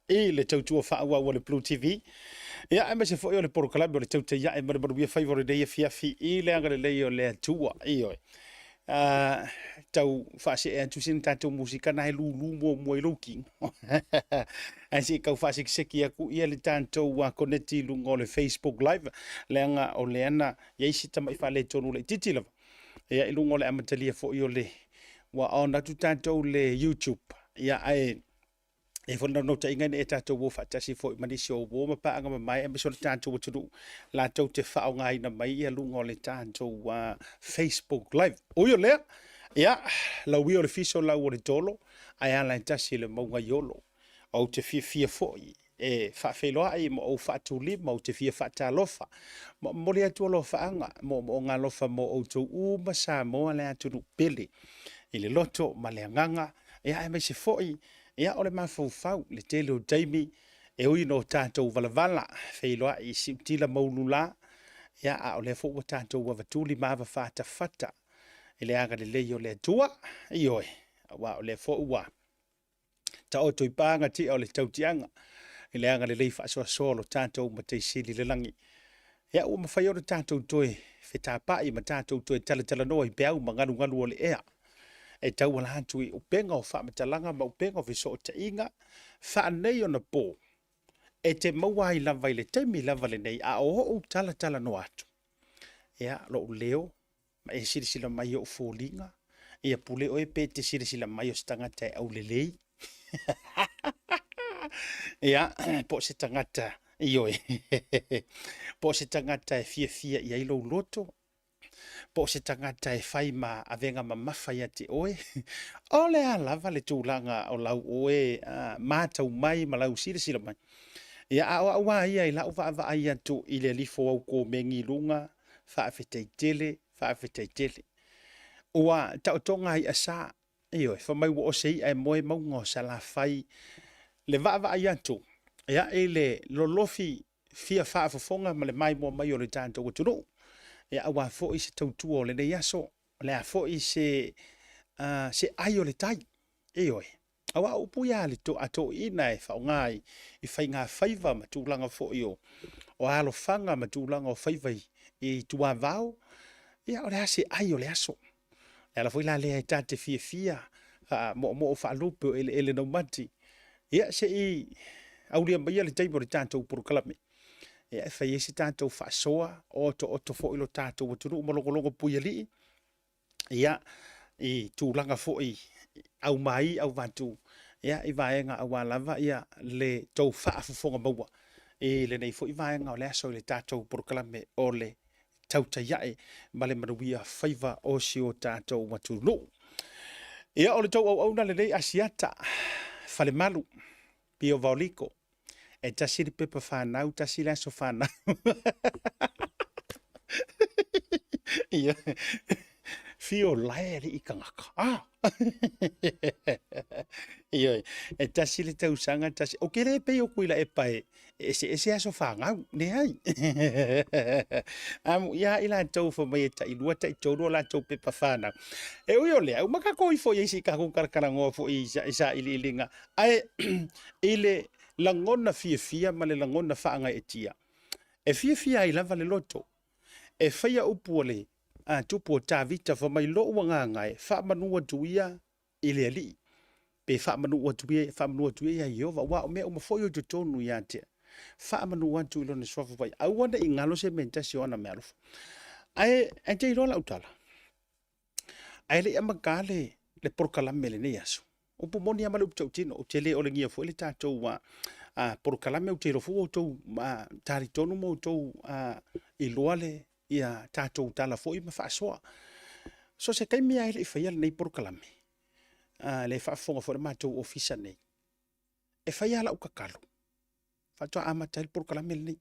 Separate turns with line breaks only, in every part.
I le tautua faaauau a le Blue TV, ia, aemaise foi o le polokalame o le Tautai Ae ma le Manuia Faiva o lenei afiafi i le agalelei o le Atua. Ioe. Tau faasee atu sina tatou musika na e lulu muamua i lou kino. Ae se i tau faasekiseki atu ia le tatou koneti i luga o le Facebook Live, leaga o lea na i ai si tamai faaletonu laitiiti lava. Ia, i luga o le amatalia foi o le ua on atu tatou le YouTube. Ia, ae e foi le naunautaiga ina ia tatou o faatasi foi ma nisi o uo ma paaga mamae aemaise o le tatou atunuu latou te faaaogaina mai ia luga o le tatou Facebook Live. Ui o lea, ia, lauia o le fiso lau o le tolo, ae ala e tasi le mauga i Olo. Ou te fiafia foi e faafeiloai ma ou faatulima, ou te fia faatalofa ma momoli atu alofaaga, moomooga alofa mo outou uma Samoa le atunuu pele i le loto ma le agaga, ia aemaise foi ia o le mafaufau le tele o taimi e ui ina o tatou valavala feiloai i siutila ma ulula, ia a o lea foi ua tatou avatuli ma avafatafata i le agalelei o le Atua, ioe, aua o lea foi ua taoto i paga tia o le tautiaga i le agalelei faasoasoa o lo tatou Matai Sili i le lagi. Ia ua mafai ona tatou toe fetapai ma tatou toe talatalanoa i peau ma galugalu o le ea e tauala atu i upega o faamatalaga ma upega o fesootaiga faaneionapo e te maua ai lava i le taimi lava lenei a o ou talatalanoa atu. Ia, lou leo ma e silasila mai i ou foliga, ia pule oe pe te silasila mai o se tagata e aulelei. Ia, po o se tagata, ioe, po o se tagata e fiafia i ai lou loto, po o se tagata e fai ma avega mamafa ia te oe. O le a lava le tulaga o lau oe matau mai ma lau silasila mai. Ia, a o au lava ia i lau vaavaai atu i le alifo au komeni i luga, faafetai tele, faafetai tele. Ua taotoga i'a sa, ioe, fai mai ua ose i'a e moe mauga o Salafai. Le vaavaai atu, ia, i le lolofi fia faafofoga ma le maimoa mai o le tatou atunuu, ia, aua foi se tautua o lenei aso, o le a foi se, se ai o le tai, ioe. Aua o upu ia a le a toeaiina e faaaoga i faigafaiva ma tulaga foi o alofaga ma tulaga o faiva i tuavao, ia o le a se ai o le aso. O le ala foi la lea e ta te fiafia faamoomoo faalupe o eleele naumati, ia se i aulia maia le taimi o le tatou polokalame, ia e fai ai se tatou faasoa, otooto foi lo tatou atunuu ma logologo puialii, ia, i tulaga foi aumai auvatu, ia, i vaega aua lava ia le tou faafofoga maua i lenei foi vaega o le aso i le tatou polokalame o le Tautai Ae ma le Manuia Faiva o si o tatou atunuu. Ia, o le tou auauna lenei Asiata Falemalu Pio Vaoliko, e tasi le pepa fanau, tasi le aso fanau. Ia, fio lae alii tagata. Ah! Ioe, e tasi le tausaga, tasi. Ou te le pei o Tuilaepa e eseese aso fanau, leai. Amuia i latou fai mai e tailua, taitolu o latou pepa fanau. E ui o lea, uma tatou ifo i ai se i tatou talatalanoa foi i sailiiliga. Ae i le lagona fiafia ma le lagona faagaeetia, e fiafia ai lava le loto e faia upu a le tupu o Tavita fai mai, lou agaga e faamanu atu ia i le Alii, pe faamanu atu ia, faamanu atu ia ia Ieova, aua o mea uma foi o i totonu ia te faamanu atu i lona suafa pai, aua ne i galo se mea e tasi o ana meaalofa. Ae e te iloa lau tala, ae le i amata le polokalame i lenei aso, upu moni lava ma le upu tautino, ou te le olegia foi le tatou polokalame, ou te iloa foi ua outou talitonu ma outou iloa le ia tatou tala foi ma faasoa. So se taimi lava e le i faia lenei polokalame, lea e faafofoga foi le matou ofisa nei, e fai lava lau tatalo, faatoa amata ai le polokalame lenei.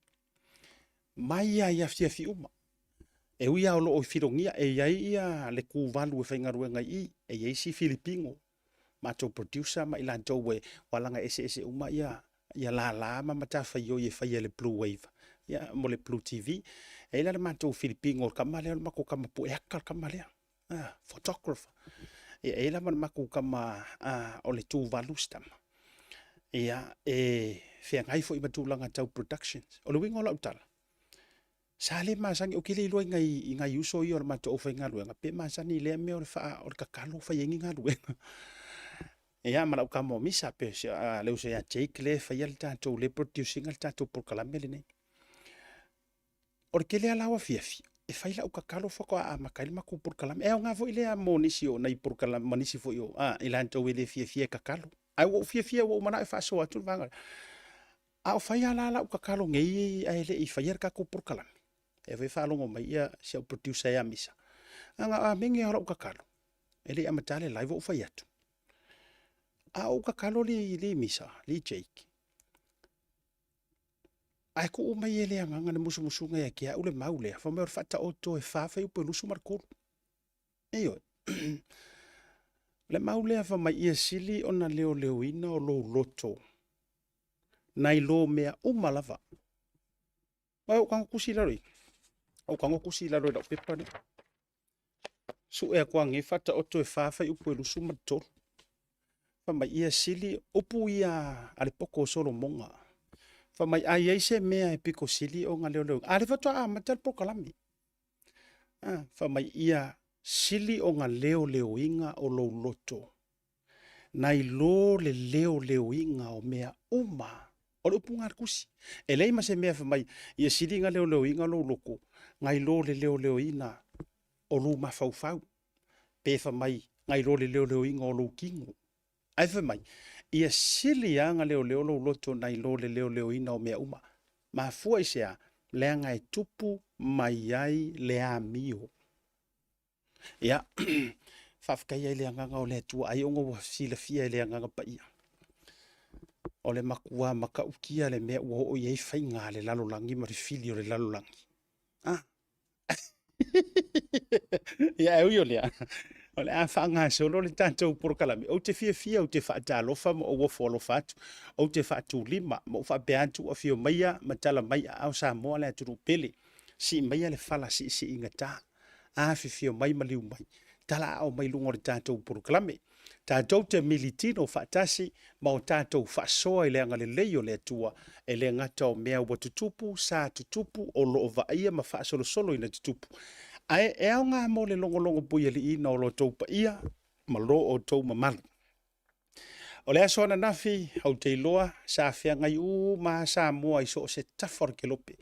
Mai lava i afiafi uma. E ui lava o lo o i Filogia, e i ai ia le tuvalu e faigaluega i i, e i ai si Filipino, matou producer ma i latou e ua laga eseese uma ia ia lala ma matafaioi e faia e le Blue Wave ia, mo le Blue TV. E i ai la le matou Filipino, o le tama lea o le matou tama pueata le tama lea, photographer. Ia, e i ai la ma le matou tama o le Tuvalu si tama. Ia, e feagai foi ma tulaga tau productions. O le uiga o lau tala, sa le masani, ou te le iloa i nai, i nai uso ia o le matou aufaigaluega, pe masani i lea mea o le, faa, o le tatalo fai ai ni galuega. Ia, ma lau tama o Misa, pe a, le uso ia Jake lea e faia le tatou, lea e produce ina le tatou polokalame lenei. O le tele lava la o afiafi, e fai lau tatalo faatoa amata ai le matou polokalame. E aoga foi lea mo nisi o nai polokalame, ma nisi foi o a, i latou e le fiafia e tatalo. Ae ua ou fiafia ua ou manao e faasoa atu le vaega lea. A o fai lava la lau tatalo nei ae le i faia le tatou polokalame, e foi e faalogo mai ia si au producer ia Misa, na o amene lava o lau tatalo, e le i amata le live o ou fai atu. A o ou tatalo li Misa, li Jake, ae tuu mai e le Agaga le musumusuga ia te au le mau lea, fai mai o le faataoto e fa fuaiupu e 23. Ioe. Le mau lea fai mai ia sili ona leoleoina o lou loto nai lo mea uma lava. Ae ou tago tusi i lalo i, ou tago tusi i lalo i lau pepa lea. Sue atu anei faataoto e fa fuaiupu e 23. Fai mai ia sili, upu ia a le poto o Solomoga. Fai mai a i ai se mea e pito sili ona leoleoina. A lea faatoa amata le polokalame. A, fai mai ia sili ona leoleoina o lou loto nai lo le leoleoina o mea uma. O le upu lena a le tusi. E leai ma se mea fai mai ia sili ona leoleoina lou loto nai lo le leoleoina o lou mafaufau, pe fai mai nai lo le leoleoina o lou tino. Ae fai mai, ia sili lava ona leoleo lou loto nai lo le leoleoina o mea uma. Mafua i se a? Leaga e tupu mai ai le amio. Ia, faafetai ai le agaga o le Atua, ai ona ua silafia e le agaga paia. O le matua matautia le mea ua oo i ai faiga a le lalolagi ma le fili o le lalolagi. Ah. Ia, e ui o lea, o le a faagasolo le tatou polokalame. Ou te fiafia, ou te faatalofa ma ou ofo alofa atu. Ou te faatulima ma ou faapea atu, afio maia ma tala mai aao Samoa le atunuu pele. Sii maia le fala siisiigata. Afifio mai ma liu mai. Tala aao mai luga o le tatou polokalame. Tatou te militino faatasi ma o tatou faasoa i le agalelei o le Atua, e le gata o mea ua tutupu, sa tutupu, o lo o vaaia ma faasolosolo ina tutupu, ae e aoga mo le logologo puialiiina o lo outou paia ma lo outou mamalu. O le aso ananafi, ou te iloa, sa feagai uma lava Samoa i so o se tafa o le kelope.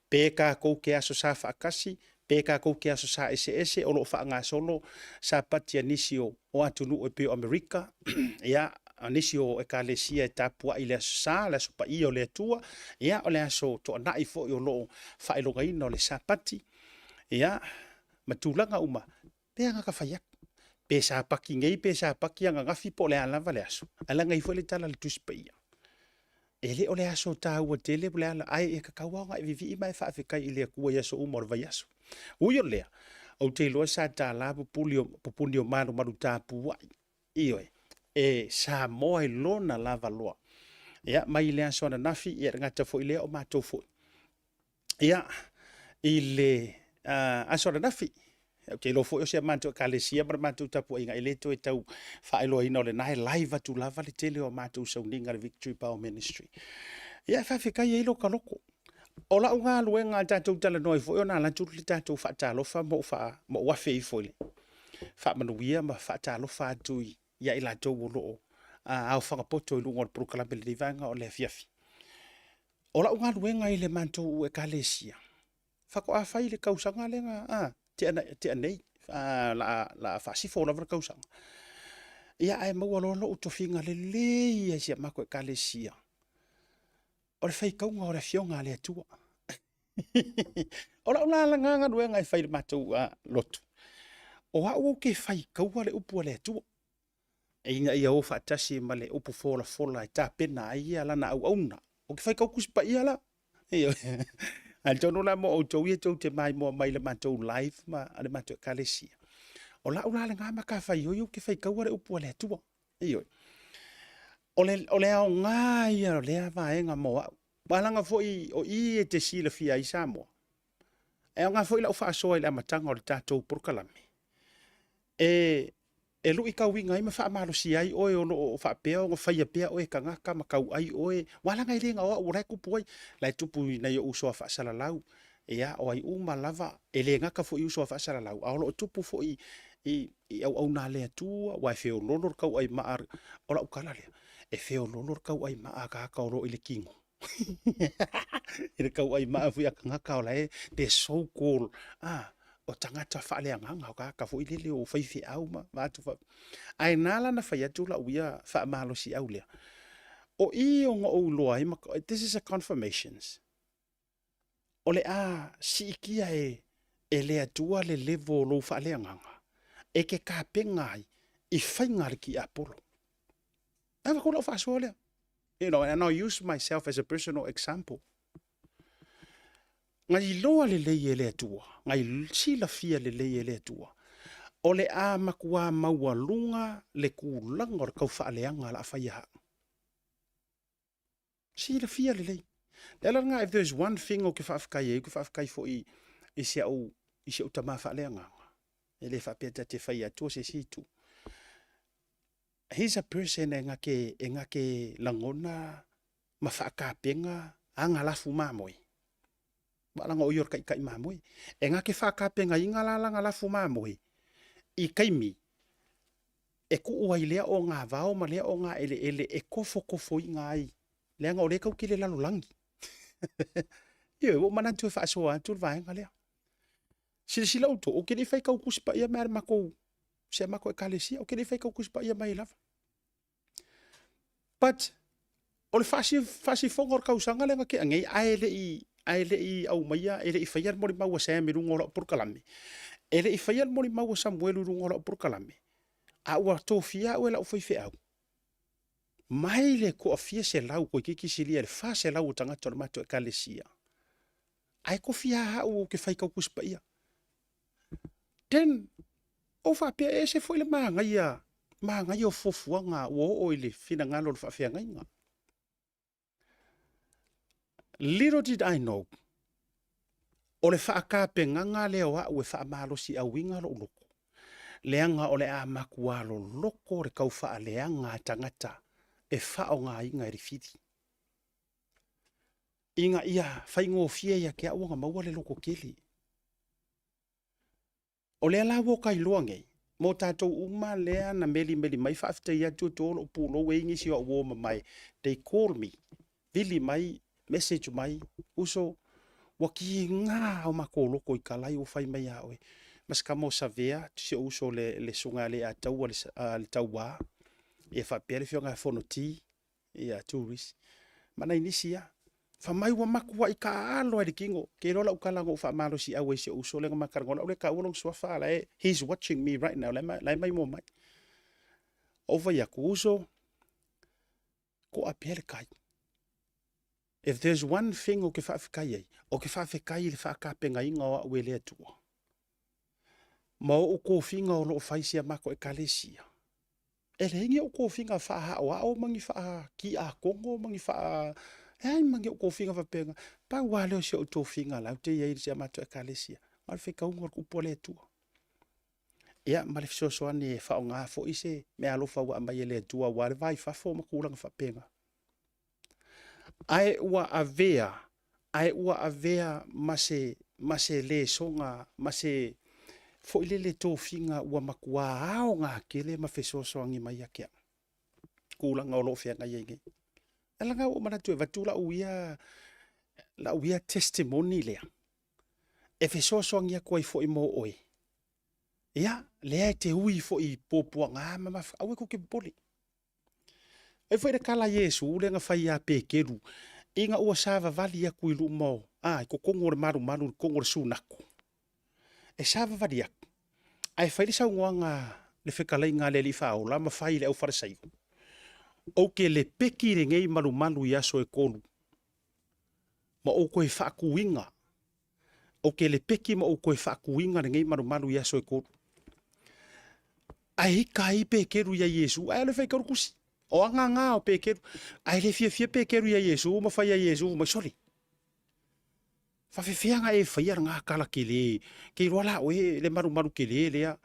Pe tatou te aso sa faatasi, pe tatou te aso sa eseese, o lo o faagasolo Sapati a nisi o, o atunuu e pei o Amerika, ia, a nisi o ekalesia e tapuai i le aso sa, le aso paia o le Atua, ia, o le aso toanai foi o lo o faailogaina o le Sapati, ia, ma tulaga uma, pe aga ka fai atu. Pe Sapati nei, pe Sapati ananafi po o le a lava le aso, ae leaga e i ai foi le tala a le Tusi Paia, e le o le aso taua tele po o le a, ae e tatau lava ona e vivii ma e faafetai i le Atua i aso uma o le vaiaso. Ui o lea, ou te iloa sa tala pupuni o, pupuni o malumalu tapuai, ioe, e Samoa i lona lava loa. Ia, mai le aso ananafi, ia e le gata foi i lea o matou foi. Ia, i le uh, aso ananafi, ou te iloa foi o si a matou ekalesia ma le matou tapuaiga e le toe tau faailoaina o lena e live atu lava le tele o a matou sauniga le Victory Power Ministry. Ia, e faafetai ai lo ta loko. O lau galuega a tatou talanoa ai foi ona alu atu le tatou faatalofa ma ou, faa, ma ou afe ifo i le faamanuia ma faatalofa atu i ia i latou o lo o aofaga poto i luga o le polokalame i lenei vaega o le afiafi. O lau galuega i le matou ekalesia, faatoa fai i le tausaga lea na a, tea, tea nei, a, la, la faasifo lava le tausaga. Ia, ae maua loa lou tofiga lelei e si a matou ekalesia, o le faitauga o le Afioga a le Atua. o lau la lena galuega e fai i le matou uh, lotu, o au ou te faitaua le upu a le Atua, ina ia o faatasi ma le upu folafola e tapena ai ia lana auauna. Ou te faitau Tusi Paia la. Atonu la mo outou ia tou te maimoa mai le matou live ma le matou ekalesia. O lau la lena matafaioi ou te faitaua le upu a le Atua. Ioe. O le, o le aoga ia o lea vaega mo au. Aua leaga foi o i e te silafia ai Samoa. E aoga foi lau faasoa i le amataga o le tatou polokalame. E E luitauina ai ma faamalosia ai oe o lo o faapea ona faia pea oe e tagata ma tauai oe, aua leaga e le na o au o la e tupu ai, la e tupu i nai ou uso a faasalalau, ia, o ai uma lava, e le gata foi i uso a faasalalau, a o lo o tupu foi i auauna a le Atua, aua e feoloolo le tauai maa, o lau tala lea, e feoloolo le tauai maa a tagata o lo o i le tino. I le tauai maa foi a tagata o la e the so called ah, o tagata faaleagaga, o tagata foi lele o faifeau ma atu fa... Ae na ala ona fai atu lau ia faamalosiau lea, o i ona ou iloa ai, this is a confirmations, o le a siitia e, e le Atua le level o lou faaleagaga e te tapena ai i faiga a le tiapolo. E avatu lau faasoa lea. You know, and I use myself as a personal example. Na iloa lelei e le Atua, na silafia lelei e le Atua, o le a matua maualuga le tulaga o le tau faaleaga o le a faia au. Silafia lelei. Le ala lena, if there's one thing ou te faafetai ai, ou te faafetai foi i si au, i si au tama faaleagaga. E le faapea ta te fai atua se isi itu. He's a person e gake, e gake lagona ma faatapena aga lafu mamoe. Ua laga o ia o le taitai mamoe. E gake faatapenaina la lana lafu mamoe i taimi e tuu ai lea ogavao ma lea ogaeleele e tofotofoina ai, leaga o lea e tatou te i le lalolagi. Ioe, ua ou manatu e faasoa atu le vaega lea. Silasila outou, ou te le i faitau Tusi Paia mai lava i le matou, si a matou Ekalesia, ou te le i faitau Tusi Paia mai lava. But o le faasifoga o le tausaga lea na tea nei, ae le i, ae le i aumaia, e le i faia le molimau a Sam i luga o lau polokalame, e le i faia le molimau a Samuelu i luga o lau polokalame, a ua tofia au e lau faifeau, mai le toafia selau toeitiiti silia i le 400 o tagata o le matou Ekalesia, ae tofia lava au ou te faitau Tusi Paia. Then, ou faapea e ese foi le manaia, manaia o fuafuaga ua oo i le finagalo o le faafeagaiga. Little did I know, o le faatapenaga lea o au e faamalosiauina lou loto, leaga o le a matua loloto le tau faaleaga a tagata e faaaogaina e le fili. Ina ia faigofie ia te au ona maua le loto tele. O lea la ua ta iloa nei, mo tatou uma lea na melimeli mai, faafetai atu e to lou pulou e i ai nisi o au uo mamae, they call me, vili mai, message mai, uso, ua kiga o matou loto i talai ua fai mai ia oe. Ma si tama o Savea, si ou uso le, le susuga ia Leiataua le, le Tauā, ia faapea le afioga ia Fonoti, ia tourist ma nai nisi ia. Fai mai ua matuai taaalo ai le tino. Ke iloa lau tala na ou faamalosiau ai i si ou uso lea na ma talanoa, o lau lea taua lona suafa, a la e, he's watching me right now, la e maimoa mai. Ou fai atu, uso, toa pea le tai. If there's one thing ou te faafetai ai, ou te faafetai i le faatapenaina o au e le Atua. Ma ou tofiga o lo o fai si a matou ekalesia. E leai ni ou tofiga faaaoao ma ni faatiakono ma ni faa... leai ma ni ou tofiga faapena. Pau lava lea o si ou tofiga la ou te i ai i si a matou ekalesia, o le faitauga o le upu a le Atua. Ia, ma le fesoasoani e faaaoga foi se meaalofa ua aumai e le Atua aua le va i fafo ma tulaga faapena. Ae ua avea, ae ua avea ma se, ma se lesoga, ma se foi lele tofiga ua matua aoga tele ma fesoasoani mai ia te au, tulaga o lo o feagai ai nei. E leaga ua ou manatu e avatu lau ia, lau ia testimony lea, e fesoasoani atu ai foi mo oe. Ia, lea e te ui foi i puapuaga ma mafuaaga, aua tou te popole. E foi le tala a Iesu lea na fai ia Peteru, ina ua savavali atu i luma o, a, i totonu o le malumalu, i totonu o le sunako. E savavali atu, ae fai le saunoaga le fetalaiga a le Alii Faaola ma fai i le aufalesaio, Ou te lepeki lenei malumalu i aso e tolu, ma ou toe faatuina Ou te lepeki ma ou toe faatuina lenei malumalu i aso e tolu. Ae ika ai Peteru ia Iesu, ae alu e faitau le tusi. O aga o Peteru. Ae le fiafia Peteru ia Iesu ma fai ia Iesu mai sole. Faafefea na e faia lena tala tele, ke iloa la oe le malumalu tele lea.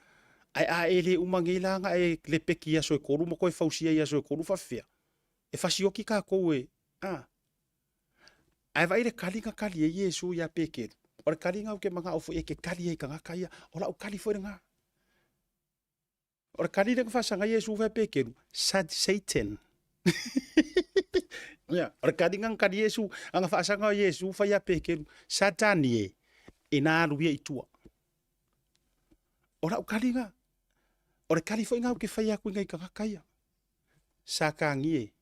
Ae a e le uma nei la ona e lepeti i aso e kolu ma toe fausia i aso e kolu faafefea? E fasioki tatou e, a. Ae vaai le kali na kali ai Iesu ia Peteru. O le kali na ou te manao foi e te kali ai i tagata ia, o lau kali foi lena. O le kali lea na faasaga ai Iesu fai Peteru, Sad Satan. Ia, o le kali na kali Iesu, ana faasaga o Iesu fai ia Peteru, Satani e, ina alu ia i tua. O lau kali na, o le kali foi na ou te fai atu i nai tagata ia. Satani e,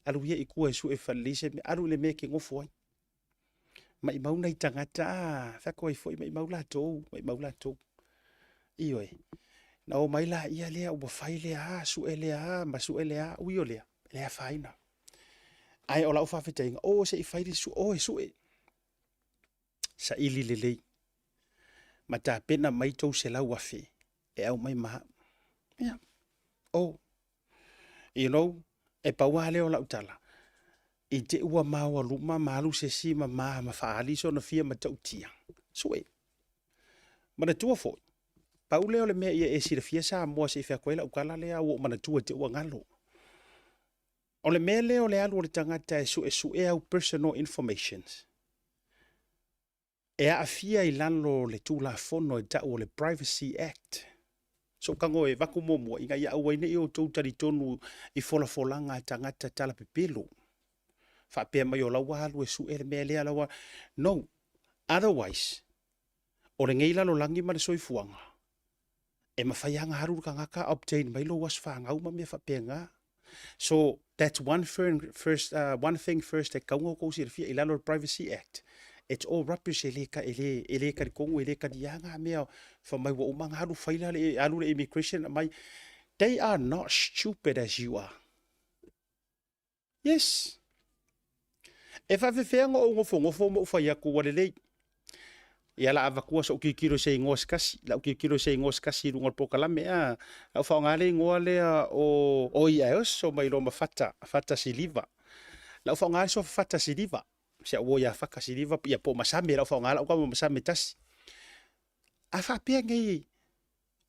alu ia i tua e sue falelei se mea, alu i le mea e te nofo ai. Maimau nai tagata, a, fai atu ai foi, maimau latou, maimau latou. Ioe. Na o mai laia lea ua fai lea, a, sue lea, a, ma sue lea, ui o lea, e le afaina. Ae o lau faafetaiga, o se i fai le sue, o e sue. Saili lelei. Ma tapena mai 300,000 e aumai ma au. Ia, o. You know, e pau lava lea o lau tala, i te i ua maoaluma ma alu se isi ma ma ma faaali sona fia matautia, sue. Manatua foi, pau lea o le mea ia e silafia Samoa se i fai atu ai lau tala lea ua ou manatua te i ua galo. O le mea lea o le alu o le tagata e suesue au personal informations, e aafia i lalo o le Tulafono e tau o le Privacy Act. So tago e avatu muamua ina ia aua ai ne i outou talitonu i folafolaga a tagata talapepelo faapea mai o la ua alu e sue le mea lea la ua... No. Otherwise, o lenei lalolagi ma le soifuaga, e mafai lava ona alu le tagata obtain mai lou aso fanau ma mea faapena. So that's one, first, one thing first e tatau ona outou silafia i lalo o le Privacy Act. It's all rubbish, e le, e le, e le talitonu, e le talia ngā mea fa mai ua uma ona alu fai la le, alu le immigration mai. They are not stupid as you are. Yes. E faafefea ona ou nofonofo ma ou fai atu ua lelei. Ia la avatua so'u tilotilo i se igoa se tasi, lau tilotilo i se igoa se tasi i luga o le polokalame, a, lau faaaoga le igoa lea o, oi ae oso mai loa ma Fata, Fata Siliva. Lau faaaoga le suafa Fata Siliva, si au uo ia Fata Siliva, ia po o Masame, lau faaaoga lau tama Masame tasi. A faapea nei,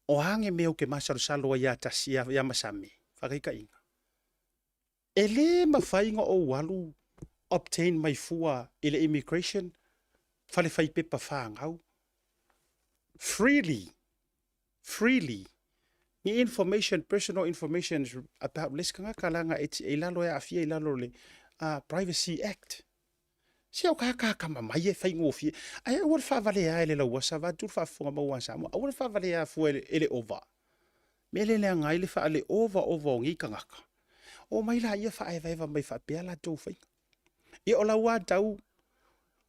o a ni mea ou te masalosalo ai ia tasi, ia Masame, faataitaiga. E le mafai ona ou alu obtain mai fua i le immigration fale fai pepa fanau freely, freely ni information, personal information about le isi tagata leaga e i lalo e aafia i lalo o le Privacy Act. Se o kakakama mai e faigofie. Ae aua le faavalea e le lauasa vaeatu le faafofoga maua a Samoa. Aua le faavalea fua e le ova. Mea le leaga ai le faale ova ova o nei tagata. Omai laia faaevaeva mai faapea latou faiga. Ia o lau lava tau,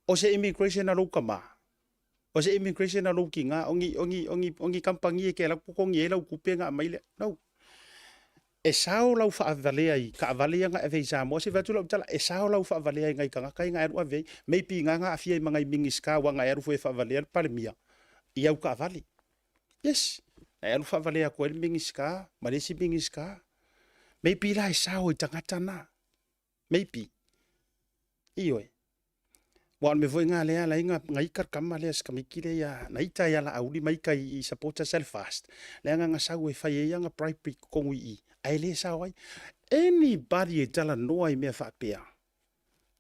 o se immigration a lou tama, o se immigration a lou tina, o ni, o ni, o ni, o ni kamupani e te alu atu totogi ai lau tupe ona aumai lea. No. E sao lau faavalea i taavale ia na e ave i Samoa, se i fai atu lau tala, e sao lau faavalea i nai tagata ia na e alu ave ai. Maybe ina na aafia ai ma nai Minisita aua na e alu foi e faavalea le Palemia i au taavale. Yes, na e alu faavalea atu ai le Minisita ma le isi Minisita. Maybe la e sao i tagata na. Maybe. Ioe. Aua o le mea foi lena lea e ala ai ona ita le tama lea, si tamaiti lea ia, na ita ia Laauli ma ita i supporters a le FAST, leaga na sau e fai ai ana bribe i totonu i i, ae le sao ai. Anybody e talanoa i mea faapea,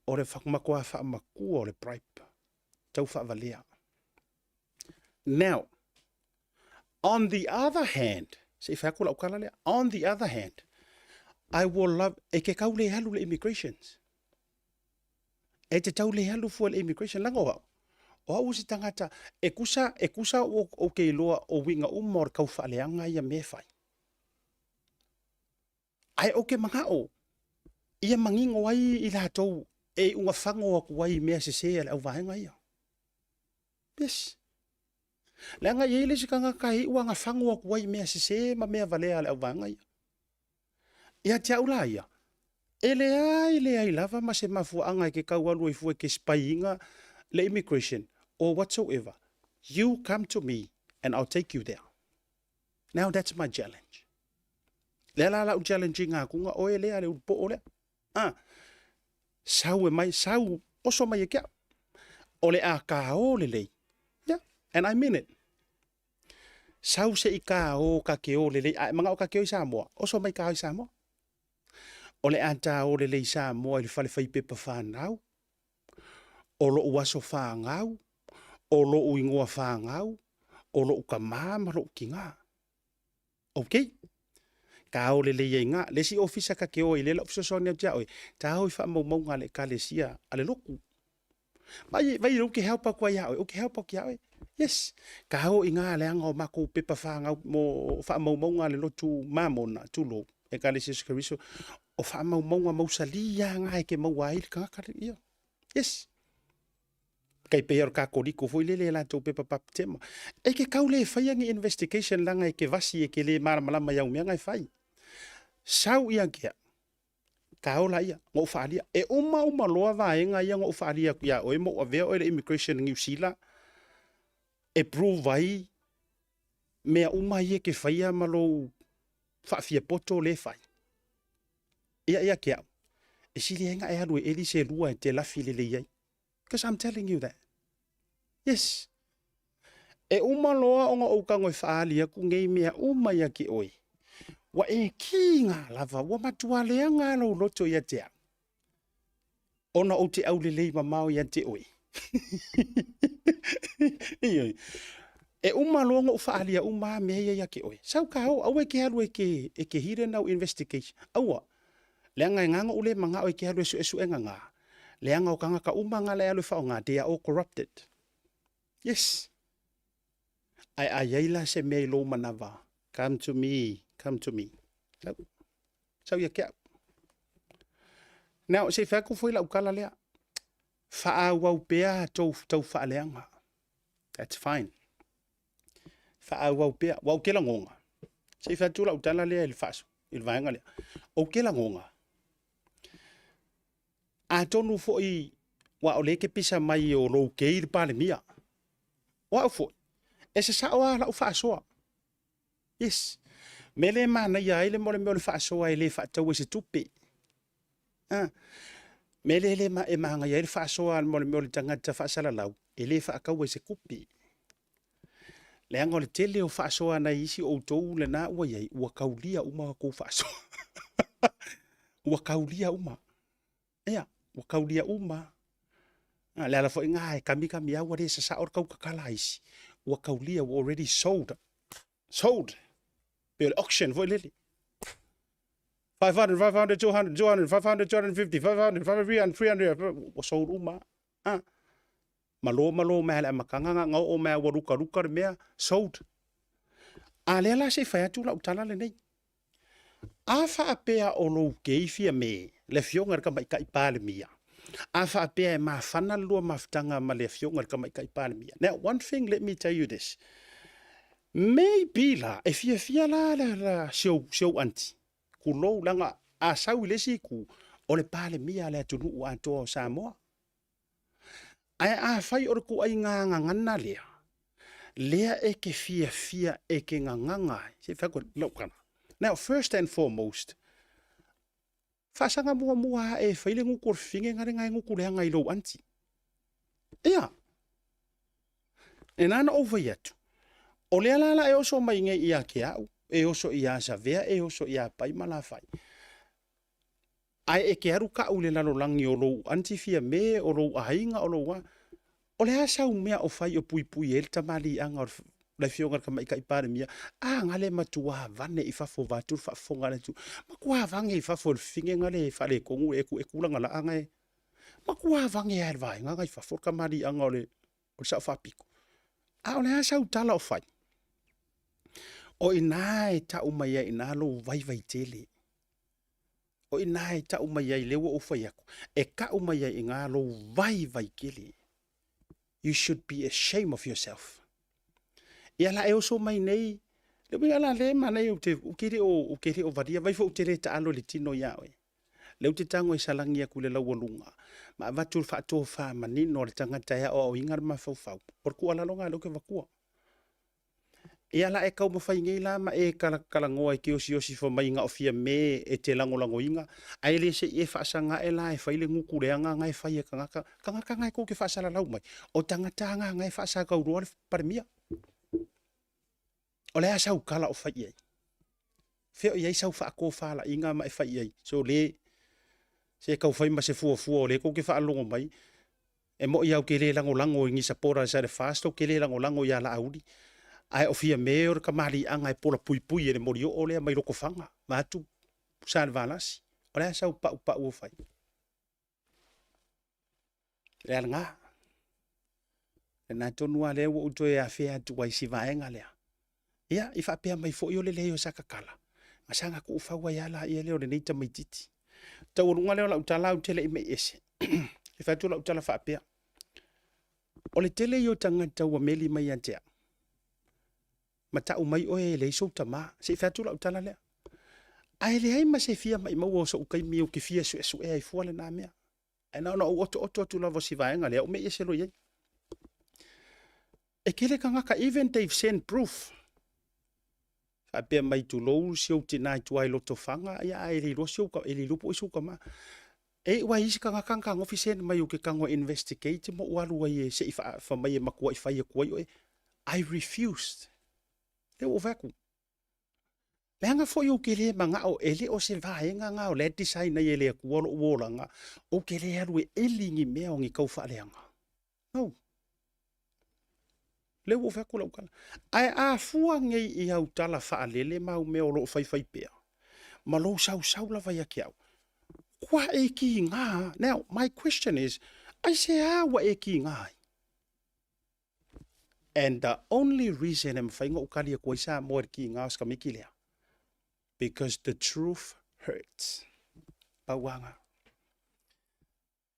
o le matua faamatua o le bribe, tau faavalea. Now, on the other hand, se i fai atu lau tala lea, on the other hand, I will love, e te tau le alu le immigrations. E te tau le alu fua le immigration, leaga o au, o au o se tagata, e kusa, e kusa ou, ou te iloa o uiga uma o le tau faaleaga ia mea e fai. Ae ou te manao, ia manino ai i latou e iuga fago atu ai i mea sese a le auvaega ia. Yes. Leaga e i ai le isi tagata e iu lava fago atu ai i mea sese ma mea valea a le auvaega ia. Ia te au la ia, e leai leai lava ma se mafuaaga e te tau alu ai fua e te spy ina le immigration or whatsoever. You come to me and I'll take you there. Now that's my challenge. Lea la lau challenge ina atuga oe lea le ulu poo lea. Ah, sau e mai, sau, oso mai e ke au. O le a kāō lelei. Yeah, and I mean it. Sau se i ka o ka ke o lelei, a e manao ka ke o i Samoa, oso mai ka o i Samoa. O le a ta o lelei i Samoa i le fale fai pepa whanau, o lou aso whangau, o lou ingoa whangau, o lou tama ma lou tina. Ok? Ta o lelei ai iga. Le isi ofisa ta te o ai lea o le a ou fesoasoani atu ia oe, ta o i faamaumauga a le Ekalesia a le lotu. Vaai, vaai ou te help atu ai ia oe, ou te help atu ia oe. Yes, ta o i ina leaga o matou pepa whanau mo faamaumauga a le lotu Mamona, tulou, Ekalesia Iesu Keriso, o faamaumauga mausali lava na e te maua ai le tagata ia. Yes. Tai pei o le Katoliko foi lele i latou pepa baptema. E te tau le faia ni investigation leaga e te vasi e te le malamalama i au mea na e fai. Sau ia te au, ta ola ia, na ou faalia. E uma uma loa vaega ia na ou faalia atu ia oe ma ou avea oe i le immigration i Niu Sila e prove ai mea uma ia e te faia ma lou faafiapoto lea e fai. Ia ia te au, e sili ai na e alu e eli se lua e te lafi lelei ai. Because I'm telling you that. Yes. E uma loa ona ou tago e faaali atu nei mea uma ia te oe. Ua e kiga lava, ua matua leaga lou loto ia te au. Ona ou te aulelei mamao ia te oe. Ioe. E uma loa ona ou faaalia uma a mea ia ia te oe. Sau ka o, aua e ke alu e ke, e ke hire nau investigation. Aua. Leaga e nga ona ou le manao e ke alu e suesuega nga. Leaga o tagata uma nga la e alu e faaaoga, they are all corrupted. Yes. Ae a i ai la se mea i lou manava, come to me, come to me. Sau, sau ia te au. Now, se i fai atu foi lau tala lea. Faaauau pea tou tau faaleaga. That's fine. Faaauau pea. Ua ou te lagona. Se i fai atu lau tala lea i le faaso, i le vaega lea. Ou te lagona. Atonu foi ua o lea e te pisa mai o lou kei le Palemia. O au foi, e sasao lava lau faasoa. Yes. Mea lea e manaia ai le mea o le faasoa e le faataua i se tupe. Ah. Mea lea le e manaia ai le faasoa mo le mea o le tagata faasalalau, e le faataua i se tupe. Leaga o le tele o faasoa a nai isi o outou lena ua i ai, ua taulia uma a outou faasoa. Ua taulia uma. Ia, ua taulia uma. A, le ala foi lena e kamikami ai ua le sasao le tautatala a isi, ua taulia, ua already sold. Sold. Pei o le auction foi lele. 500, 500, 200, 200, 500, 250, 500, 500, 300, ua sold uma. A, malo malo mai lava i le amataga na oo mai lava ua lukaluka le mea, sold. A lea la se i fai atu lau tala lenei. A faapea o lou kei Fiame, le Afioga i le Tamaitai Palemia, a faapea e mafana le lua mafutaga ma le Afioga i le Tamaitai Palemia. Now, one thing, let me tell you this. Maybe la, e fiafia la, la, la si ou, si ou aunty, tulou, leaga a sau i le isi itu, o le Palemia a le atunuu atoa o Samoa. Ae afai o le ituaiga gagana lea, lea e te fiafia e te gagana ai, se i fai atu lau tala. Now, first and foremost, faasaga muamua ae e fai le gutu o le fafine na le gutu leaga i lou aunty. Ia, e na ona ou fai atu, o lea la la e oso mai nei ia te au, e oso ia Savea, e oso ia Pai ma Lafai. Ae e te alu kau i le lalolagi o lou aunty Fiame, o lou aiga, o lou a. O le a sau mea o fai o puipui ai le tamaliiaga o le Afioga i le Tamaitai Palemia? A nga le matua vane i fafo vaeatu le faafofoga a le atunuu. Matua vane i fafo i le fafine nga le faaletonu e tulaga laa nga e. Matua vane lava i le vaega nga i fafo le tamaliiaga o le Sao Faapito. A o le a sau tala o fai? O i ina e tau mai ai i ina lou vaivai tele. O i ina e tau mai ai, lea ua ou fai atu, e tau mai ai i ina lou vaivai tele. You should be ashamed of yourself. Ia la e oso mai nei, le uiga la lea e manaia ou te, ou te le o, ou te le o valia, vai foi ou te le taalo i le tino iā oe. Lea ou te tago e salagi atu i le laualuga, ma avatu le faatofa manino a le tagata e aoaoina le mafaufau. O le tuualalo lena lea ou te avatua. Ia la e taumafai nei la ma e talanoa e te osiosi fai mai na o Fiame e te lagolagoina, ae le se i e faasaga ae la e fai le gutu leaga na e fai e tagata, tagata na e tou te faasalalau mai, o tagata na na e faasatauroa le Palemia. O le a sau tala o fai i ai? Fea o i ai sau faatofalaiga ma e fai i ai? So le, se tau fai ma se fuafua o lea tou te faalogo mai, e moni lava ou te le lagolago i ni supporters a le FAST, ou te le lagolago ia Laauli, ae o Fiame o le tamaliiaga e polapuipui e le molioo lea mai Lotofaga, vaeatu Salevalasi. O le a sau paupau o fai? Le a lena. Lena tonu lava lea ua ou toe afea atu ai i si vaega lea. Ia, i faapea mai foi o le leai o sata tala, na saga tuufau ai lava lea o lenei tamaitiiti. Taualuga lea o lau tala ae ou te le i mei ese, e fai atu lau tala faapea, o le tele ia o tagata ua meli mai ia te au, ma tau mai oe e leai sou tama. Se i fai atu lau tala lea. Ae leai ma se fia maumau o sou taimi ou te fia suesuea ai fua lena mea. Ae na ona ou otooto atu lava o si vaega lea, ou mei ese loa i ai. E tele tagata, even they've sent proof, faapea mai tulou si ou tina i tua i Lotofaga, ia ae le iloa si ou, e le iloa po o ai sou tama. E iu lava i isi tagata na fetagofi send mai ou te tago e investigate ma ou alu ai e se i fai mai e matuai fai atu ai oe. I refused. Lea ua ou fai atu. Leaga foi ou te le manao, e le o se vaega lena o lea e design ai e le Atua lou olaga, ou te le alu e eli ni mea o ni taufaaleaga. No. Lea ua ou fai atu lau tala. Ae a fua nei i au tala faalele ma au mea o lo o faifai pea, ma lou sausau lava ia te au, ua e kiga. Now, my question is, aisea ua e kiga ai? And the only reason e mafai ona ou tali atu ai Samoa i le kiga o si tamaiti lea, because the truth hurts. Pau lava lena.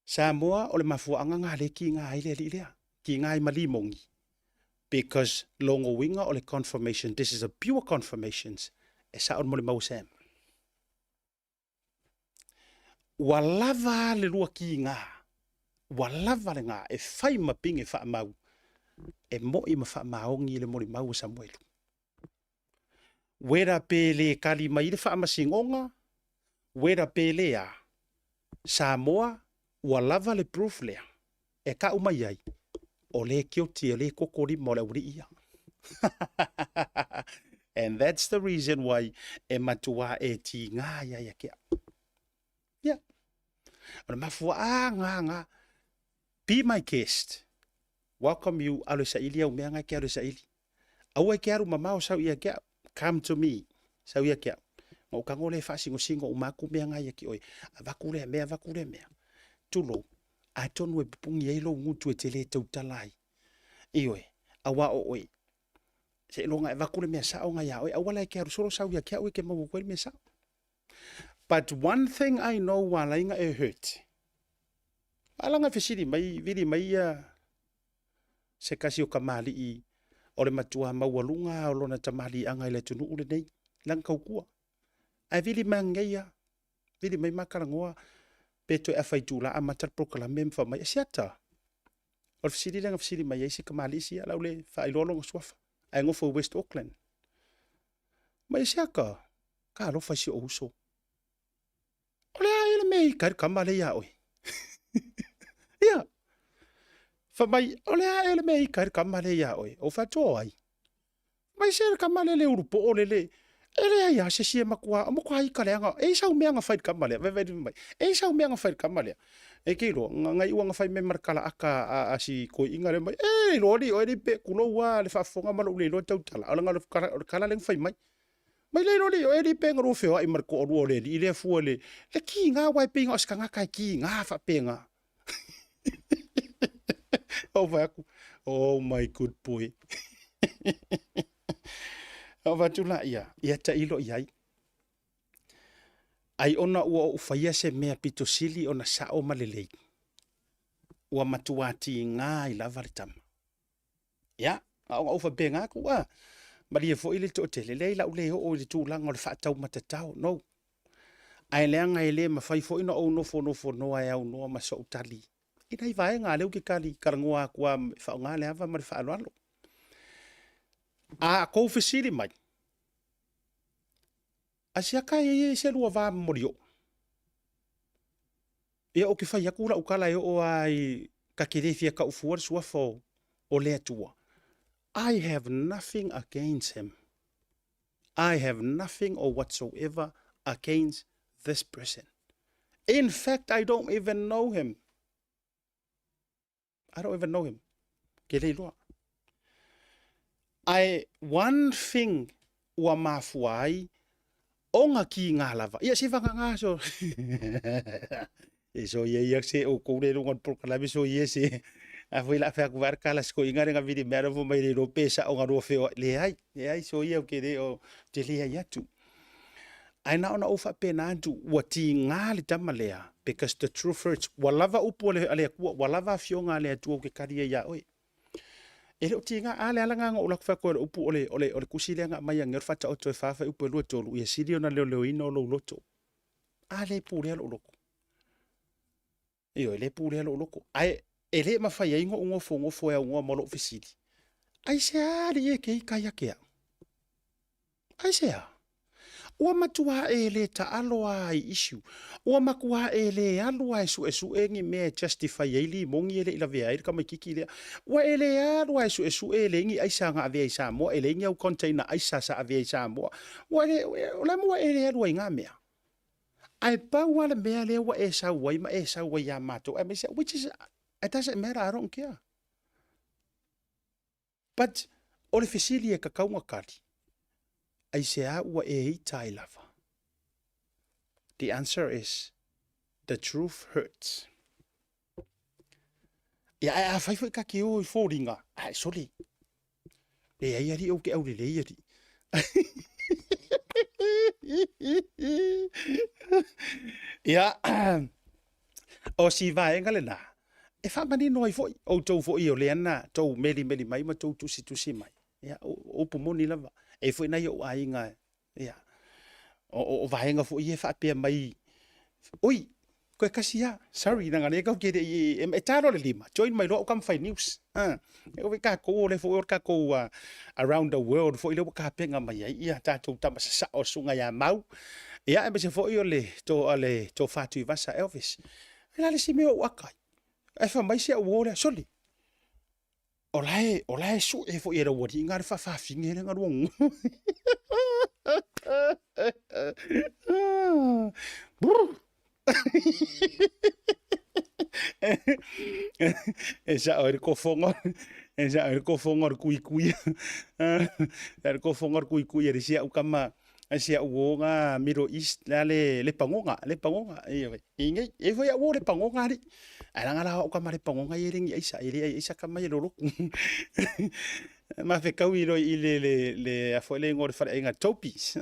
Samoa o le mafuaaga na lea e kiga ai le alii lea, kiga ai ma limoni because lona uiga o le confirmation, this is a pure confirmations e sao le molimau a Sam. Ua lava le lua kiga, ua lava lena e fai ma pine faamau e moi ma faamaoni le molimau a Samuelu. Whether pe le tali mai le faamasinoga, whether pe le a, Samoa ua lava le proof lea e tau mai ai, o lea e guilty, o lea e koko lima o le aualii ia. And that's the reason why e matua e tiga ai ia te au. Yeah. O le mafuaaga lena. Be my guest. Welcome you, alu e saili au mea na e te alu e saili. Aua e te alu mamao sau ia te au. Come to me. Sau ia te au. Ma ou tago lea e faasinosino uma atu mea na ia ki oe. Avatu lea mea, avatu lea mea. Tulou, atonu e pupuni ai lou gutu e te le tautala ai. Ioe, auā o oe, seiloga e avatu le mea sao na ia oe, aua la e te alu solo sau ia te au e te maua atu ai le mea sao. But one thing I know ua ala ai na e hurt. Alaga e fesili mai, vili mai ia se tasi o kamali'i o le matua maualuga o lona tamaliiaga i le atunuu lenei, lana tautua. Ae vili mai nei ia, vili mai ma talanoa pe toe afa itula amata le polokalame ma fai mai, e siata. O le fesili lea na fesili mai ai si kamali'i sia, lau le faailoa lona suafa, ae nofo i West Auckland. Mai e siata, ka alofa i si ou uso. O le a ea le mea i ika ai le tama lea ia oe? Ia. Fai mai, o le a ea le mea i ika ai le tama lea ia oe? Ou fai atu, o ai? Mai se le tama lea le ulupoo le le, e leai lava se isi e matua, o matua ika leaga, e i ai sau mea na fai i le tama lea, vaivai mai, e i ai sau mea na fai i le tama lea. E te iloa, na iu lava na fai mai ma le kalaaka a si toeaina lea mai, e iloa alii oe alii pe tulou lava le faafofoga ma lou le iloa tautala, o le tala lea na fai mai. Mai le iloa alii oe alii pe na lua feoai ma le toalua o le alii lea fua le kiga aua e pei na o se tagata e kiga faapena. Ou fai atu, oh my good boy. Ou fai atu laia, ia tailo i ai. Ai ona ua ou faia se mea pito sili ona sao ma lelei, ua matua tiga ai lava le tama. Ia, a ona ou faapena atu, a, malie foi le toatele, leai la u le oo i le tulaga o le faataumatatao, no. Ae leaga e le mafai foi ona ou nofonofonoa e aunoa ma sou tali i nai vaega a lea ou te tali talanoa atu lava e faaaoga le ava ma le faaaloalo. A tou fesili mai, Asiata e i ai se lua va ma Molioo? Ia ou te fai atu lau tala e oo lava i ta te le fia tau fua le suafa o le Atua. I have nothing against him. I have nothing or whatsoever against this person. In fact, I don't even know him. I don't even know him. Ke le iloa. Ae one thing ua mafua ai ona kiga lava. Ia se vagana so. E so ia ia se o kou le lunga polokalame so ia se. A foi la fea ku var kala sko inga renga vili mea rovo mai le rope sa o ngarua feo le ai. Le ai so ia o ke le o te le ai atu. Ae na ona ou faapena atu, ua tiga le tama lea, because the truth hurts. Ua lava upu a le, a le Atua, ua lava afioga a le Atua ou te kali ai iā oe. E le o tiga, a le ala lena na ou alu atu fai atu ai o le upu, o le, o le, o le tusi lea na aumai anei o le Faataoto e fa fuaiupu e 2 3, ia sili ona leoleoina o lou loto. A lea e pulea lou loto. Ioe, e le pulea lou loto. Ae e le mafai ai ona ou nofonofo e aunoa ma lou fesili, Aisea alii e te ita ia te au? Aisea? Ua matua e le taalo lava i issue. Ua matua e le alu lava e suesue ni mea e justify ai limoni e le i lavea ai le tamaititi lea. Ua e le alu lava e suesue e leai ni aisa na avea i Samoa, e leai ni au container aisa sa avea i Samoa. Ua le, o le a ua e le alu ai i na mea? Ae pau lava le mea lea ua e sau ai ma e sau ai ia matou, aemaise, which is, it doesn't matter, I don't care. But, o le fesili e tatau ona tali, aisea ua e ita ai lava? The answer is, the truth hurts. Ia, ae afai foi ta te o i foliga, ae sole, Leai alii ou te aulelei alii. Ia, o si vaega lena, e faamanino ai foi outou foi o lea na tou melimeli mai ma tou tusitusi mai. Ia, o upu moni lava. E i ai foi nai ou aiga Ia, o, o vaega foi ia e faapea mai, oi, koe kasi ia, sorry, leaga lea tatou te le i, e, e ta loa le lima, join mai loa au kama fai news. Ah, e ove tatou o lea foi o le tatou uh, around the world foi lea ua tapena mai ai ia tatou tama sasao o susuga ia Mau. Ia, aemaise foi o le to, a le tofa Tuivasa Elvis. E la le isi mea o aka ai. Ae fai mai si au uo lea, sole, O la e, o la e sue foi e le aualii na le faafafine lea na lua E sao ai le kofoga, e sao ai le kofoga o le kuikui. Le kofoga o le kuikui e le isi au tama, si au uo na Middle East, le a le, le pagoga, le pagoga. Ioe. I nei, e foi au o le pagoga alii. Ae leaga la o au kama le pagoga ia e le ni aisa, e le ai aisa kama ia loloku. Ma fekau i loi i le, le, le, a foi le ingoa o le faleaiga Topies.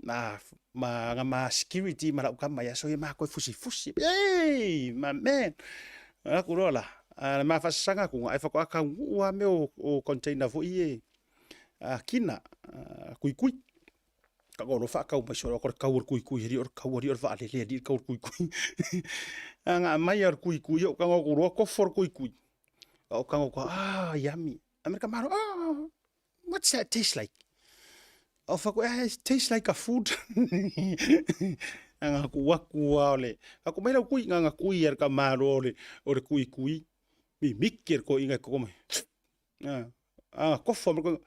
Ma, ma, nga ma security ma lau kama ia so ia ma koe fusifusi. Hey, my man. Aku loa la, a ma fasasaga atu, ai faatoa taunuu lava mea o, o container foi e a kina, a, kuikui. Ka o lo whaakau mai sore, o le kau o le kuikui, heri o le kau, heri o le waalele, heri le kau o le kuikui. A ngā mai o le kuikui, o kanga o kuroa, kofo o le kuikui. O kanga o kua, ah, yummy. Amerika maro, ah, what's that taste like? O whaku, ah, it tastes like a food. A ngā ku aku a o le, aku mai lau kui, ngā ngā kui ar ka maro o le, o le kuikui. Mi miki ar ko inga koko mai. Ah, ah, kofo ma ko.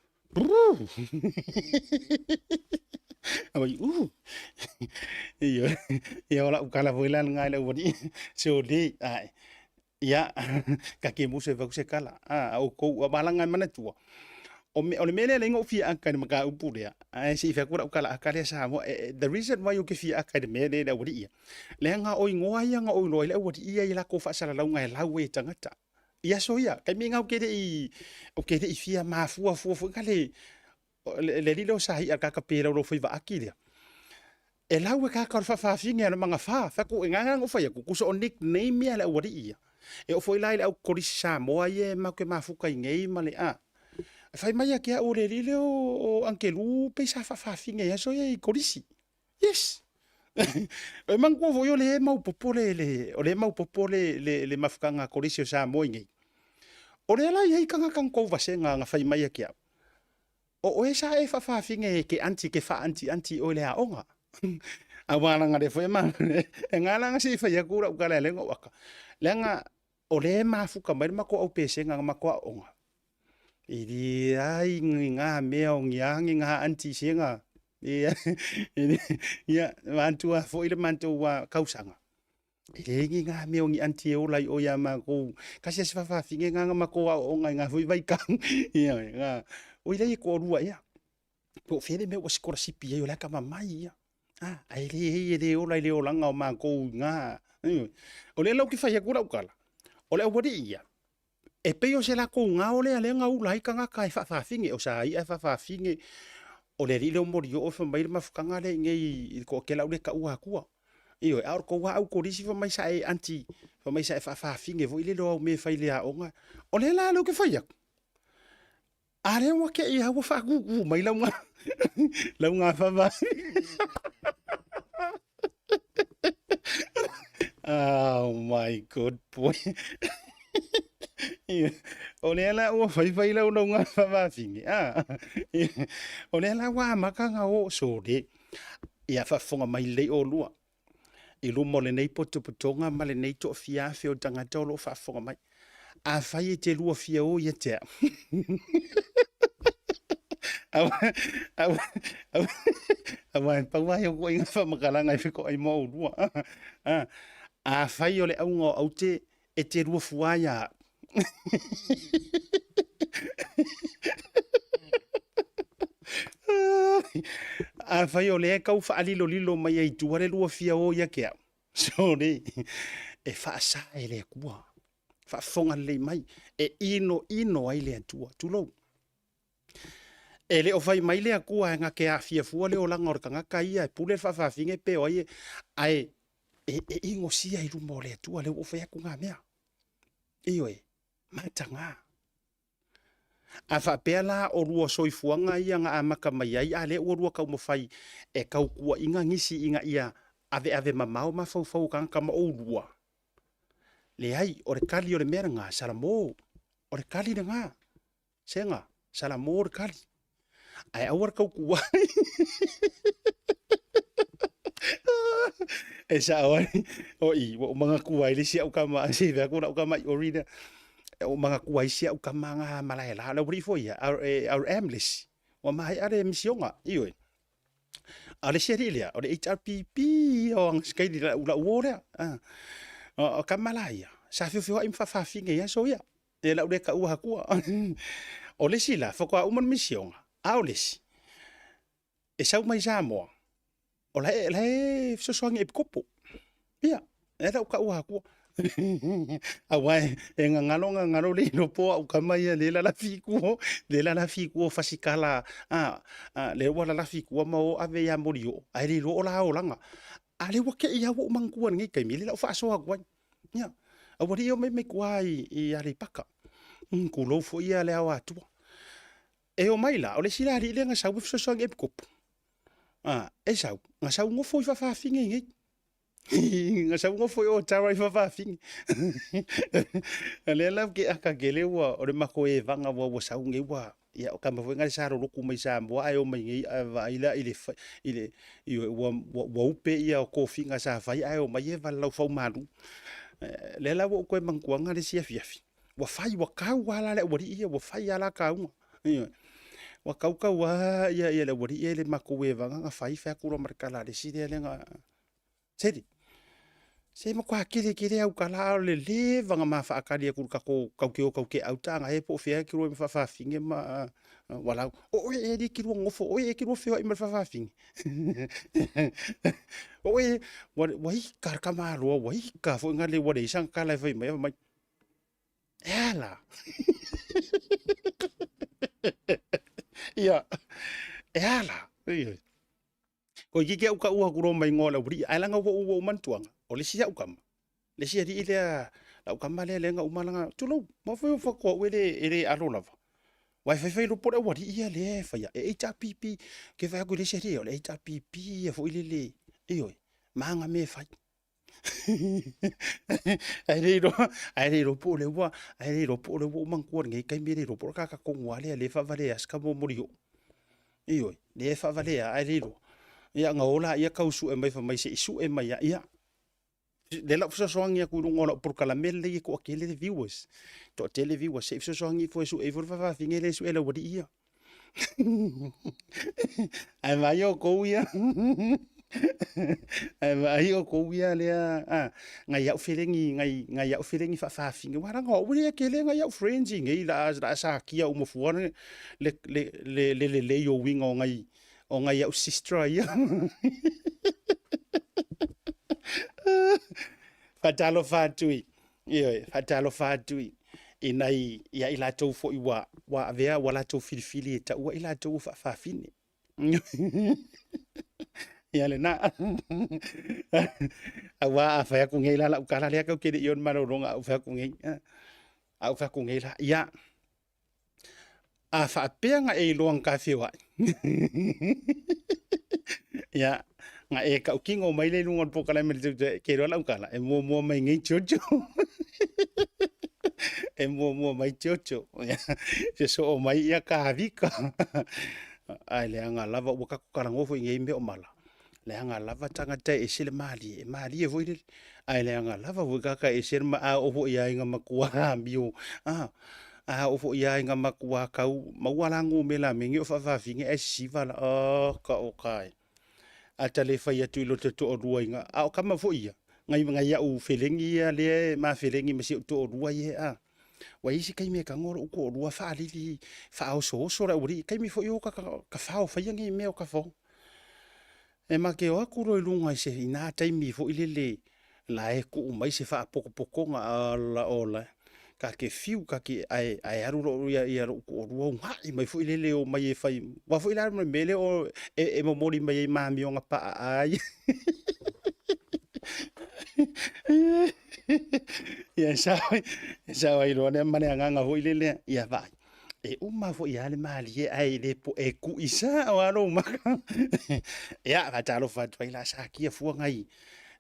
Ai u. Ia, ia ola u kala foi la ngai le wani. So le ai. Ia, ka ke musu e vaku se kala. Ah, o ko a bala ngai mana tua. O me o le mele le ngo fia aka ni maka upu lea. Ai si fa kura u kala aka le sa mo. The reason why you ke fia aka ni mele le wani ia. Le nga o ingoa ia nga o iloa le wani ia i la ko fa sala lau ngai lau e tangata. I aso ia, kei me ngau ke le i, o ke le i fia mafuafua foi ka le, le, le lilo sa hi a kaka pe lau foi vaaki lea. E lau e kaka o le whawhawhinge ana manga wha, whaku e nganga ngo whai aku, kuso o nickname ia le auari ia. E o foi lai le au kolisi Samoa ia e mau ke mafuka i ngei ma le a. E whai mai a ke au le lile o, o Ankelu pe sa whawhawhinge ia so ia i kolisi. Yes. E manatua foi o lea e maopoopo le, le, o lea e maopoopo le, le, le mafutaga a Kolisi o Samoa i nei. O lea la i ai tagata na tou vasega na fai mai ia te au, o oe sa e faafafine e ke aunty ke faa-aunty-aunty oe i le aoga. Aua leaga lea foi e ma, e ga la se i fai atu lau tala e ala ai ona ou aka. Leaga o lea e mafuta mai le matou aupesega na matou aooga. E leai ni ngā mea o ni a ni ngā anti sega. E, ia, matua foi le matou kausaga. E leai ni ngā mea o ni anti e ola i o ia mākou. Kasi a se whawhawhinge ngā ngā mako a o ngai ngā hui vai kau. Ia, ngā. O i rei e ko rua ia. Po whele mea ua sikorasipi ai o le aka mamai ia. Ah, ai le hei e le ola i le olanga o mākou ngā. O le lau ki whai aku lau kala. O le awari ia. E pei o se lakou gao lea lea gaula ai kagaka e faafafine, o sa i'a e faafafine, o le alii lea o Molioo e fai mai le mafukaga lea iinei i le toatele au lea e taua atua. Ioe, a o le tou lava au kolisi fai mai sa e anti, fai mai sa e faafafine foi lele o au mea e fai i le aoga. O lea la lea ou te fai atu, A lea ua te i ua faakūkū mai lau ngā, lau ngā whava. Oh my good boy. O lea la ua whaiwhai lau lau ngā whawawhine. Ah. O lea la ua amaka ngā o sore. Ia whafonga mai lei o lua. I luma o lenei potopotoga ma lenei toafiafe o tagata o lo o faafofoga mai. Afai e te luafia o ia te au. Aua, aua e pau ai o koe ngā whamakalanga e whiko ai mo urua. Afai o le aunga o aute e te luafua ai a au. Afai o lea e kau whaalilolilo mai ai tua le luafia o ia ke au. Sorry. E whaasa e le Atua. Whaafonga lelei mai. E ino ino ai le Atua. Tulou. E le o fai mai le Atua e ngake aafia fua le olaga o le tagata ia e pule le faafafine pe o ai e, ae e, e ingosia i luma o le Atua lea ua ou fai atu ngā mea. Ioe, matagā. A faapea la o lua soifuaga ia na amata mai ai, a lea ua lua taumafai e tautuaina nisi ina ia aveave mamao mafaufau o tagata ma oulua. Leai, o le kali o le mea lena, Salamo, o le kali lena. Sega, Salamo le kali. Ae aua le tautua. E sao ai, o i, ua ou manatua ai le isi au kama, se i aku lau kama i ori lea. E ou manatua ai si au kama nga malae la, le uri foi ia, RM le isi. Ua maea le misioga, ioe. A o le isi alii lea, o le HRPP ia o aga sikaili lau lau uo lea. O kama la ia, sa feofeoai ma faafafine i aso ia. E lau le taua hatua. O le isi la, faatoa uma le misioga, a o le isi, e sau mai Samoa, o la e, la e fesoasoani i epikopo. Ia, e lau taua hatua. Aua e, e gagalo gagalo le iloa po au kama ia le lalafi i tua, le lalafi i tua o fasikala, a, a, le ua lalafi i tua ma o ave ia Molioo, ae le iloa o la olaga. A lea ua kei lava ua ou manatua i lenei taimi, lea o le a ou faasoa atu ai. Ia, aua lii o mai mai tua i, i Aleipaka. Tulou foi ia le ao atua. E o mai la, o le isi la alii lea na sau e fesoasoani epikopo. A, e sau, na sau nofo i faafafine i nei. Na sau nofo i o Tara i faafafine. Lea la ke aka kele ua, o le mako e vanga ua ua sau nei ua, ia o kama foi ngale sa lolotu mai Samoa ae o mai nei ae vaai la i le i le i ua ua upe ia o kofiga sa fai ae o mai e vale lau fau malu. Lea la ua ou toe manatuaga le isi afiafi. Ua fai ua kau lava la le aualii ia ua fai lava la kauga. Ioe. Ua kaukau lava ia ia le aualii ia i le matou evaga na fai fai atu loa ma le tala a le isi lea lea na Seli, se matua kele kele au tala a o le leva na ma faatali atu i le tatou tau te o tau te au taga e po o fea e te lua ma faafafine ma walao. O oe ea e te lua nofo, o oe ea e te lua feoai ma le faafafine. O oe, ua, ua ika le tamaloa, ua ika foi na le ua leai sana tala e fai mai, fai mai, e a la? Ia, e a la? Ko itiiti au taua atu loa ma igoa o le aualii, ae leaga ua ou manatuaga, o le isi au tama, le isi alii lea, lau tama lea lea na uma lana, tulou, maua foi o faatoa au e le, e le alo lava. Aua e faifai loa po o le aualii ia lea e faia, e HRPP, ke fai atu i le isi alii, o le HRPP ia foi lele, ioe, ma ana mea e fai. Ae le iloa, ae le iloa po o lea ua, ae le iloa po o lea ua ou manatua i lenei taimi, e le iloa po o le tagata tonu lava lea lea e faavalea si tama o Molioo. Ioe, lea e faavalea ae le iloa. Ia ona o laia tau sue mai fai mai se i sue mai lava. Ia, Lea la ou fesoasoani atu i luga o lau polokalame lenei e toatele le viewers, toatele viewers, se i fesoasoani ifo e sue ifo le faafafine lea e sue e le aualii ia. Ae vaai outou ia, ae vaai outou ia lea, a, nai au felegi, nai, nai au felegi faafafine, aua leaga o au e tele nai au friends i inei, o le a satia uma fua le, le, le, le lelei o uiga o nai, o nai au sister ia. Faatalofa atu i, ioe, faatalofa atu i, i nai, ia i latou foi ua, ua avea ua latou filifili e taua i latou ua faafafine. Ia lena. Aua a fai atu nei la lau tala lea tatou te le i oo i le malologa a ou fai atu nei, a ou fai atu nei la, ia, A faapea na e iloa na ta feoai, ia, na e tautino mai lea i luga o le polokalame i le e te iloa lau tala, e muamua mai nei Jojo. E muamua mai Jojo. Sosoo mai ia Kavika. Ae leaga lava ua tatou talanoa foi i nei mea o mala, leaga lava tagata e ese le malie, e malie foi lele, ae leaga lava foi tagata e ese le ma, a oo foi lava ina matua amio, a, a oo foi lava ina matua tau maua la numera mea nei o faafafine ae sisiva la, oka oka e. A ta le fai atu i lo ta toalua ina, a o tama foi ia, nai, nai au felegi ia lea e ma felegi ma si ou toalua ia, a. Ua i ai se taimi e tago lou toalua faalili faaosooso le aualii, taimi foi o tafao faia nei mea o tafao. E ma te o atu loa i luga i se i na taimi foi lele la e tuu mai se faapotopotoga ala ola ta te fiu ta te ae ae alu loa ia ia lou toalua una'i mai foi lele omai e fai aua foi la le mea lea o e, e momoli mai ai ma amioga paaaā ia. Ia e sao ai, e sao ai loa lea ma le agaga foi lele, ia vaai, e uma foi lava le malie ae le po e ku'i sao lava lou maka. Ia, faatalofa atu ai la sakia fua nai,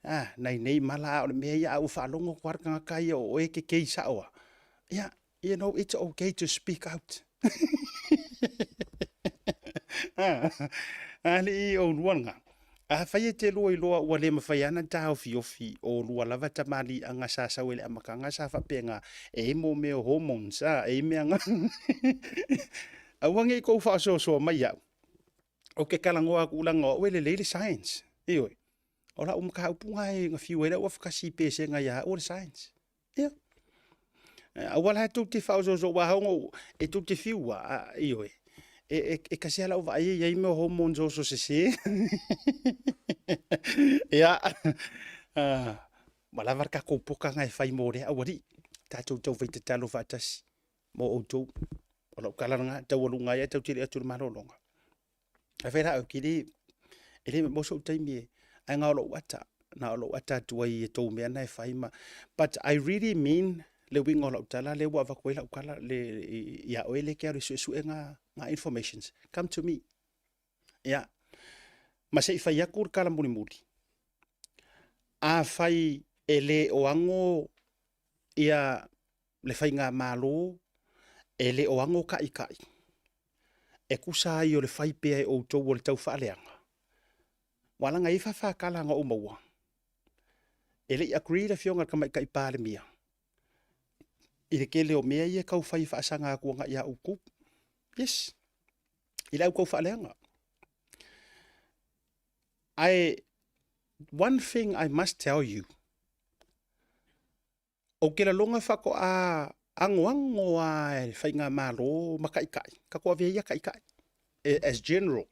a, nai nei mala a o le mea ia a ua faalogo atu lava le tagata ia o oe e te kei sao lava, ia, you know, it's okay to speak out. Alii oulua lena. Afai e te lua iloa ua le mafai lava ona taofiofi o oulua lava tamaliiaga sa sau i le amataga sa faapena, e i ai mo mea o hormones, a, e i ai mea na. Aua ne i tou faasoasoa mai au, ou te talanoa atu leaga o au e lelei le science. Ioe. O lau mataupu lena e na fiu ai lau afakasi i pesega ia au o le science. Ia. Aua la tou te faaosoosoo aua hono e tou te fiu a, ioe. E, e, e kasi lava lau vaai e i ai mea o hormones oso sese. Ia. Uh, ua lava le tatou pokaga e fai mo lea aualii. Tatou tau fai tatalo faatasi mo outou. O lau tala lena, taualuga ai ae tau tele atu i le malologa. Ae fai la au, ke le, e le maua so'u taimi e, ae na o lo'u ata, na o lo'u ata atu ai i a tou mea na e fai ma, but I really mean le uiga o lau tala lea ua avatu ai lau tala le, ia oe lea e te alu e suesue ngā, ngā informations, come to me. Ia, ma se i fai atu le tala mulimuli, afai e le o ago ia le faigamalo e le o ago ta'itai, e tusa ai o le fai pea e outou o le taufaaleaga, ua laga ai faafatala na ou maua. E le i agree le Afioga i le Tamaitai Palemia i le tele o mea ia e tau fai e faasaga atu agai ia outou. Yes, i le au taufaaleaga. Ae one thing I must tell you, Ou te lalona faatoa agoago a e le faigamalo ma taitai, tatou avea ia taitai as general,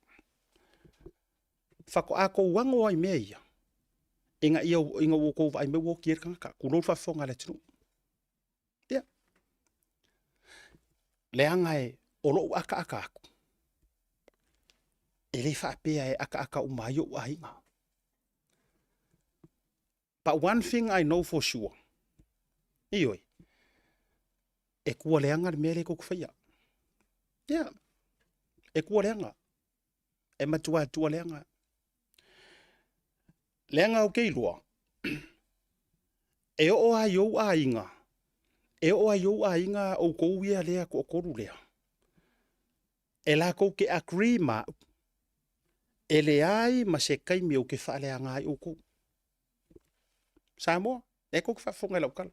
faatoa tou ago ai i mea ia, ina ia ina ua outou vaai mai ua oti ai le tagata, tulou le faafofoga a le atunuu. Ia. Leaga e o lou akaaka atu, e le faapea e akaaka uma ai ou aiga. But one thing I know for sure, ioe, e kua leaga le mea lea tou te faia. Yeah, e kua leaga. E matua tua leaga. Leaga ou te iloa, e oo lava i ou aiga, e oo lava i ou aiga outou ia lea toatolu lea, e latou te agree ma au, e leai ma se taimi ou te faaleaga ai outou. Samoa, e kou ke faafofoga i lau tala.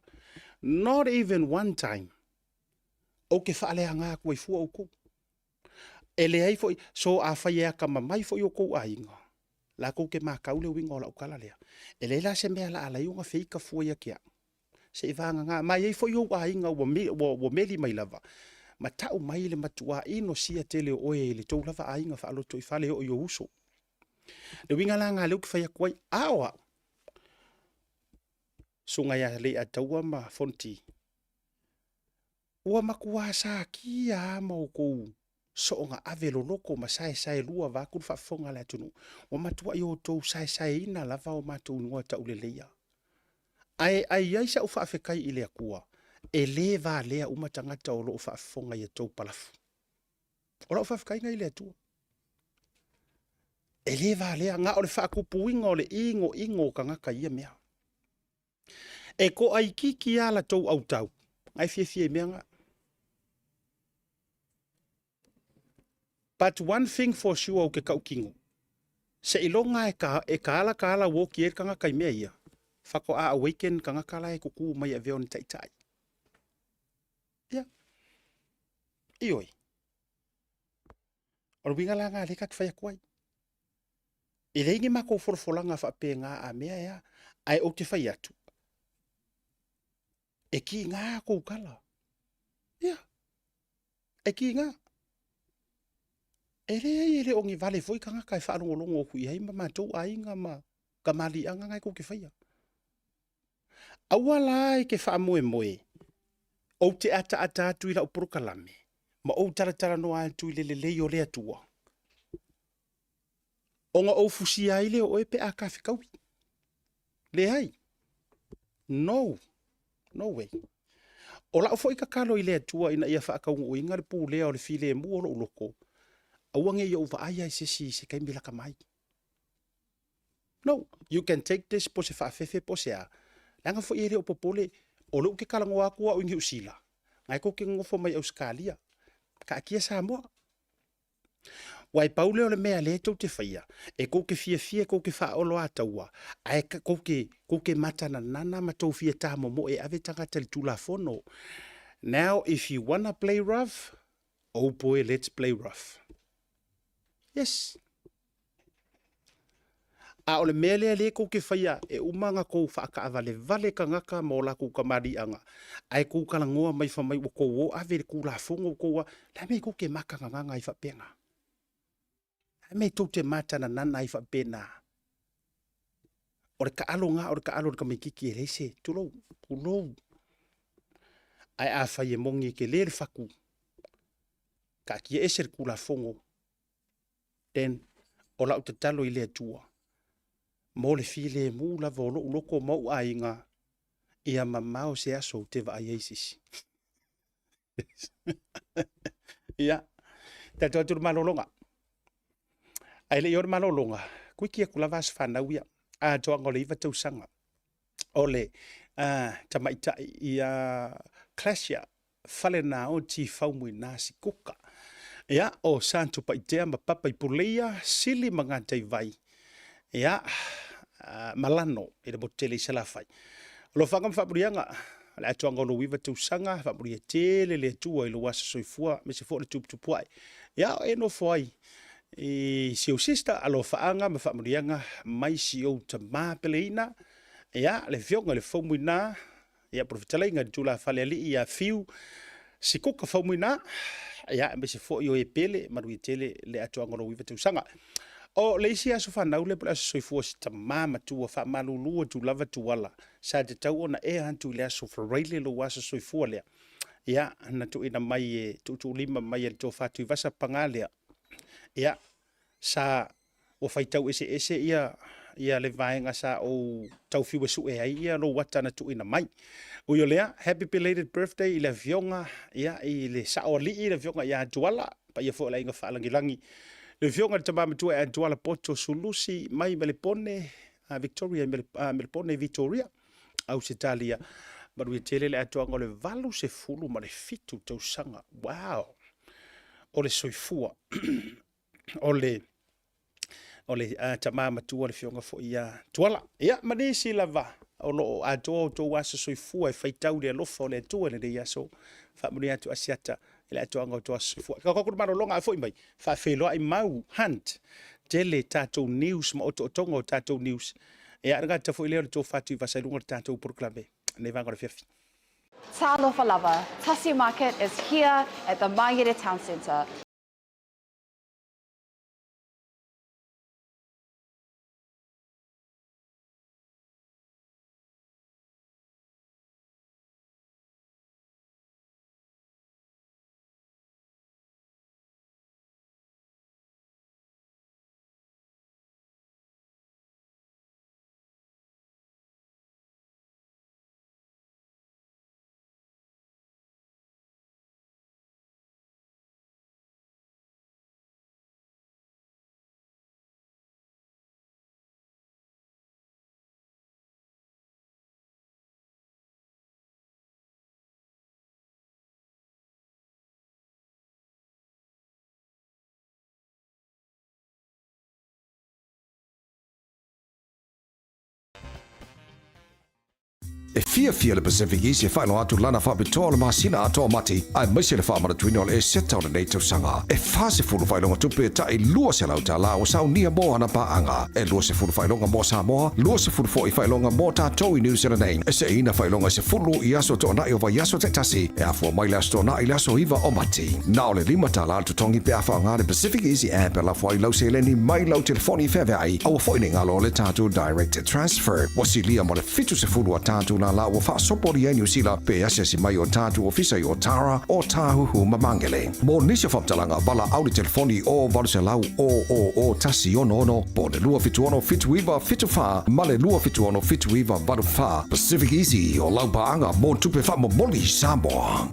Not even one time ou te faaleaga atu ai fua outou. E leai foi, so afai e atamamai foi outou aiga, latou te matau le uiga o lau tala lea. E leai la se mea o le a ala ai ona feita fua ia te au, seivagana, ma e i ai foi ou aiga ua meli mai lava ma tau mai le matua inosia tele o oe e le tou lava aiga faalotoifale e oo i ou uso. O le uiga la lena o lea ou te fai atu ai, a o au, Susuga ia Leiataua ma Fonoti, ua matua satia lava ma outou soona ave loloto ma saesaelua vaeatu le faafofoga a le atunuu, ua matuai outou saesaeina lava o matou igoa tauleleia. Ae a i ai sau faafetai i le Atua, e le valea uma tagata o lo o faafofoga i a outou palafu. O lau faafetai lena i le Atua. E le valea, na o le faatupuina o le inoino o tagata i ia mea. E toaitiiti lava la outou autau na e fiafia i mea na. But one thing for sure ou te tautino, seiloga e taala taala ua oti ai le tagata i mea ia, faatoa awaken le tagata la e tutu mai e avea ona taitai. Ia. Ioe. O le uiga la lena lea ta te fai atu ai. E leai ni matou folafolaga faapena a mea e a, ae ou te fai atu, e tiga a tou tala. Ia, e tiga. E leai e le o ni vale foi tagata e faalogologo atu i ai ma matou aiga ma tamaliiaga na e tou te faia. Aua la e te faamoemoe ou te ataata atu i lau polokalame ma ou talatalanoa atu i le lelei o le Atua, ona ou fusia ai lea o oe pe a ta fetaui. Leai. No. No way. O lau foi tatalo i le Atua ina ia faataunuuina le pulea o le filemu o lou loto, aua ne i ou vaaia i se isi i se taimi lata mai. No, you can take this po se faafefe po se a. Leaga foi e le o popole, o lea ou te talanoa atu au i Niu Sila, na e tou te nonofo mai Ausetalia, taatia Samoa. Ua e pau lea o le mea lea tou te faia, e tou te fiafia tou te faaoloataua, ae tou te, tou te matananana ma tou fia tamomoe e ave tagata i le Tulafono. Now if you wanna play rough, oh boy let's play rough. Yes. A o le mea lea lea tou te faia, e uma ona tou faataavalevale tagata ma o latou tamaliiaga, ae tou talanoa mai fai mai ua tou o ave le Tulafono ua tou a, le a mea e tou te matananana ai faapena? Le a mea e tou te matananana ai faapena? O le taalo lena o le taalo a le tamaitiiti e leai se, tulou, tulou. Ae afai e moni e tele le fatu, taatia ese le Tulafono, Then, o lau tatalo i le Atua, mo le filemu lava o lou loto ma ou aiga, ia mamao se aso ou te vaai ai i se isi. Ia, tatou atu le malologa. Ae le i oo le malologa, kuiki atu lava aso fanau ia, atoaga o le 9 tausaga o le tamaitai ia Clasia Falenaoti Faumuina Sikuka. Ia, o Satupaitea ma Papa i Puleia, Sili ma Gataivai, ia, Malano i le motu tele i Salafai. Alofaga ma faamanuiaga, o le atoaga o lou 9 tausaga, faamanuia tele le Atua i lou aso soifua, aemaise foi o le tuputupuae. Ia, o e nofo ai i si ou sister, alofaaga ma faamanuiaga mai si ou tama peleina, ia, le afioga i le Faumuina, ia po o le fetalaiga i le tulafale alii ia Fiu Sikuka Faumuina, ia aemaise foi o e pele, manuia tele le atoaga o lou 9 tausaga. O le isi aso fanau lea po o le aso soifua o si tama matua faamalulu atu lava Tuala, sa tatau ona ea atu i le aso Faraile lou aso soifua lea. Ia, na tuuina mai e tuutuulima mai e le tofa Tuivasa paga lea. Ia, sa ua faitau eseese ia ia le vaega sa ou tau fiu e sue ai ia lou ata na tuuina mai. Ui o lea, happy belated birthday i le afioga ia i le sao alii le afioga ia Tuala, paia foi o le aiga faalagilagi. Le afioga i le tama matua ia Tuala Poto Sulusi mai Melepone, Victoria Melepone Victoria, Ausetalia. Manuia tele le atoaga o le 87 tausaga. Wow! O le soifua. O le o le tama matua le afioga foi ia Tuala. Ia, ma nisi lava. O lo o atoa outou aso soifua e faitau i le alofa o le Atua i lenei aso. Faamanuia atu Asiata i le atoaga o outou aso soifua. Tatou atu i le malologa, a foi mai, faafeiloai Mau Hunt. Tele tatou news ma otootoga o tatou news. Ia, le gata foi lea o le tofa Tuivasa i luga o le tatou polokalame nei vaega o le afiafi.
Talofa lava, Tasi Market is here at the Mangere Town Centre.
E fiafia le Pacific Easy e faailoa atu lana faapitoa o le masina atoa o Mati, aemaise le faamanatuina o le Eseta o lenei tausaga. E 40 faailoga tupe tai $200 ua saunia mo ana paaga. E 20 faailoga mo Samoa, 20 foi faailoga mo tatou i New Zealand nei. E seeina faailoga e 10 i aso toonai o vaiaso taitasi, e afua mai le aso Toonai i le aso 9 o Mati. Na o le $5 le totogi pe a faaaoga le Pacific Easy App e lafo ai lau seleni mai lau telefoni feaveai. Aua foi ne i galo le tatou Direct Transfer. Ua silia ma le 70 a tatou lālā ua faasopolia i Niu Sila pe asiasi mai o tatou ofisa i Otara, Ōtāhuhu ma Māngere. Mo nisi o faamatalaga, valaau le telefoni o 800 000 166 po o le 276 79 74 ma le 276 79 84. Pacific Easy, o lau paaga mo tupe faamomoli i Samoa.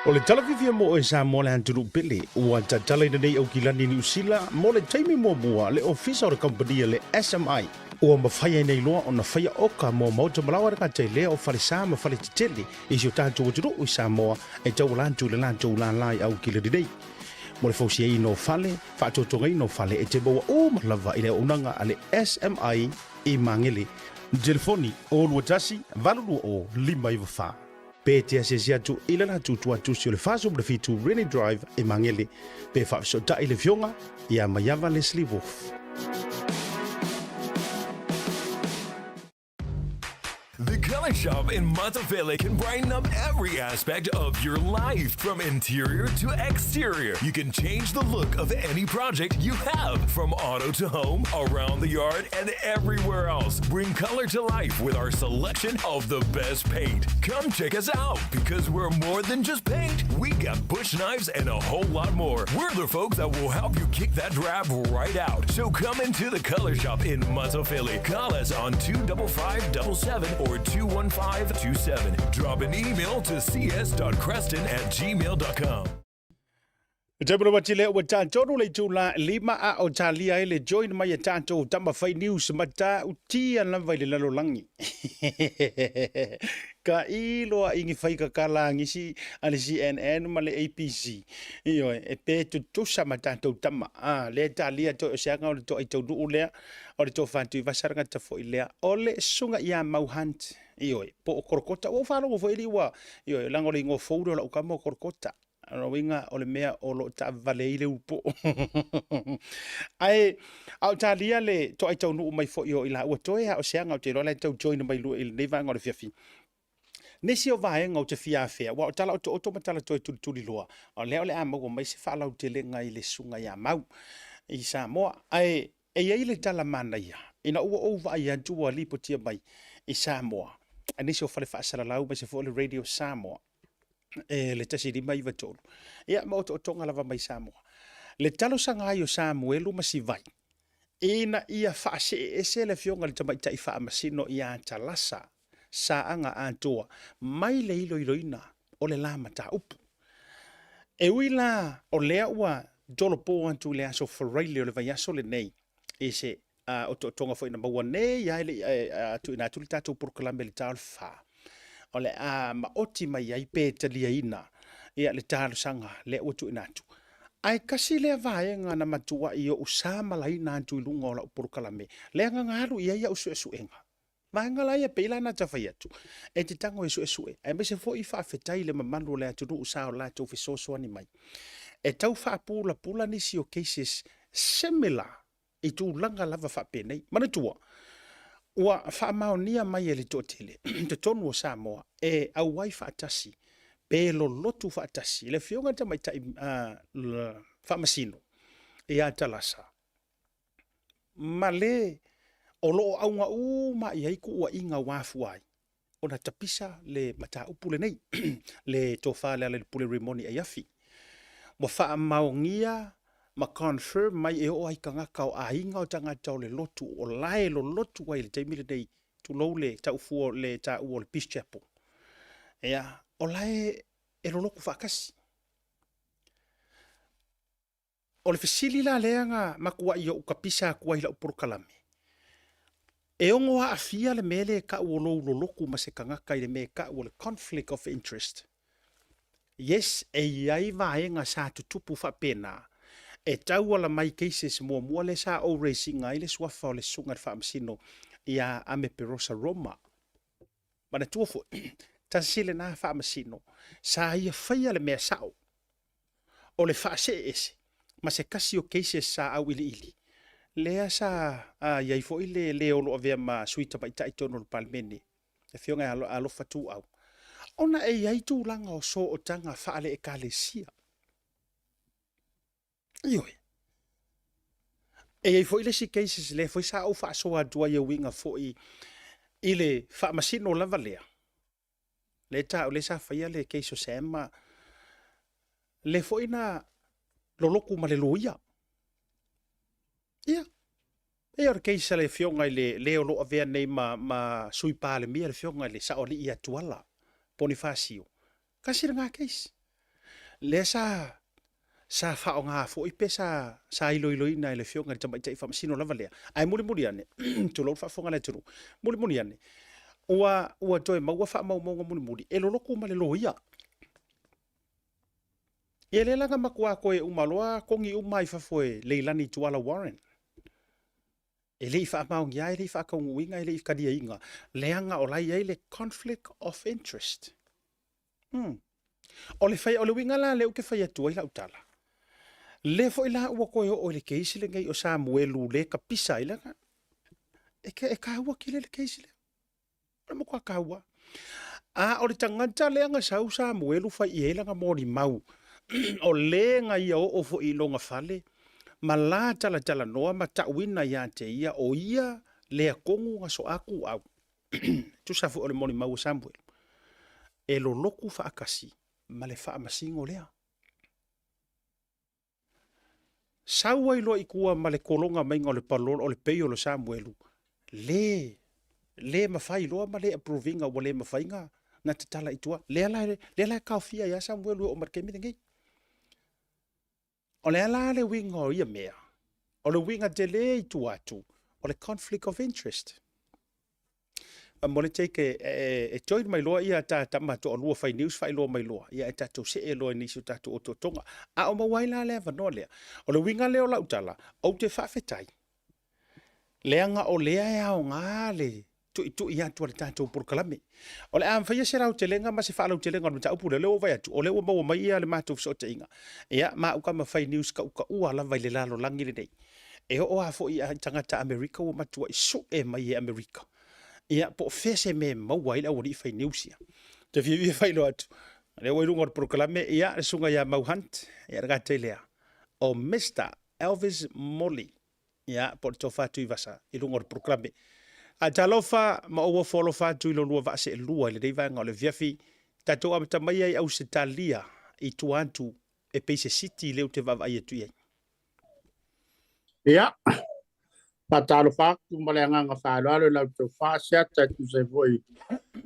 O le tala fiafia mo oe Samoa le atunuu pele, ua tatalaina nei Aukilani Niu Sila mo le taimi muamua le ofisa o le kamupani a le SMI. Ua mafai ai nei loa ona faia oka mo maota malaoa le gata i lea o falesa ma faletetele i si o tatou atunuu i Samoa e tauala atu i le latou lālā i Aukilani nei. Mo le fausiaina o fale, faatotogaina o fale e te maua uma lava i le auaunaga a le SMI i Magele. Telefoni, 021 820 594. Pe te asiasi atu i le latou tuatusi o le 47 Rennie Drive i Magele, pe faafesootai le Afioga ia Maiava Leslie Wolfe.
The Color Shop in Matafele can brighten up every aspect of your life, from interior to exterior. You can change the look of any project you have, from auto to home, around the yard, and everywhere else. Bring color to life with our selection of the best paint. Come check us out because we're more than just paint. We got bush knives and a whole lot more. We're the folks that will help you kick that drab right out. So come into the Color Shop in Matafele. Call us on 25577 or 21527. Drop an email to cs.creston at gmail.com.
Tamu lava tele ua tatou le itula lima a o talia ai le join mai e tatou tama fai news mata utia lava i le lalolagi. Ka iloa ingi fai kakala ngisi a le CNN ma le ABC. Ioe, e pe tutusa ma tatou tama. A, le talia toi o se aga o le toai taunuu lea, o le tofa Tuivasa ragata foi lea, o le susuga ia Mau Hunt. Ioe, po o Korokota. Ua ou faalogo foi alii ua, ioe, leaga o le igoa fou lea o lau kama o Korokota. O lona uiga o le mea o lo o taavale ai le upo. Ae a o talia le toai taunuu mai foi o i laua toe a o se aga ou te iloa la e tau join mai lua i lenei vaega o le afiafi. Nisi o vaega ou te fia afea, aua o tala otooto ma tala toe tulituliloa, o lea o le a maua mai se faalautelega i le susuga ia Mau i Samoa. Ae e i ai le tala manaia, ina ua ou vaai atu ua lipotia mai i Samoa, nisi o fale faasalalau aemaise foi o le Radio Samoa, e le 1593, ia ma otootoga lava mai Samoa. Le talosaga ai o Samuelu ma Sivai, ina ia faasee ese le afioga i le tamaitai faamasino ia Talasa Saaga Atoa mai le iloiloina o le la mataupu. E ui la o lea ua tolopo atu i le aso Faraile o le vaiaso lenei i se otootoga foi na maua nei lava e le i tuuina atu le tatou polokalame i le ta o le fa, o le a maoti mai ai pe taliaina ia le talosaga lea ua tuuina atu. Ae kasi lea vaega na matuai oʻu sa malaina atu i luga o lau polokalame, leaga na alu i ai au suesuega. Vaega la ia pei la na ta fai atu, e te tago e suesue, aemaise foi faafetai i le mamalu o le atunuu sa o latou fesoasoani mai. E tau faapulapula nisi o cases similar i tulaga lava faapenei. Manatua, ua faamaonia mai e le toatele i totonu o Samoa e auai faatasi pe lolotu faatasi le Afioga i le Tamaitai Faamasino ia Talasa ma le o lo o auga uma i ai tuuaiga ua afua ai ona tapisa le mataupu lenei, le Tofa Lealailepule Rimoni Aiafi. Ua faamaonia ma confirm mai e oo lava i tagata o aiga o tagata o le lotu o la e lolotu ai i le taimi lenei, tulou le taufua le taua o le Peace Chapel. Ia, o la e lolotu faatasi. O le fesili la lea na matuai ou tapisa atu ai i lau polokalame, e ono aafia le mea lea e tau o lou lolotu ma se tagata i le mea e tau o le conflict of interest? Yes, e i ai vaega sa tutupu faapena e tauala mai cases muamua lea sa ou raise ina ai le suafa o le Susuga i le Faamasino ia Ame Perosa Roma. Manatua foi, tasi lena Faamasino sa ia faia le mea sao o le faasee ese ma se tasi o cases sa auiliili, lea sa i ai foi le le o lo o avea ma sui tamaitai i totonu o le Palemene, le Afioga ia Alofa Tuuau, ona e i ai tulaga o sootaga faale-Ekalesia. Ioe. E i ai foi le isi cases lea foi sa ou faasoa atu ai e uiga foi i le faamasino lava lea, lea ta, lea sa faia le case o Sam ma lea foi na lolotu ma le loia. Ia, e o le case a le afioga i le le o lo o avea nei ma, ma sui palemia le afioga i le Saoalii ia Tuala Ponifasio. Tasi lena case. Lea sa sa faaaoga foi pe sa sa iloiloina e le afioga i le Tamaitai Faamasino lava lea. Ae mulimuli ane, tulou le faafofoga a le atunuu, mulimuli ane, ua ua toe maua faamaumauga mulimuli e lolotu ma le loia. Ia lea la na matua toe uma loa togi uma i fafo e Leilani Tuala Warren. E le i faamaonia, e le i faataunuuina, e le i taliaina, leaga o la e i ai le conflict of interest. O le fai, o le uiga la lea ou te fai atu ai lau tala, lea foi la ua toe oo i le case lenei o Samuelu lea e tapisa ai, leaga e, e taua tele le case lea. O le matua taua. A o le tagata lea na sau Samuelu fai i ai lana molimau, o le na ia oo foi i lona fale, ma la talatalanoa ma tauina ia te ia, o ia lea tonu na soa atu au. Tusa foi o le molimau a Samuelu, e lolotu faatasi ma le faamasino lea. Sau ai loa i tua ma le kologa maiga o le parole o le bail o Samuelu, le, le mafai loa ma le approve ina ua le mafai na, na tatala i tua. Lea la, lea la e taofia ai lava Samuelu e oo mai i le taimi lenei. O le a la le uiga o ia mea? O le uiga tele i tua atu, o le conflict of interest. Mo le take e, e, e join mai loa ia ta tama toalua fai news faailoa mai loa, ia e tatou see loa i nisi o tatou otootoga. A o maua ai la le avanoa lea. O le uiga lea o lau tala, ou te faafetai, leaga o lea e aoga le tuitui atu a le tatou polokalame. O le a faia se lautelega ma se faalautelega o le mataupu lea, o lea ua ou vaai atu, o lea ua maua mai ia le matou fesootaiga. Ia, ma au tama fai news tautaua lava i le lalolagi lenei. E oo lava foi i tagata Amerika ua matuai sue mai e Amerika. Ia, po o fea se mea e maua ai le aualii fai news ia. Ou te fiafia e faailoa atu, o lea ua i luga o le polokalame, ia, le susuga ia Mau Hunt, ia le gata i lea, o Mister Elvis Morley, ia, po o le Tofa Tuivasa i luga o le polokalame. Ae talofa ma ou ofo alofa atu i lo lua vaa seelua i lenei vaega o le afiafi, tatou amata mai ai Ausetalia i tua atu e pei se city lea ou te vaavaai atu i ai.
Ia, faatalofa atu ma le agaga faaaloalo i la outou faaseata e tusa ai foi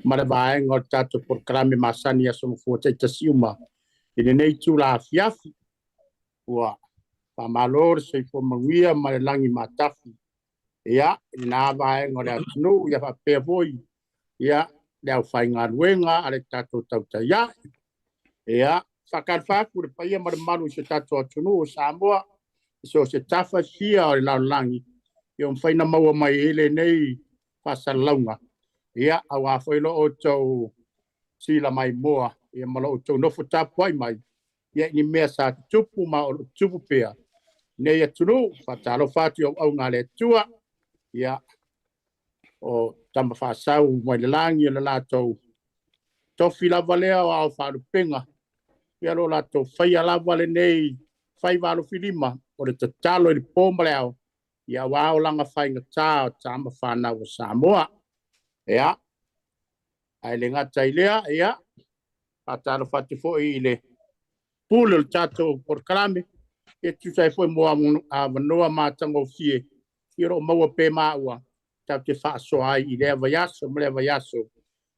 ma le vaega o le tatou polokalame masani i aso mafua taitasi uma i lenei itula afiafi. Ua faamalo le soifua manuia ma le lagi matafi ia, i lena vaega o le atunuu, ia faapea foi ia, le aufaigaluega a le tatou tautai ae. Ia, Faatalofa atu i le paia ma le mamalu o si o tatou atunuu o Samoa i so o se tafa e fia o le lalolagi ia mafai ona maua mai ai lenei faasalalauga, ia, aua foi lo outou sila maimoa ia ma lo outou nofo tapuai mai ia i ni mea sa tutupu ma o lo o tutupu pea i lenei atunuu. Faatalofa atu i auauna a le Atua, ia, o Tama Faasau mai le lagi o le latou tofi lava lea o ao faalupega, ia lo latou faia lava lenei faiva alofilima o le tatalo i le po ma le ao, ia aua olaga faigata o tama fanau a Samoa. Ia, ae le gata i lea, ia, faatalofa atu foi i le pule o le tatou polokalame, e tusa ai foi mo avanoa matagofie i o lo o maua pe maua tatou te faasoa ai i lea vaiaso ma lea vaiaso.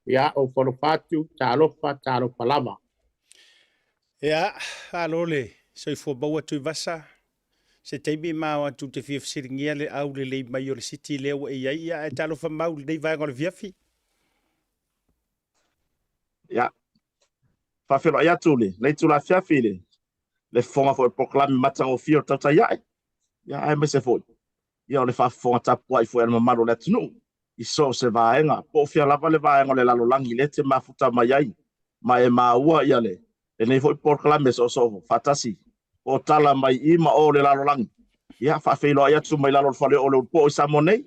Ia, ou falofa atu, talofa, talofa lava.
Ia, malo le soifua maua Tuivasa. Se taimi ma o atu te fia fesiligia le aulelei mai o le city lea ua e i ai, ia ae talofa mau i lenei vaega o le afiafi.
Ia, faafeiloai atu i lenei itula afiafi i le fofoga foi o le polokalame matagofie o le Tautai Ae, ia aemaise foi ia o le faafofoga tapuai foi a le mamalu o le atunuu i so o se vaega, po o fea lava le vaega o le lalolagi lea e te mafuta mai ai ma e maua ia lenei foi polokalame soosoo faatasi po o tala mai i ma o le lalolagi. Ia, faafeiloai atu mai lalo o le fale o le Ulupo i Samoa nei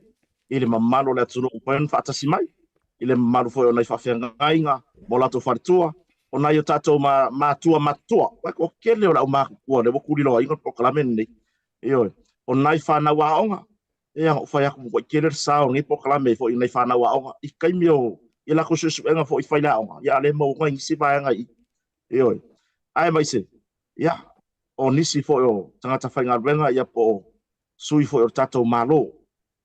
i le mamalu o le atunuu ua mafai ona faatasi mai, i le mamalu foi o nai faafeagaiga ma o latou faletua, o nai o tatou matua matutua. Ua toatele o le aumatutua lea ua tuliloaina le polokalame lenei. Ioe, o nai fanau aoga, e ana ou fai atu ua tele le sao o lenei polokalame foi i nai fanau aoga i taimi o i latou suesuega foi fai le aoga, ia a le maua ai nisi vaega i ioe, aemaise ia o nisi foi o tagata faigaluega ia po o sui foi o le tatou Malo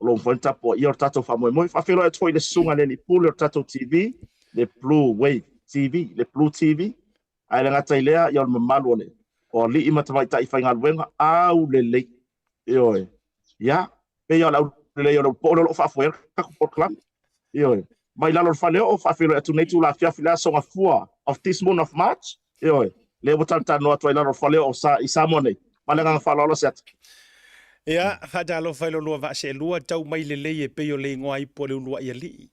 o lo o mafai ona tapuaia o le tatou faamoemoe. Faafeiloai atu foi i le susuga i le alii pule o le tatou TV, le Blue Wave TV, le Blue TV, Ae le gata i lea, ia o le mamalu o le o alii ma tamaitai faigaluega, aulelei. Ioe. Ia, pei lava o le aulelei o le ulupo o lo o faafoea le tatou polokalame. Ioe. Mai lalo o le faleoo, faafeiloai atu nei itula afiafi le aso Gafua of this moon of March. Ioe. Lea ua talatalanoa atu ai lalo o le faleoo sa i Samoa nei. Ma le agaga faaaloalo Asiata.
Ia, faatalofa i lo lua vaa seelua, tau mai lelei e pei o le igoa ipu a le uluai alii.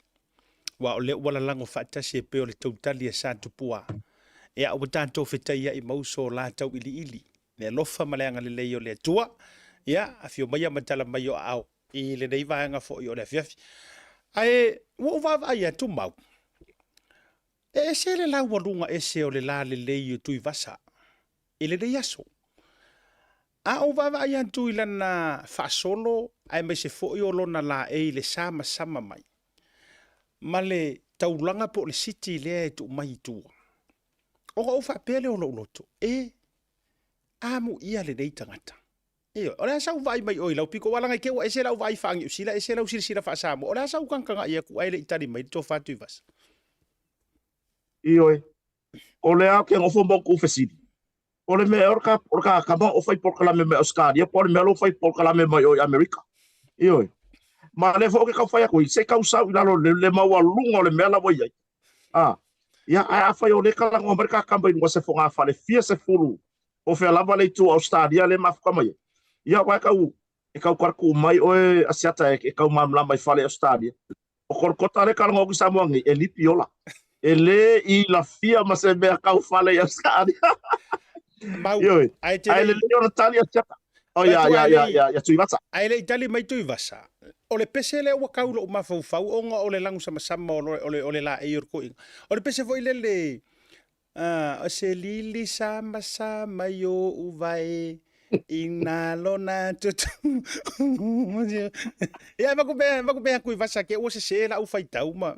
Aua o lea ua lalago faatasi e pei o le tautali a Satupua. Ia, ua tatou fetaiai ma uso o la tauiliili, le alofa ma le agalelei o le Atua. Ia, afio maia ma tala mai o aao i lenei vaega foi o le afiafi. Ae ua ou vaavaai atu Mau, e ese le laualuga ese o le lalelei o Tuivasa i lenei aso. A ou vaavaai atu i lana faasolo aemaise foi o lona laei i le samasama mai ma le taulaga po o le city lea e tuu mai i tua, ona ou faapea lea o lou loto, e, amuia lenei tagata. Ioe, o le a sau vaai mai oe i lau pito, aua leaga i te i ua ese lau vaai faa-Niu Sila, ese lau silasila faa-Samoa, o le a sau tagatagai atu ae le i tali mai le tofa Tuivasa?
Ioe, o le a ou te nofo ma outou fesili, O le mea o le ka, o le ka kama o fai polokalame mai Ausetalia po o le mea lo fai polokalame mai o i Amerika. Ioe. Ma le foi o ke kau fai aku i se kau sau i lalo le, le maualuga o le mea la ua i ai. Ah, ia, ae afai o le kalagoa mai le ka kama i luga se fogafale fia sefulu o fea lava le itu o Ausetalia le mafuta mai ai. Ia, ua e kau, e kau karaku mai oe Asiata e, e kau malamalama i fale Ausetalia. O Kolokota le kalagoa aku i Samoa nei, e lipi ola. E le i lafia ma se mea kau fale i Ausetalia.
Mau,
Ioe.
ae te
Ae
le i
lelei ona tali Asiata. Oh,
Fai
ia,
atu
ia,
ae
ia,
le i
ia, ia Tuivasa.
Ae le i tali mai Tuivasa, o le pese lea ua kau i lou mafaufau ona o le lagusamasama o le, o le, o le laei o le toeaina. O le pese foi lele, ah, o se lili samasama i oʻu vae, ina lona tutu. Ia, e vaku pea, vaku pea Tuivasa ke ua sese lau faitau ma.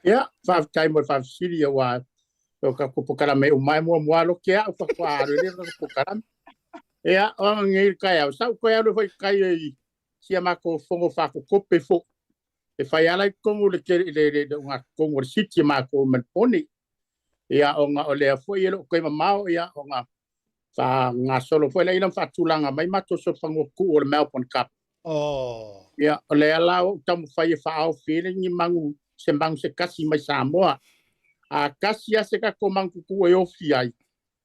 Ia, faafetai mo le faafesili aua o ka polokalame uma e muamua alo ke au faatoa alo i le ka polokalame. Ia, o anga nei le taeao, sa ou toe alu foi i tai i sia matou fono faakokope foi. E fai ala i totonu le tele le le le totonu o le city matou i Melbourne. Ia, ona o lea foi e le o toe mamao, ia, ona faagasolo foi lea ina faatulaga mai matou solofanua tuu o le Melbourne Cup.
Oh.
Ia, o lea la ua ou taumafai e faaofi ai le ni manu, se manu se tasi mai Samoa. A kasi a se kako mangukuku e ofi ai,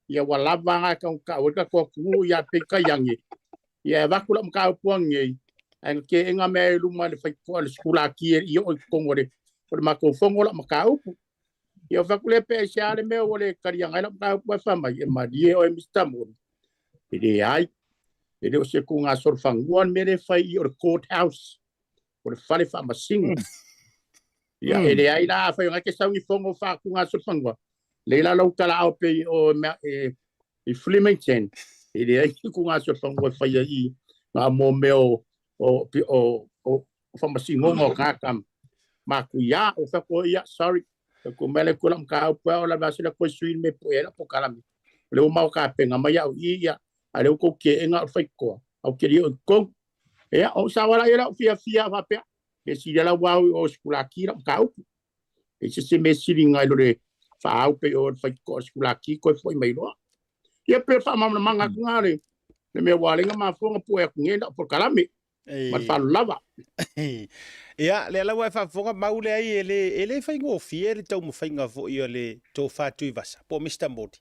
ia ua lava nga e kaukau ai le kako atunuu ia peitai ane, ia e avatu lau mataupu anei, ae na teena mea i luma e le faitotoa le sikulaki e i oo i totonu o le o le matou fono lau mataupu. Ia ou fai atu lea pe aisea le mea ua le taliaga ai lau mataupu ae fai mai, e malie oe Mister Moni. E leai, e le o se tuugasolofanua le mea lea e fai i o le court house. o le fale faamasino. Ia, e leai la, afai o na e te sau ni fono faatugasolofanua, lei la lou talaao pei o mea e i Flemington, e leai se tuugasolofanua e faia i na mo mea o o o o faamasinoga o tagata matuia. O fai atu ia, sorry, ko mea le kula mataupu o la vase la koe sui me po e la po kalami. O le uma o kapena mai au i ia, a le ukou ke enga o whaikoa, au ke rio i kou. Ia, o sawala ia lau fiafia faapea, me sili ala ua au i o sikulaki lau mataupu. E se se me sili ngai lo le faau pe o le faitotoa o sikulaki koe foi mai loa. Ia pe faamalamalamaga atu ngā le le mea ua lenga mafuanga pue atu nei lau polokalame. Ma le faaaloalo lava.
Ia, lea la ua e faafofoga mau leai e le, e le faigofie le taumafaiga foi a le Tofa Tuivasa po o Mister Modi.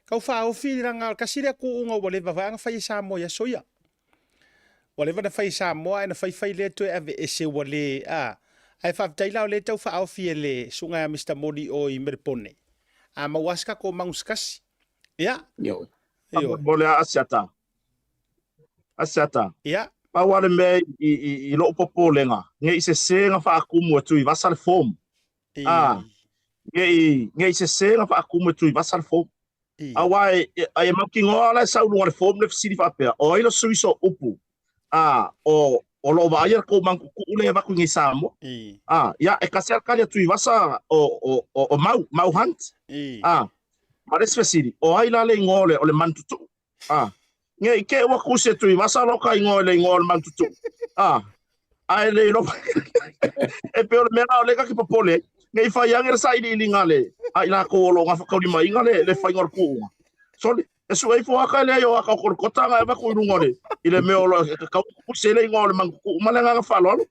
Tau faaofi leaga tasi lea tuuga ua leva foi ona fai e Samoa i aso ia. Ua leva na fai e Samoa ae na faifai lea toe aveese ua le, a. Ae faafetai la o lea e tau faaofi e le susuga ia Mister Modi o i Melepone. A maua lava se tatou magu se tasi. Ia.
Ioe.
Ioe.
Mo le Asiata. Asiata.
Ia.
Pau lava le mea i, i, i lou popolega, ne i sese na faatumu e Tuivasa le form. A, ne i, ne i sese na faatumu e Tuivasa le form. Aua e, e, e mautinoa la e sau luga o le form le fesili faapea, o ai le sui so upu? A, o, o lo o vaaia le kou mangutuku'u lea e avatu i nei Samoa. A, ia, e tasi lava le tali a Tuivasa o, o, o, o Mau, Mau Hunt. A, ma le isi fesili, o ai la le igoa o le, o le manututu'u? A, ne i te i ua tusi e Tuivasa lo ka igoa i le igoa o le manututu'u. A, ae le iloa e pei o le mea lena o lea ta te popole ai, ne i fai ane le sailiiliga a le a i latou o lo o gafataulimaina le le faiga o le tuuga. Sole, e sue ifo aka e leai o aka o Kolokota na e avatu i luga o le i le mea o lo e tatau ona tusi ai le igoa o le manututu'u ma le agaga faaaloalo.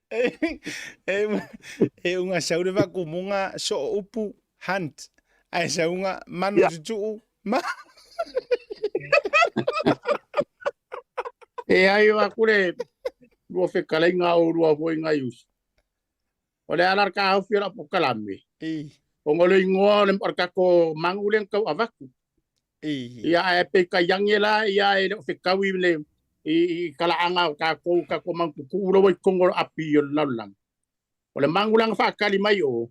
E uga sau le faakumuga soo upu hunt ae sauga manu tutuu ma.
E ai o aku le lua fetalaiga o lua foi ngai usi. O le ala ka ofi o la pokalame. Ona o le igoa o le o le tatou magu lea na tau avatu. Ia ae peitai ane la ia e le o fetaui le i, i talaaga o tatou tatou manututuu la ua i totonu o le api o le lalolagi. O le magu la na faatali mai o,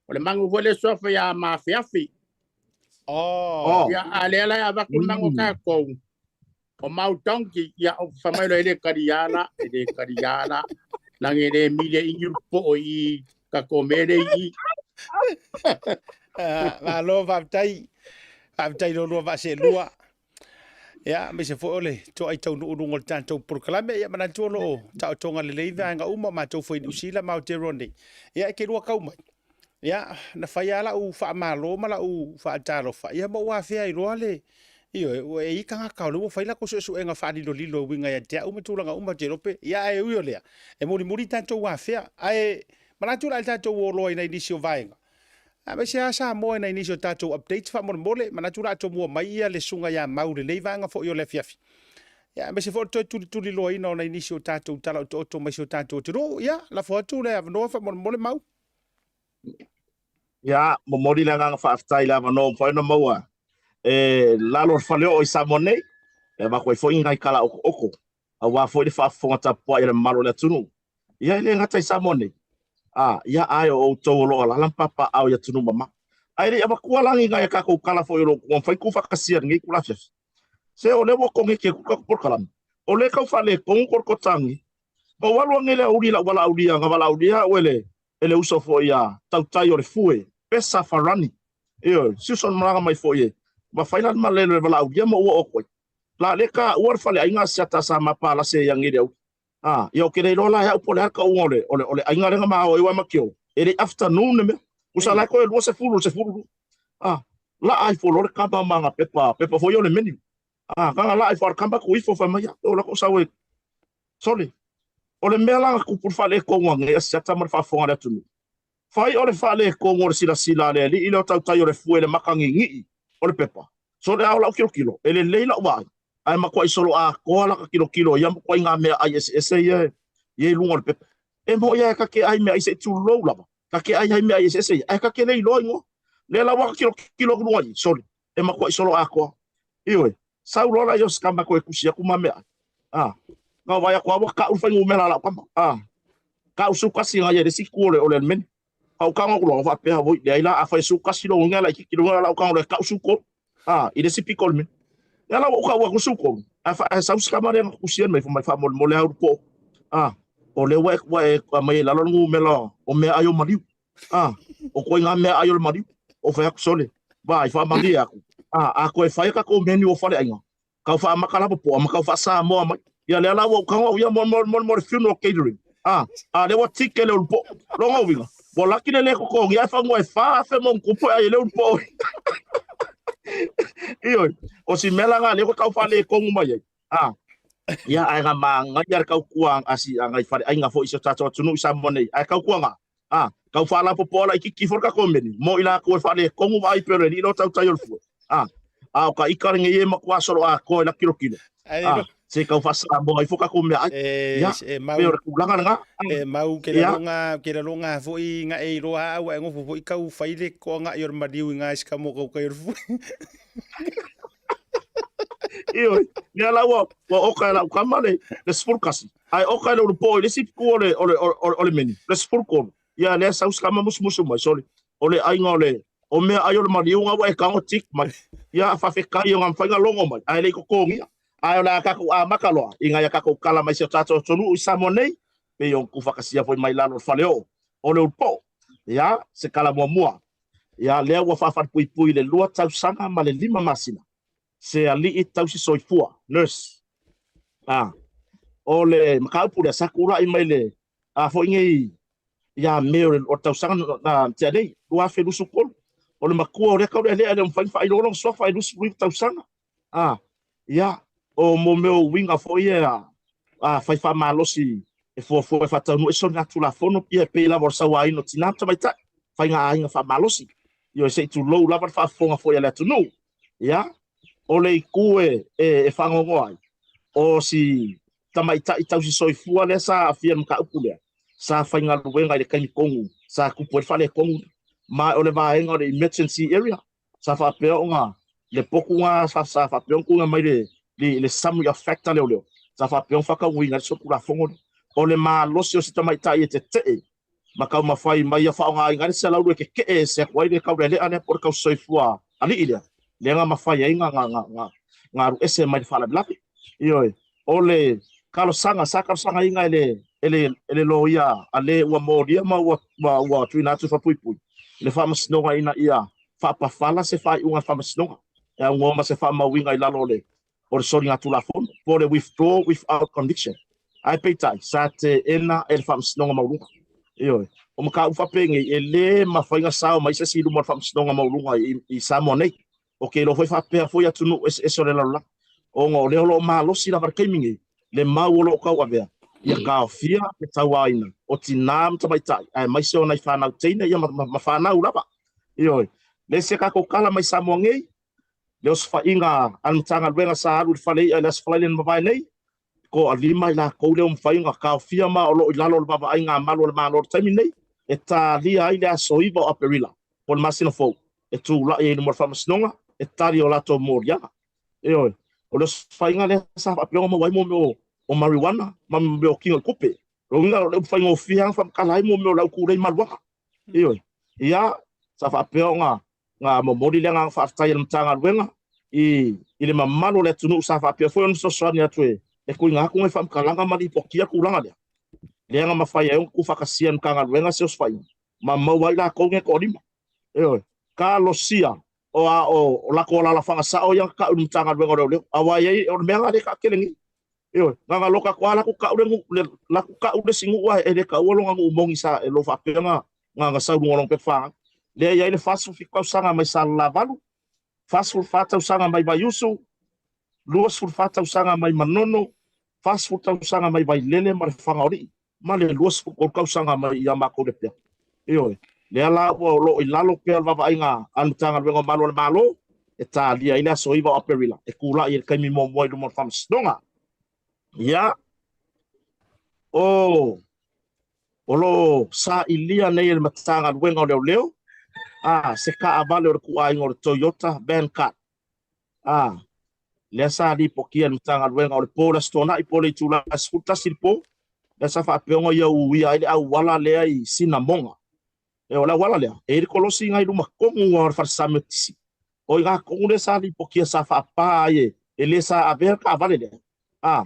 o le magu foi lea suafa ia Mafeafi.
Oh.
Ia, a lea la e avatu le magu o tatou, o Mau Donkey, ia, o fai mai loa e le talia la, e le talia la, lagi e le mili ai ingi poo i tatou mea lea i i.
Ah, malo, faafetai. Faafetai i lo lua vaaseelua. Ia, aemaise foi o le toai taunuu luga o le tatou polokalame. Ia, manatu o lo o taotoga lelei vaega uma, o matou foi i Niu Sila ma Aotearoa nei. Ia, e te lua kau mai. Ia, na fai lava lau faamalo ma lau faatalofa, ia ma ou afea ai loa le, ioe, ua e i ai tagata o lea ua fai latou suesuega faalilolilo e uiga ia te au ma tulaga uma, ou te iloa pe, ia ae ui o lea, e mulimuli tatou afea. Ae manatu la i le tatou o loa i nai nisi o vaega, Aemaise lava Samoa i nai nisi o tatou updates faamolemole, manatu o le a tomua mai ia le susuga ia Mau i lenei vaega foi o le afiafi. Ia, aemaise foi o le toe tulituliloaina o nai nisi o tatou tala otooto mai si o tatou atunuu. Ia, lafo atu le avanoa faamolemole Mau.
Ia, momoli le agaga faafetai i le avanoa ua mafai ona maua e lalo o le faleoo i Samoa nei, e avatu ai foi ni nai tala okoooko aua foi le faafofoga tapuai a le mamalu o le atunuu. Ia e le gata i Samoa nei, a, ia ae o outou o lo o alaala ma papaaao i atunuu mamao. Ae le i avatua la ni nai a tatou tala foi o lo o ua mafai tuufaatasia i lenei itula afiafi. Se o lea ua koneti atu le tatou polokalame, o lea e tau faaletonu Kolokotagi. Na ou alu anei i le aoauli i lau valaaulia, na valaaulia au e le, e le uso foi a Tautai o le Fue, Pesa Farani. Ioe, si uso na malaga mai foi e, ma fai la le malele o le valaaulia ma ou oo atu ai. La lea taua le faleaiga a Siata sa ma palase ai anei i le aoauli. A, ia ou te le iloa la e au po o le a le tauga o le, o le, o le aiga lea na ma o ai ma Keo. E le i afternoon le mea. Usa la e toe 20 i le 12. A, laa ifo loa le kama ma ana pepa, pepa foi ia o le menu. A, kanga laa ifo a le kama tu ifo fai mai, ia, o la kou sau e, sole. O le mea la na tupu le faaletonu anei a Siata ma le faafofoga a le atunuu. Fai o le faaletonu o le silasila a le alii lea o tautai o le fue i le maka gigii o le pepa. Sole a o lau tilotilo, e lelei lau vaai, ae matuai solo atoa laka tilotilo i ia matuaiga meaai eseese ia e i ai i luga o le pepa. E moni lava ta te ai meaai se i tulou lava, ta te ai ai meaai eseese ia, ae ta te le iloa igoa. Lea la ua tilotilo atu luga i i, sole, e matuai solo atoa. Ioe, sau loa la i o se tama e toe tusi atu ma meaai. A, na vaai atu lava ua tau le fuainumera a lau tama. A, tau 11 na ia i le isi itu o le o le alimene. Ka ou tago atu loa, faapea, oi, leai la, afai e 11 lou uiga e laitiiti loa lau tago loa e tau 13. A, i le isi pito o le mea. Ia la ua ou tau atu 13, ae fa, ae sau si tama lea na tusia mai, fai mai, faamolemole lava Ulupo. A, o lea ua e, ua e aumai i lalo le numera o meaai o maliu. A, o ituaiga meaai o le maliu. Ou fai atu, sole, vaai, faamalie atu. A, a toe fai a tatou menu o faleaiga, Kau faamaka lava poa ma kau faa-Samoa mai. Ia lea la ua ou tago au ia mo, mo, mo, mo le funeral catering. Ah, a lea ua tike le ulupo. Longa uiga. Ua laki le le totogi ae fanua e 4,000 ma ona tupu e ai e le ulupo. Ioe, o si mea la nga lea ua tau faaletonu mai ai. Ah, ia ae na manaia le tautua a si a nai faleaiga foi i si o tatou atunuu i Samoa nei. Ae tautua nga, A, tau faalapopoa laitiiti foi le tatou menu, mo i latou e faaletonu vaai pei o le alii lea o tautai o le fue. A, a o ka ika lenei e matua solo atoa i la tilotilo. A, se tau faa-Samoa ifo tatou meaai. Ia,
E mau,
pei o le tulaga lena.
E mau ke laloga, ke laloga foi nga e iloa au e ngofo foi kau fai le koanga i o le maliu i ngā isi ka mo kau kai o le fue.
Ioe, lea la ua, ua oka e lau tama le, le 11. Ae oka e le ulupo i le isi pitu o le, o le, o le, o le menu, le 13. Ia lea sau si tama musumusu mai, sole, o le aiga o le, o meaai o le maliu ga ua e tago tick mai. Ia faafetai o ga mafai ona logo mai, ae le i totogia. Ae o le a tatou amata loa i nai a tatou tala mai si o tatou atunuu i Samoa nei, pei ona tuufatasia foi mai lalo o le faleoo o le ulupo. Ia, se tala muamua. Ia, lea ua faafalepuipui i le 2 tausaga ma le 5 masina se alii tausi soifua, nurse. A, o le mataupu lea sa tulai mai le a foi nei ia Me o le tausaga na tea nei, 2023. O le matua o lea taulealea e le mafai ona faailoa lona suafa e 29 tausaga. A, ia, o mo mea o uiga foi ia a fai faamalosi e fuafua e faataunuu ai soligatulafono, ia e pei lava o le sauaina o tina ma tamaitai, faiga aiga faamalosi. Ioe, se i tulou lava le faafofoga foi a le atunuu. Ia, o le itu e, e, e faanoanoa ai, o si tamaitai tausi soifua lea sa aafia i le mataupu lea, sa faigaluega i le taimi tonu sa tupu ai le faaletonu, ma o le vaega o le emergency area, sa faapea ona le potu na sa, sa faapea ona tuuina mai le, le, le summary of fact a leoleo, sa faapea ona faataunuuina ai le solitulafono lea. O le malosi o si tamaitai e tetee ma taumafai mai ia faaaogaina ai le 102 e tetee ese atu ai le taulealea lea po o le tausisoifua alii lea, lea na mafai ai na, na, na, na, na alu ese mai le faalavelave. Ioe, o le talosaga, sa talosagaina e le, e le, e le loia a le ua molia ma ua, ua, ua tuuina atu i falepuipui le faamasinoga ina ia faapafala se faaiuga a le faamasinoga e aunoa ma se faamauina i lalo o le o le soligatulafono po o le withdraw without conviction. Ae peitai, sa teena e le Faamasinoga Maualuga. Ioe. O mataupu faapenei, e le mafai ona sao mai se isi i luma o le Faamasinoga Maualuga i, i Samoa nei. Ou te iloa foi faapea foi atunuu eseese o le lalolagi, ona o lea o lo o malosi lava i le taimi nei le mau o lo o tauavea ia taofia le tauaina o tinā ma tamaitai, aemaise o nai fanau teine ia ma, ma, ma fanau lava. Ioe. Le isi a tatou tala mai Samoa nei, le osofaiga a le Matagaluega sa alu i le fale i'a i le Aso Faraile na mavae nei, toalima i latou lea ua mafai ona taofia ma o lo o i lalo o le vaavaaiga a malu o le Malo i le taimi nei, e talia ai le aso 9 o Aperila po o le masina fou e tulai ai i luma o le Faamasinoga e tali o latou moliaga. Ioe, o le osofaiga lea sa faapea ona maua ai mea o marijuana ma mea o tino i tupe. O lona uiga o le upu faigofie lava ona faamatala ai mea o le aukūlei maluaga. Ioe, ia, sa faapea ona na momoli le agaga faafetai a le Matagaluega i, i le mamalu o le atunuu sa faapea foi ona fesoasoani atu e, e tuuina atu nai faamatalaga ma lipotia tulaga lea. Lea na mafai ai ona tuufaatasia e le Matagaluega se osofaiga ma maua ai latou nei toalima. Ioe, talosia o a o, o latou alaalafaga sao ia na tau i le Matagaluega o Leoleo. Aua e i ai, o le mea lena lea e taatele nei. Ioe, na ona loka atu lava latou tau le nuu, le, latou tau le isi nuu ae e le taua lona nuu moni sa e lo faapea na, na, na sau luga o lona pepa fanau. Lea e i ai le 47 tausaga mai Salelavalu, 44 tausaga mai Vaiusu, 24 tausaga mai Manono, 40 tausaga mai Vailele ma le Fagaolii, ma le 23 tausaga mai ia matou Lepea. Ioe. Lea la ua o lo o i lalo pea o le vaavaaiga a le Matagaluega o Malu a le Malo e talia ai le aso 9 o Aperila e kula'i ai le taimi muamua i luma o le Faamasinoga. Ia, o o lo o sailia nei e le Matagaluega o Leoleo a se taavale o le ituaiga o le Toyota Vanguard a lea sa lipotia e le Matagaluega o le po o le Aso Toonai po o le itula e 11 i le po, lea sa faapea ona ia uia ai le auala lea i Sinamoga. E o le auala lea, e i ai le kolosi i luma tonu lava o le falesami o Tisi. O i ina tonu lea sa lipotia sa faapa ai e, e le sa avea le taavale lea. A,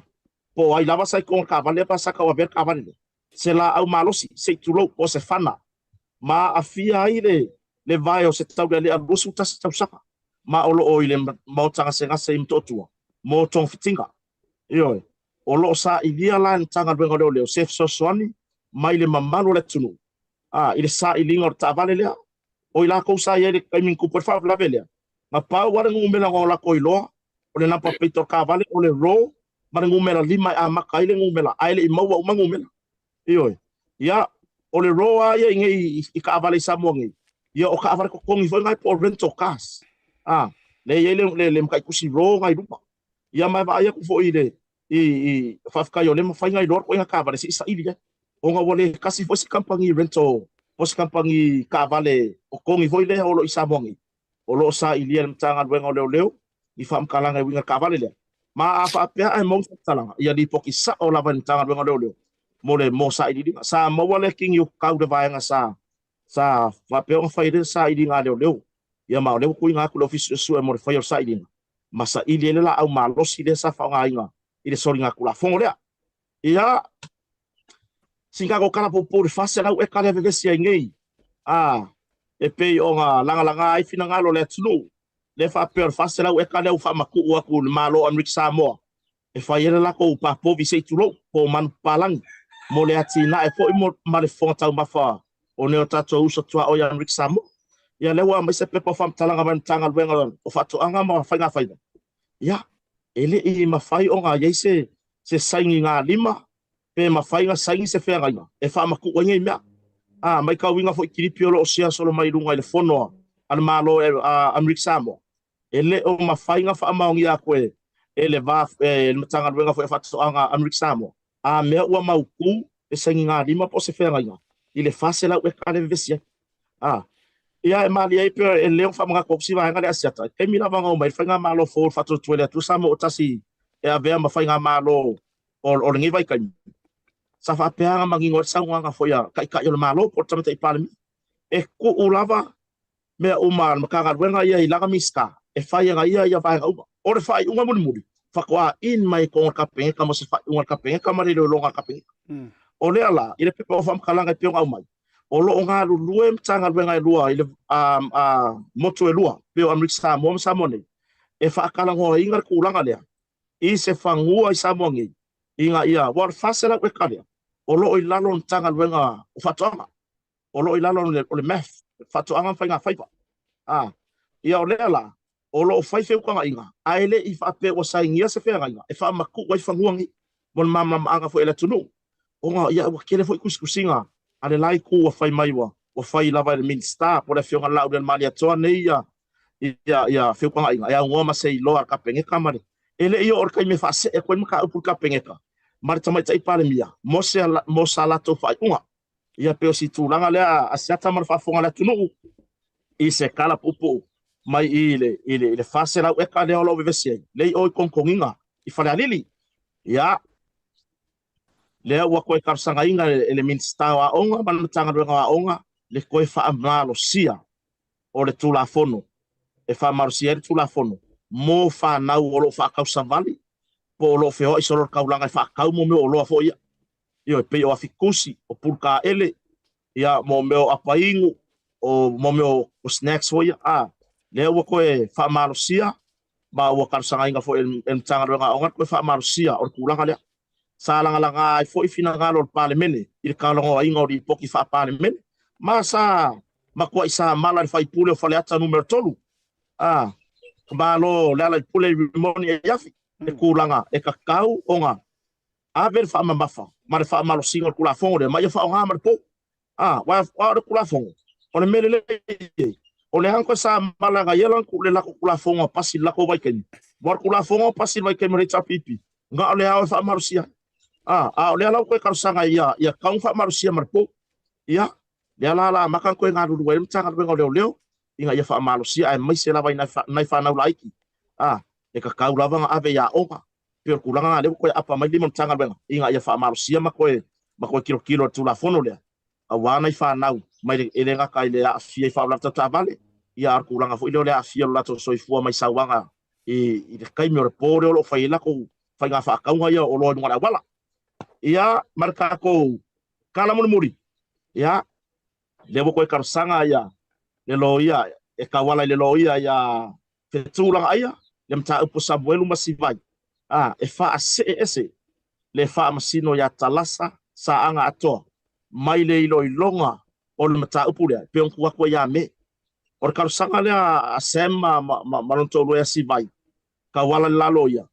po o ai lava sa i totonu o le taavale lea pe sa tau avea le taavale lea. Se laau malosi, se i tulou, po o se fana, ma aafia ai le, le vae o se taulealea 21 tausaga, ma o lo o i le maota gasegase i Motootua mo togafitiga. Ioe, o lo o sailia la e le Matagaluega o Leoleo se fesoasoani mai le mamalu o le atunuu a, i le sailiga o le taavale lea. O i latou sa i ai i le taimi na tupu ai le faalavelave lea, na pau lava le numera na o latou iloa, o le number plate o le taavale, o le row ma le numera 5 e amata ai le numera, ae le i maua uma numera. Ioe. Ia, o le row lava ia i nei i taavale i Samoa nei, ia o taavale totogi foi na po o rental cars. A, lea e i ai le, le, le mataitusi row na i luma. Ia ma e vaai atu foi i le, i, i, faafetai o lea e mafai ona iloa le ituaiga taavale se i saili ai. Ona ua le tasi foi se kamupani rental po o se kamupani taavale totogi foi lea o lo o i Samoa nei, o lo o sailia e le Matagaluega o Leoleo ni faamatalaga e uiga i le taavale lea. Ma a faapea ae maua ni faamatalaga, ia lipoti sao lava i le Matagaluega o Leoleo mo le mo sailiiliga. Sa maua le kini o kau le vaega sa sa faapea ona fai ai le sailiga a leoleo. Ia ma o lea ua tuuina atu i le Ofisa Suesue mo le faia o le sailiga ma saili ai le laau malosi lea sa faaaogaina i le soligatulafono lea. Ia, sina tatou tala puupuu i le 400 eka lea vevesi ai nei, a, e pei ona lagalaga ai finagalo o le atunuu, lea faapea o le 400 eka lea ua faamatuu atu i le Malo o Amerika Samoa e fai ai le latou papovi se i tulou, po o manupapalagi, mo le atinae foi ma le fofoga taumafa o nai o tatou uso tuaoi Amerika Samoa. Ia lea ua aumai se pepa o faamatalaga mai le Matagaluega o Faatoaga ma Faigafaiva. Ia, e le i mafai ona i ai se se sainiga lima pe mafai ona saini se feagaiga e faamatuu ai nei mea. A maitauina foi kilipi o lo o share solo mai luga i le fono a le Malo a Amerika Samoa, e le o mafai ona faamaonia atu e e le va e le Matagaluega foi o Faatoaga a Amerika Samoa a mea ua mautu le sainiga lima po o se feagaiga i le 400 eka lea e vevesi ai. A ia e malie ai pe e le o faamanatu atu si vaega lea Asiata, i taimi lava na omai le faigamalo fou o le Faatuatua i le Atua Samoa ua tasi e avea ma faigamalo o lenei vaitaimi, sa faapea ona manino ai le saunoaga foi a Taitai o le Malo po o le Tamaitai Palemia, e tuu lava mea uma a le Matagaluega ia i lana Minisita e fai ana ia ia vaega uma. O le faaiuga mulimuli, faatoa in mai i totonu o le Kapeneta mo se faaiuga a le Kapeneta ma le iloiloga a le Kapeneta. O lea la, i le pepa o faamatalaga e pei ona aumai, o lo o galulue Matagaluega e lua i le motu e lua, pei o Amerika Samoa ma Samoa nei, e faatalanoaina le tulaga lea i se fanua i Samoa nei, ina ia, aua o le 400 eka lea, o lo o i lalo o le Matagaluega o Faatoaga, o lo o i lalo o le MAF, Faatoaga ma Faigafaiva. A, ia o lea la, o lo o fai feutagaiga, ae le i faapea ua sainia se feagaiga e faamatuu ai fanua nei mo le malamalamaaga foi a le atunuu, ona ia ua tele foi tusitusiga a le la itu ua fai mai ua fai lava e le Minisita po o le Afioga ia Laaulialemalietoa nei ia feutagaiga e aunoa ma se iloa a le Kapeneta ma le E le i oo le taimi e faasee atu ai le mataupu i le Kapeneta ma le Tamaitai Palemia mo se mo sa latou faaiuga. Ia pei o si tulaga lea a Asiata ma le faafofoga a le atunuu i se tala puupuu mai i le i le i le 400 eka lea o lo o vevesi ai, lea i o i Togitogiga i Falealili. Ia, lea ua toe talosagaina e le Minisita o Aoga ma le Matagaluega o Aoga le toe faamalosia o le Tulafono e faamalosia ai le Tulafono mo fanau o lo o faatausavali po o lo o feoai solo le taulaga e faatau mo mea o oloa foi ia. Ioe, pei o afikusi, o pulukaele, ia, mo mea o apainu, o mo mea o snacks foi ia. A, lea ua toe faamalosia ma ua talosagaina foi e le Matagaluega o Aoga le toe faamalosia o le tulaga lea. Sa lagalaga ai foi finagalo o le Palemene i le talanoaina o lipoti faa-Palemene, ma sa matuai samala le faipule o Faleata Nu.3, a, Malo Lealaipule Rimoni Aiafi, le tulaga e tatau ona ave le faamamafa ma le faamalosiga o le Tulafono lea, ma ia faaaoga ma le pou. A, aua o le Tulafono, O le mea lelei, o le aga sa malaga ia lan ku le lako kulafono pasi lako vaikaimi. Mo le kulafono pasi le vaikaimi o le HRPP, na o le ao e faamalosia. A, a o lea la ua toe talosaga ia, ia tatau ona faamalosia ma le pou. Ia, lea la la amata ona toe galulue ai le Matagaluega o Leoleo ina ia faamalosia aemaise lava i nai fanau laiti. A, e tatau lava ona ave i aoga. Pei o le tulaga lena lea ua toe apa mai lima o le Matagaluega ina ia faamalosia ma toe ma toe tilotilo i le Tulafono lea aua nai fanau mai le, e le gata i le aafia i faalavelave tau taavale, ia a o le tulaga foi lea o le aafia o le latou soifua mai sauaga i le taimi o le po lea o lo o fai ai latou faiga faatauga ia o oloa i luga o le auala. Ia, ma le tatou tala mulimuli, ia, lea ua toe talosaga ia le loia e tauala i le loia ia Fetulagaia le mataupu a Samuelu ma Sivai, a, e faasee ese le faamasino ia Talasa Saaga Atoa mai le iloiloga o le mataupu lea, e pei ona tuu atu ai ia Me. O le talosaga lea a Sam ma, ma, ma, ma lona toalua ia Sivai, tauala i le la loia,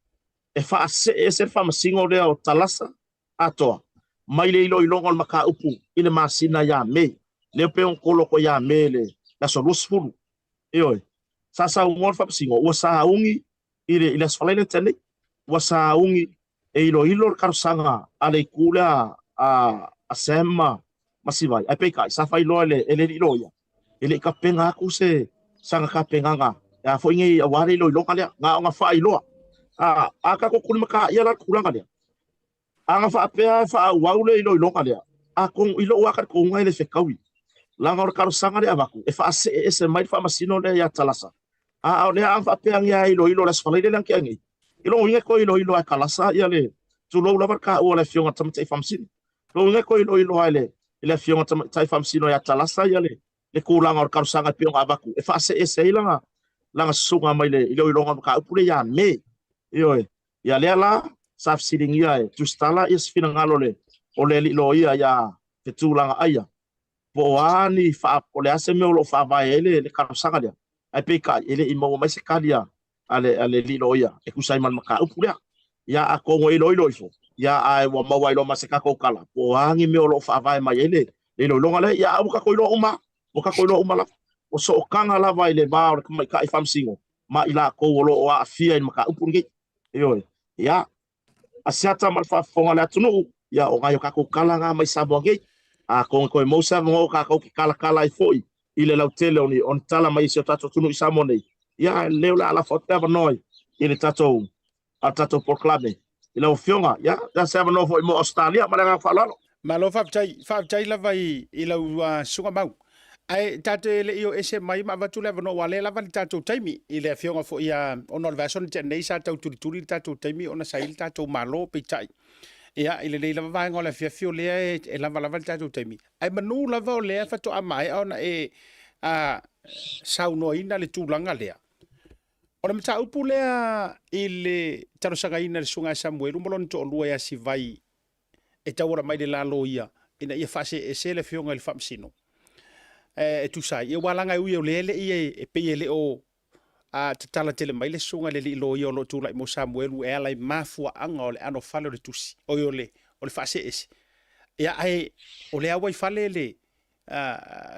e faasee ese le faamasino lea o Talasa Atoa mai le iloiloga o le mataupu i le masina ia Me. Lea pei ona tolo atu ai ia Me le aso 20. Ioe, sa saunoa le Faamasino, ua sauni i le, i le Aso Faraile na tea nei, ua sauni e iloilo le talosaga a le itu lea a, a Sam ma, ma Sivai. Ae peitai, sa faailoa e le, e le alii loia, e le i tapena atu se sana tapenaga e a foi nei aua le iloiloga lea, na ona faailoa. A, a tatou tulimataia la le tulaga lea, A na faapea e faaauau le iloiloga lea, atonu i lou lava talitonuga e le fetaui, leaga o le talosaga lea e avatu, e faasee ese mai le faamasino lea ia Talasa. A o lea a na faapea ane lava e iloilo i le Aso Faraile lea na tea nei, i lona uiga e toe iloilo lava e Talasa ia le, tulou lava le taua o le Afioga i le Tamaitai Faamasino. O lona uiga e toe iloilo lava e le Afioga i le Tamaitai Faamasino ia Talasa ia le tulaga o le talosaga e pei ona avatu e faasee ese ai lana susuga mai le iloiloga o le mataupu lea ia Me. Ioe. Ia lea la, sa fesiligia e Tusitala ia se finagalo o le o le alii loia ia Fetulagaia, po o a ni faa, o le a se mea o lo o faavae ai le talosaga lea, ae peitai e le i maua mai se tali a a le alii loia e tusa ai ma le mataupu lea. Ia atonu e iloilo ifo, ia ae ua maua ai loa ma se tatou tala, po o a ni mea o lo o faavae mai ai le iloiloga lea, ia ae ua tatou iloa uma, ua tatou iloa uma lava. O sootaga lava i le va o le tamaitai faamasino ma i latou o lo o aafia i le mataupu lenei. Ioe. Ia, Asiata ma le faafofoga a le atunuu, ia o nai o tatou tala na mai Samoa nei. Atonu e toe maua se avanoa o tatou te talatala ai foi i le lautele o ni, o ni tala mai si o tatou atunuu i Samoa nei. Ia, ae lelei o le a lafo atu le avanoa i le tatou, a le tatou polokalame. I lau Afioga, ia, se avanoa foi mo Ausetalia ma le agaga faaaloalo.
Malo faafetai, faafetai lava i, i lau susuga Mau. Ae tatou te le i o ese mai ma avatu le avanoa aua o lea e lava le tatou taimi i le afioga foi ia, ona o le vaiaso na tea nei sa tau tulituli le tatou taimi ona sa i ai le tatou Malo peitai. Ia, i lenei lava vaega o le afiafi o lea e, e lava lava le tatou taimi. Ae manu lava o lea faatoa maea ona e a, saunoaina le tulaga lea. O le mataupu lea i le talosagaina e le Susuga ia Samuelu ma lona toalua ia Sivai e tauala mai le la loia ina ia faaseese le afioga i le faamasino e tusa ai. Ia ua laga e ui o lea e le i e pei e le o a tatala tele mai le susuga i le alii loia o lo o tulai mo Samuelu e ala i mafuaaga o le ano fale o le tusi, oi o le o le faaseese. Ia ae o lea ua i fale le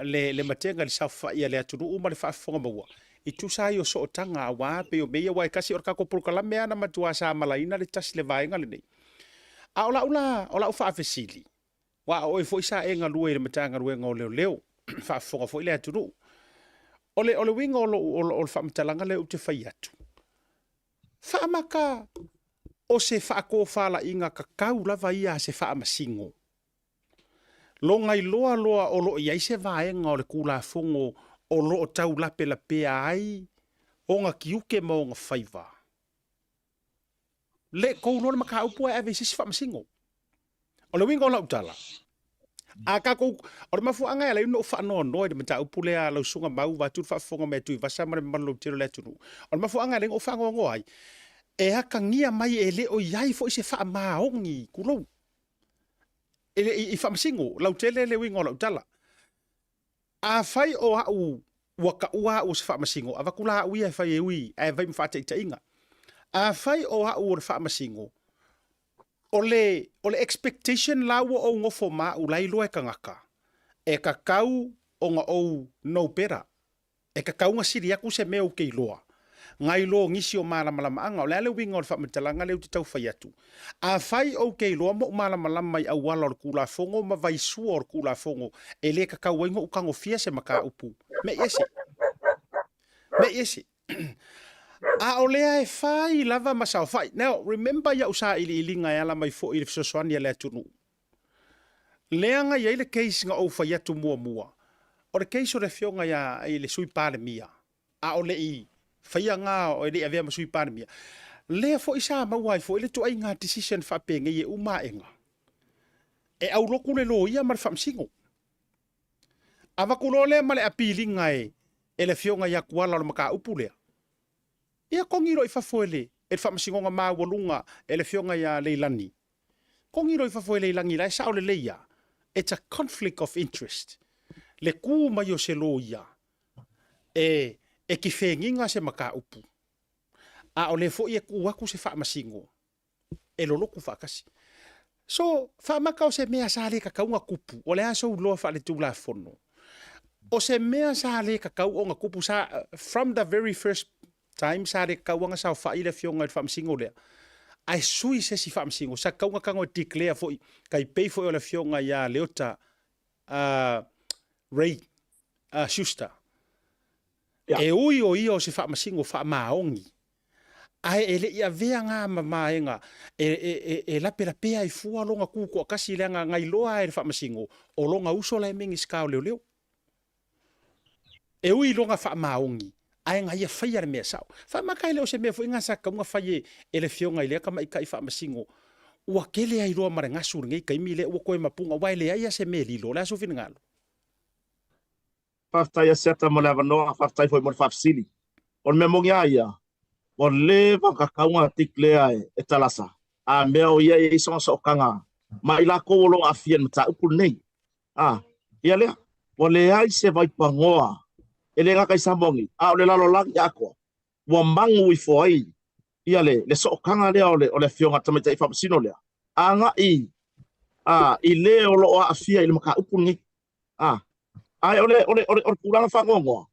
le, le matega i le saofai a le atunuu ma le faafofoga maua, i tusa ai o sootaga aua pei o mea ia aua e tasi o le tatou polokalame lava na matua sa malaina le tasi le vaega lenei. A o lau la, o lau faafesili, aua o oe foi sa e galue i le Matagaluega o Leoleo, faafofoga foi le atunuu. O le, o le uiga o lou, o, o le faamatalaga lea ou te fai atu, faamata o se faatofalaiga tatau lava ia a se faamasino Logailoa loa o lo o i ai se vaega o le Tulafono o lo o tau lapelapea ai ona tiute ma ona faiva. Le tou loa le mataupu ae ave i se isi faamasino. O le uiga o lau tala, a tatou, o le mafuaaga e ala ai ona ou faanoanoa i le mataupu lea a lau Susuga Mau vaeatu le faafofoga mai a Tuivasa ma le mamalu lautele o le atunuu, o le mafuaaga e ala ai ona ou faanoanoa ai, e atagia mai e le o i ai foi se faamaoni, tulou, i faamasino lautele le uiga o lau tala. Afai o au ua taua au o se faamasino, avatu la au ia e fai e ui ae fai ma faataitaiga. Afai o au o le faamasino, o le, o le expectation la ua ou nofo ma au la iloa e tagata, e tatau ona ou know better. E kakauga sili aku se mea ou ke iloa. Ngai lo nisi o malamalamaaga. O le a le uiga o le faamatalaga lea ou te tau fai atu? Afai ou ke iloa ma ou malamalama i auala o le Kulafogo ma vaisua o le Kulafogo e le kakau ai ona ou tagofia se mataupu, me'i ese. Me'i ese. A o lea e fai lava ma saofai. Now, remember ia'u sailiiliga e ala mai foi i le fesoasoani a le atunuu. Lea na i ai le case na ou fai atu muamua, o le case o le afioga ia i le Sui Palemia, a o le i faia na e le i avea ma Sui Palemia, lea foi sa maua ai foi le tuaiga decision faapenei e uma aega, e aulotu le loia ma le faamasino. Avatu loa lea ma le apiliga e le afioga ia Tuala o le mataupu lea, Ia kogi loa i fafo e le e le Faamasinoga Maualuga e le Afioga ia Leilani. Kogi loa i fafo e Leilani la e sao lelei a. It's a conflict of interest. Le ku mai o se loia e e kifegiga se mataupu, a o lea foi e ku atu se Faamasino e lolotu faatasi. So, faamaka o se mea sa le tatau ona tupu, o le a sou iloa faaletulafono? O se mea sa le tatau ona tupu, sa, from the very first time sa le tatau ona saofai le afioga i le faamasino lea, ae sui se isi faamasino, sa tatau ona tago e declare foi, tai pei foi o le afioga ia Leota uh, Ray uh, Schuster. E ui o ia o se faamasino faamaoni, Ae e le i avea ngā mamaega e, e, e, e lapelapea ai fua lona kū toakasi leaga ngai loa e le faamasino o lona uso la e Minisita o Leoleo. E ui i lona faamaoni, ae na ia faia le mea sao. Faamaka e le o se mea foi nga sa tatau ona fai e, e le Afioga i lea tamaitai faamasino ua tele ai loa ma le gasu i lenei taimi lea ua toe mapuga aua e leai lava se mea e lilo. O le a sou finagalo?
Faafetai Asiata mo le avanoa, faafetai foi mo le faafesili. O le mea moni a ia, ua leva ona kakauga declare e Talasa, a mea o ia e i ai sona sootaga ma i lakou o lo o aafia i le mataupu lenei. A, ia lea, ua leai se vaipanoa e le gata i Samoa nei, a o le lalolagi atoa, ua magu ifo ai ia le, le sootaga lea o le, o le afioga tamaitai faamasino lea, agai a, i le o lo o aafia i le mataupu lenei. A, ae o le, o le, o le, o le tulaga faanoanoa,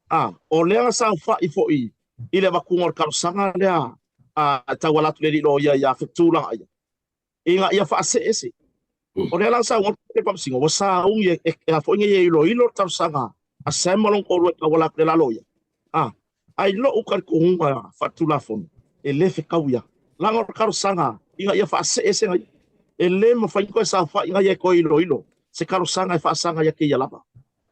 a, o lea na saofai foi i le avatuga o le talosaga lea a, e tauala atu i le alii loia ia Fetu Lagaia, ina ia faasee ese. O lea la na saunoa le Faamasino, ua sauni e, e, e a foi nei e iloilo le talosaga a Sam ma lona toalua e tauala atu i le la loia. A, ae i lou talitonuga faaletulafono, e le fetau ia. Leaga o le talosaga ina ia faasee ese ia. E le mafai ona toe saofai ia e toe iloilo se talosaga e faasaga ia te ia lava.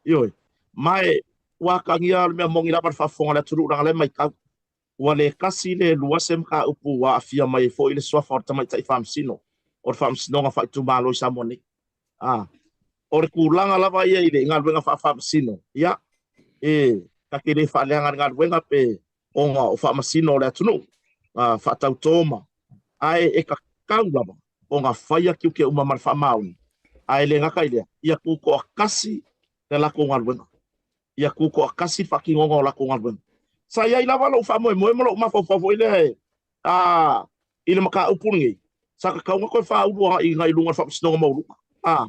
Ioe. Ma e ua atagia le mea moni lava le faafofoga a le atunuu leaga o la e matau. Ua le tasi le lua se mataupu ua aafia mai ai foi le suafa o le tamaitai faamasino o le Faamasinoga Faaitumalo i Samoa nei. A, o le tulaga lava ia i le galuega faafaamasino, ia, e ta te le faaleaga le galuega pe ona o faamasino o le atunuu, a, faatautō ma, ae e tatau lava ona faia tiute uma ma le faamaoni, ae le gata i lea, ia tutoatasi le latou galuega. Ia tutoatasi le faatinoga o latou galuega. Sa i ai lava lou faamoemoe ma lou mafaufau foi lea e, a, i le mataupu lenei, sa tatau ona toe faaulu agai i luga o le Faamasinoga Maualuga, a,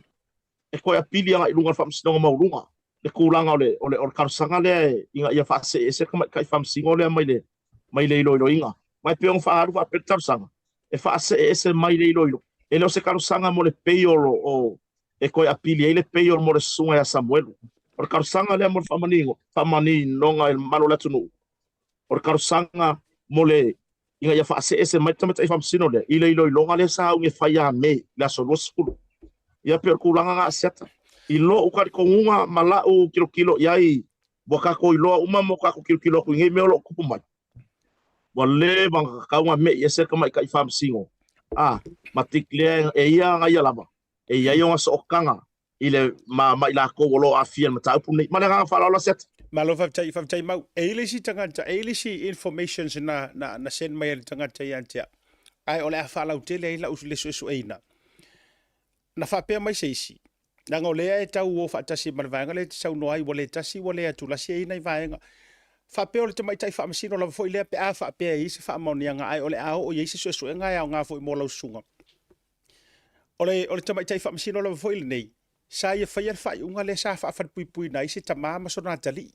e toe apili agai i luga o le Faamasinoga Maualuga le tulaga o le, o le, o le talosaga lea e, ina ia faasee ese le tamaitai faamasino lea mai le, mai le iloiloiga. Ma e pei ona faaalu faapea le talosaga, e faasee ese mai le iloilo. E le o se talosaga mo le payroll o, e toe apili ai le payroll mo le susuga ia Samuelu. O le talosaga lea mo le faamanino, faamaninoga i le mamalu o le atunuu, o le talosaga mo le ina ia faasee ese mai le tamaitai faamasino lea i le iloiloga lea sa auga e fai ia Me le aso 20. Ia pei o le tulaga na Asiata. I lou talitonuga ma lau tilotilo i ai, ua tatou iloa uma ma ua tatou tilotilo atu i nei mea o lo o tupu mai, ua leva ona tatau ona me'i ese le tamaitai faamasino, a, ma declare e ia ana ia lava, e i ai ona sootaga i le ma, ma i lakou o lo o aafia i le mataupu lenei. Ma le agaga faaaloalo Asiata.
Malo faafetai, faafetai Mau. E i ai le isi tagata, e i ai le isi informations na, na, na send mai e le tagata ia te au, ae o le a faalautele ai lau le suesueina. Na faapea mai se isi, leaga o lea e tau o faatasi ma le vaega lea e te saunoa ai, ua le tasi ua le atulasi, e i ai nai vaega. Faapea o le tamaitai faamasino lava foi lea pe a faapea e i ai se faamaoniaga, ae o le a oo i ai se suesuega e aoga foi mo lau susuga. O le, o le tamaitai faamasino lava foi lenei, Sa ia faia le faaiuga lea sa faafalepuipuiina ai se tama ma sona atalii.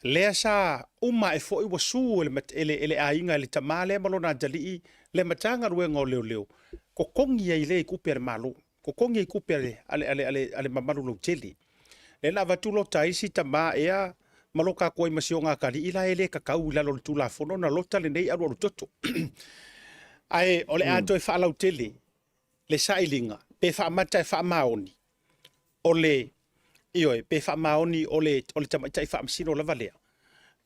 Lea sa uma ae foi ua su e le, e le, e le aiga e le tama lea ma lona atalii le Matagaluega o Leoleo, totogi ai lea i tupe a le Malo, totogi ai tupe a le, a le, a le, a le, a le mamalu lautele. Lea na avatu lota ai si tama ea ma loka atu ai ma si ona atalii la e le tatau i lalo o le Tulafono ona lota lenei alualu toto. Ae o le a toe faalautele le sailiga pe faamata e faamaoni o le, ioe, pe faamaoni o le, o le tamaitai faamasino lava lea.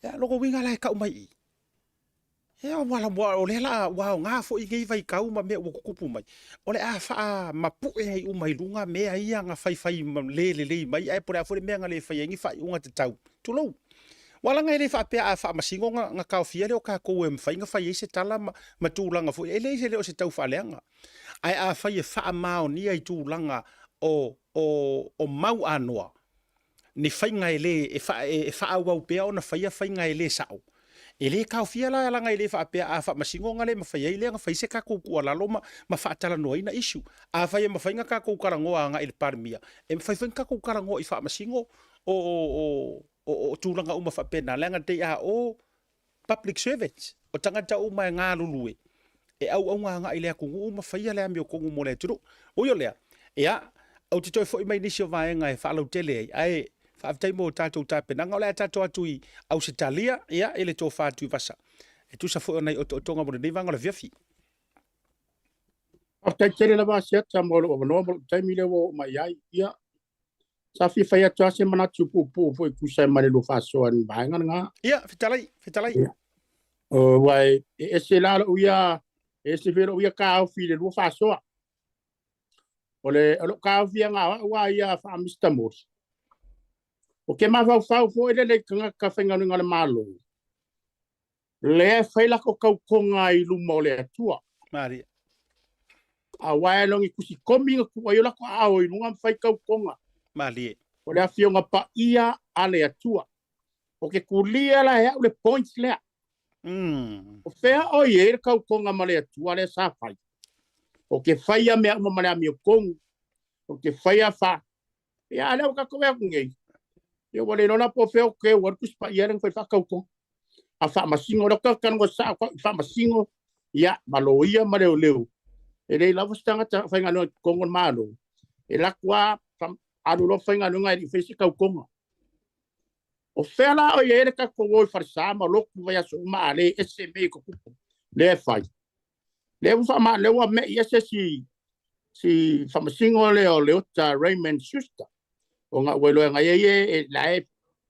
Ia, lona uiga la e tau mai i i. Ia, ua, ua, o lea la ua aoga foi nei vaitau ma mea ua tutupu mai, o le a faamapue ai uma i luga mea ia na faifai le lelei mai, ae po o le a foi le mea na le fai ai ni faaiuga tatau. Tulou. Aua leaga e le faapea a faamasino ona, ona taofia lea o tatou e mafai ona fai ai se tala ma, ma tulaga foi, e leai se leo o se taufaaleaga. Ae afai e faamaonia i tulaga o, o, o mau anoa, ni faiga e le, e, faa, e, e faaauau pea ona faia faiga e le sao, e le taofia la, leaga e le faapea a faamasino ona le mafai ai lea ona fai se tatou tuualalo ma, ma faatalanoaina issue. Afai e mafai ona tatou talanoa agai i le Palemia, e mafai foi ona tatou talanoa i faamasino o, o, o, o, o tulaga uma faapena, leaga they are all public servants, o tagata uma e galulue, e auauna agai i le atunuu ma faia le amiotonu mo le atunuu. Ui o lea, ia, ou te toe foi mai nisi o vaega e faalautele ai, ae faafetai mo tatou tapenaga. O le a tatou atu i Ausetalia, ia, i le tofa Tuivasa, e tusa foi o nai otootoga mo lenei vaega o le afiafi.
Faafetai tele lava Asiata mo lou avanoa ma lou taimi lea ua oo mai ai. Ia, sa fia fai atu lava se manatu puupuu foi e tusa ai ma le lua faasoa i le vaega lena.
Ia, fetalai, fetalai.
Ia. Aua e ese la lou ia, e ese foi lou ia taofi i le lua faasoa. O le, o lou taofi ia na o au lava ia faa-Mister Mori. Ou te mafaufau foi lele i tagata faigaluega a le Malo, lea e fai lako tautoga i luma o le Atua.
Maria.
Aua e logi tusi komi na tuu ai o lako aao i luga ma fai tautoga.
Malie.
O le Afioga Paia a le Atua. O ke kulia la e au le point lea. O fea o i ai le tautoga ma le Atua lea sa fai. O ke faia mea uma ma le amiotonu. O ke faia fa Ia, a lea ua tatou atu nei, ia ua le iloa la po o fea o keu ai le Tusi Paia lea na fai faatautoga. A faamasino, o lea ou te talanoa sao i faamasino, ia, ma loia ma leoleo. E leai lava se tagata faigaluega i totonu o le Malo, e alu atu lava alu loa faigaluega e le i faia se tautoga. O fea la o i ai le tatou o i falesa ma lotu vaiaso uma a le ese mea i tutupu lea e fai. Lea ua faama, lea ua me'i ese si si faamasino lea o Leota Raymond Schuster ona ua iloa e gaia ia e la e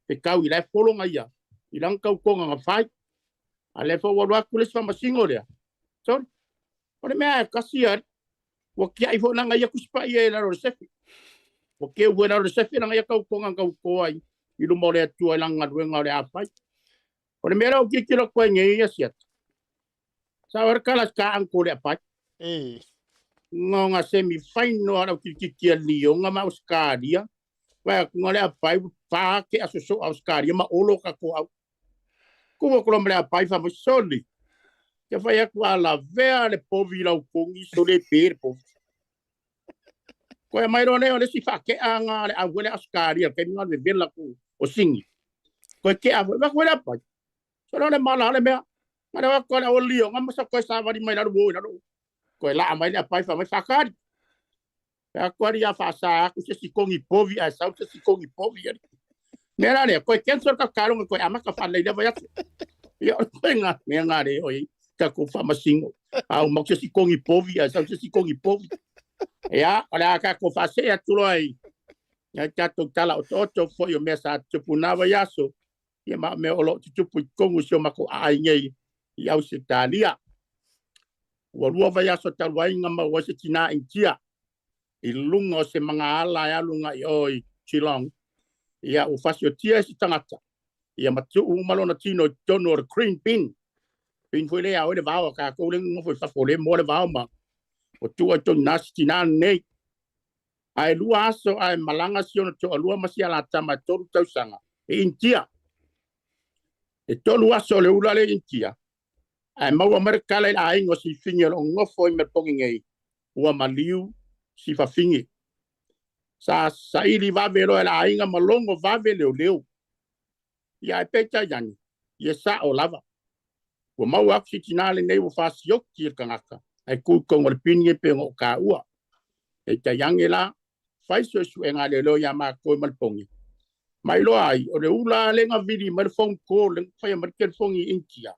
fetau i la e folo gaia i lana tautoga na fai. A lea foi ua alu atu le isi faamasino lea. Sorry. O le mea e kasi ali ua tiai foi lana ia Tusi Paia i lalo o le sefe. Ua keu foi i lalo o le sefe lana ia tautoga na tauto ai i luma o le Atua i lana galuega o le a fai. O le mea lea ua tilotilo atu ai nei ia Siata, Sa ora kala ka angko le apai.
E.
Ngo nga semi final ala kirikiti a Lionga ma Australia. Wa ku le apai pa ke asoso Australia ma olo ka ko au. Ku wa ko le apai fa mo soli. Ke fai aku ala vea le povi lau kongi so le pe le povi. Ko e mai le o le si fa ke anga le au le Australia ke nga le vela ku o singi. Ko ke a wa ko le apai. Solo le mala le mea. Ngare wa ko le o lio nga masa koe savali mai lalo wo lalo. Koe la mai le apai fa mai fakari. Pe ko ari a fa sa ku se si kongi povi a sa se si kongi povi ari. Me la le koe cancel ka kalo koe amaka fa le le vai atu. Ia o koe nga me nga le oi ka ko fa masingo. A o mo se si kongi povi a sa se si kongi povi. Ia o le a ka ko fa se atu loi. Ia tatou tala o toto foi o mea sa tupu na vai aso. Ia ma mea o lo o tutupu i totonu o si o matou aai nei i Ausetalia. Ua lua vaiaso talu ai na maua ai se tinā Initia i luga o se magaala e alu agai i o i Geelong. Ia ua fasiotia e se tagata ia ma tuu uma lona tino i totonu o le green bin. Bin foi lea a oe le vao a tatou lea e nonofo i fafo lea e moa le vao ma ua tuu ai i totonu i ina si tinā lenei. Ae lua aso ae malaga si ona toalua ma si alatama e tolu tausaga i Initia. E tolu aso o le ula lea i Initia, ae maua mai le tala i le aiga o Sifigi o lo o nofo i Melbourne nei, ua maliu si fafine. Sa saili vave loa e le aiga ma logo vave leoleo. Ia ae peitai ane, ia sa'o lava. Ua maua atu si tinā lenei ua fasioti e le tagata ae tu i totonu o le pini e pei ona ou taua. Peitai ane la, fai suesuega a leoleo ia matou ma le poge, ma iloa ai, o le ula lea na vili mai le phone call lea na faia mai le telefoni i India,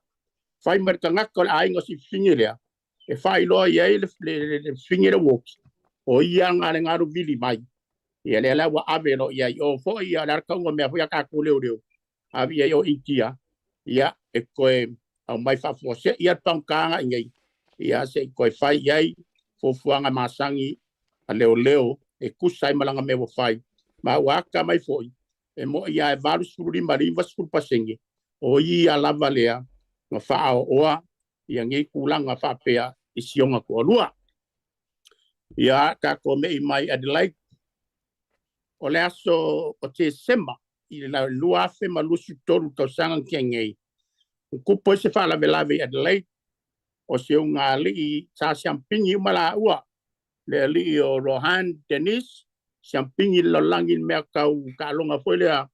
fai mai le tagata o le aiga o si fafine lea, e faailoa i ai le fafine lea ua oti, o ia na le galu vili mai. Ia lea la ua ave loa i ai i o foi, ia o le a le tauga o mea foi a tatou leoleo, ave i ai o India, ia e toe aumai faafuasei ia le pagota i inei, ia se i toe fai i ai fuafuaga masani a leoleo e tusa ai ma lana mea ua fai. Ma ua ata mai foi, e mo'i lava e 85 i le 90% o ia lava lea na faaoaoa ia nei tulaga faapea i si ona toalua. Ia tatou me'i mai Adelaide, o le aso o Tesema i le 2023 tausaga na tea nei, na tupu ai se faalavelave i Adelaide, o si ulugalii sa siampigi uma laua, le alii o Rohan Dennis, siampigi i le lalolagi i le mea tau taaloga foi lea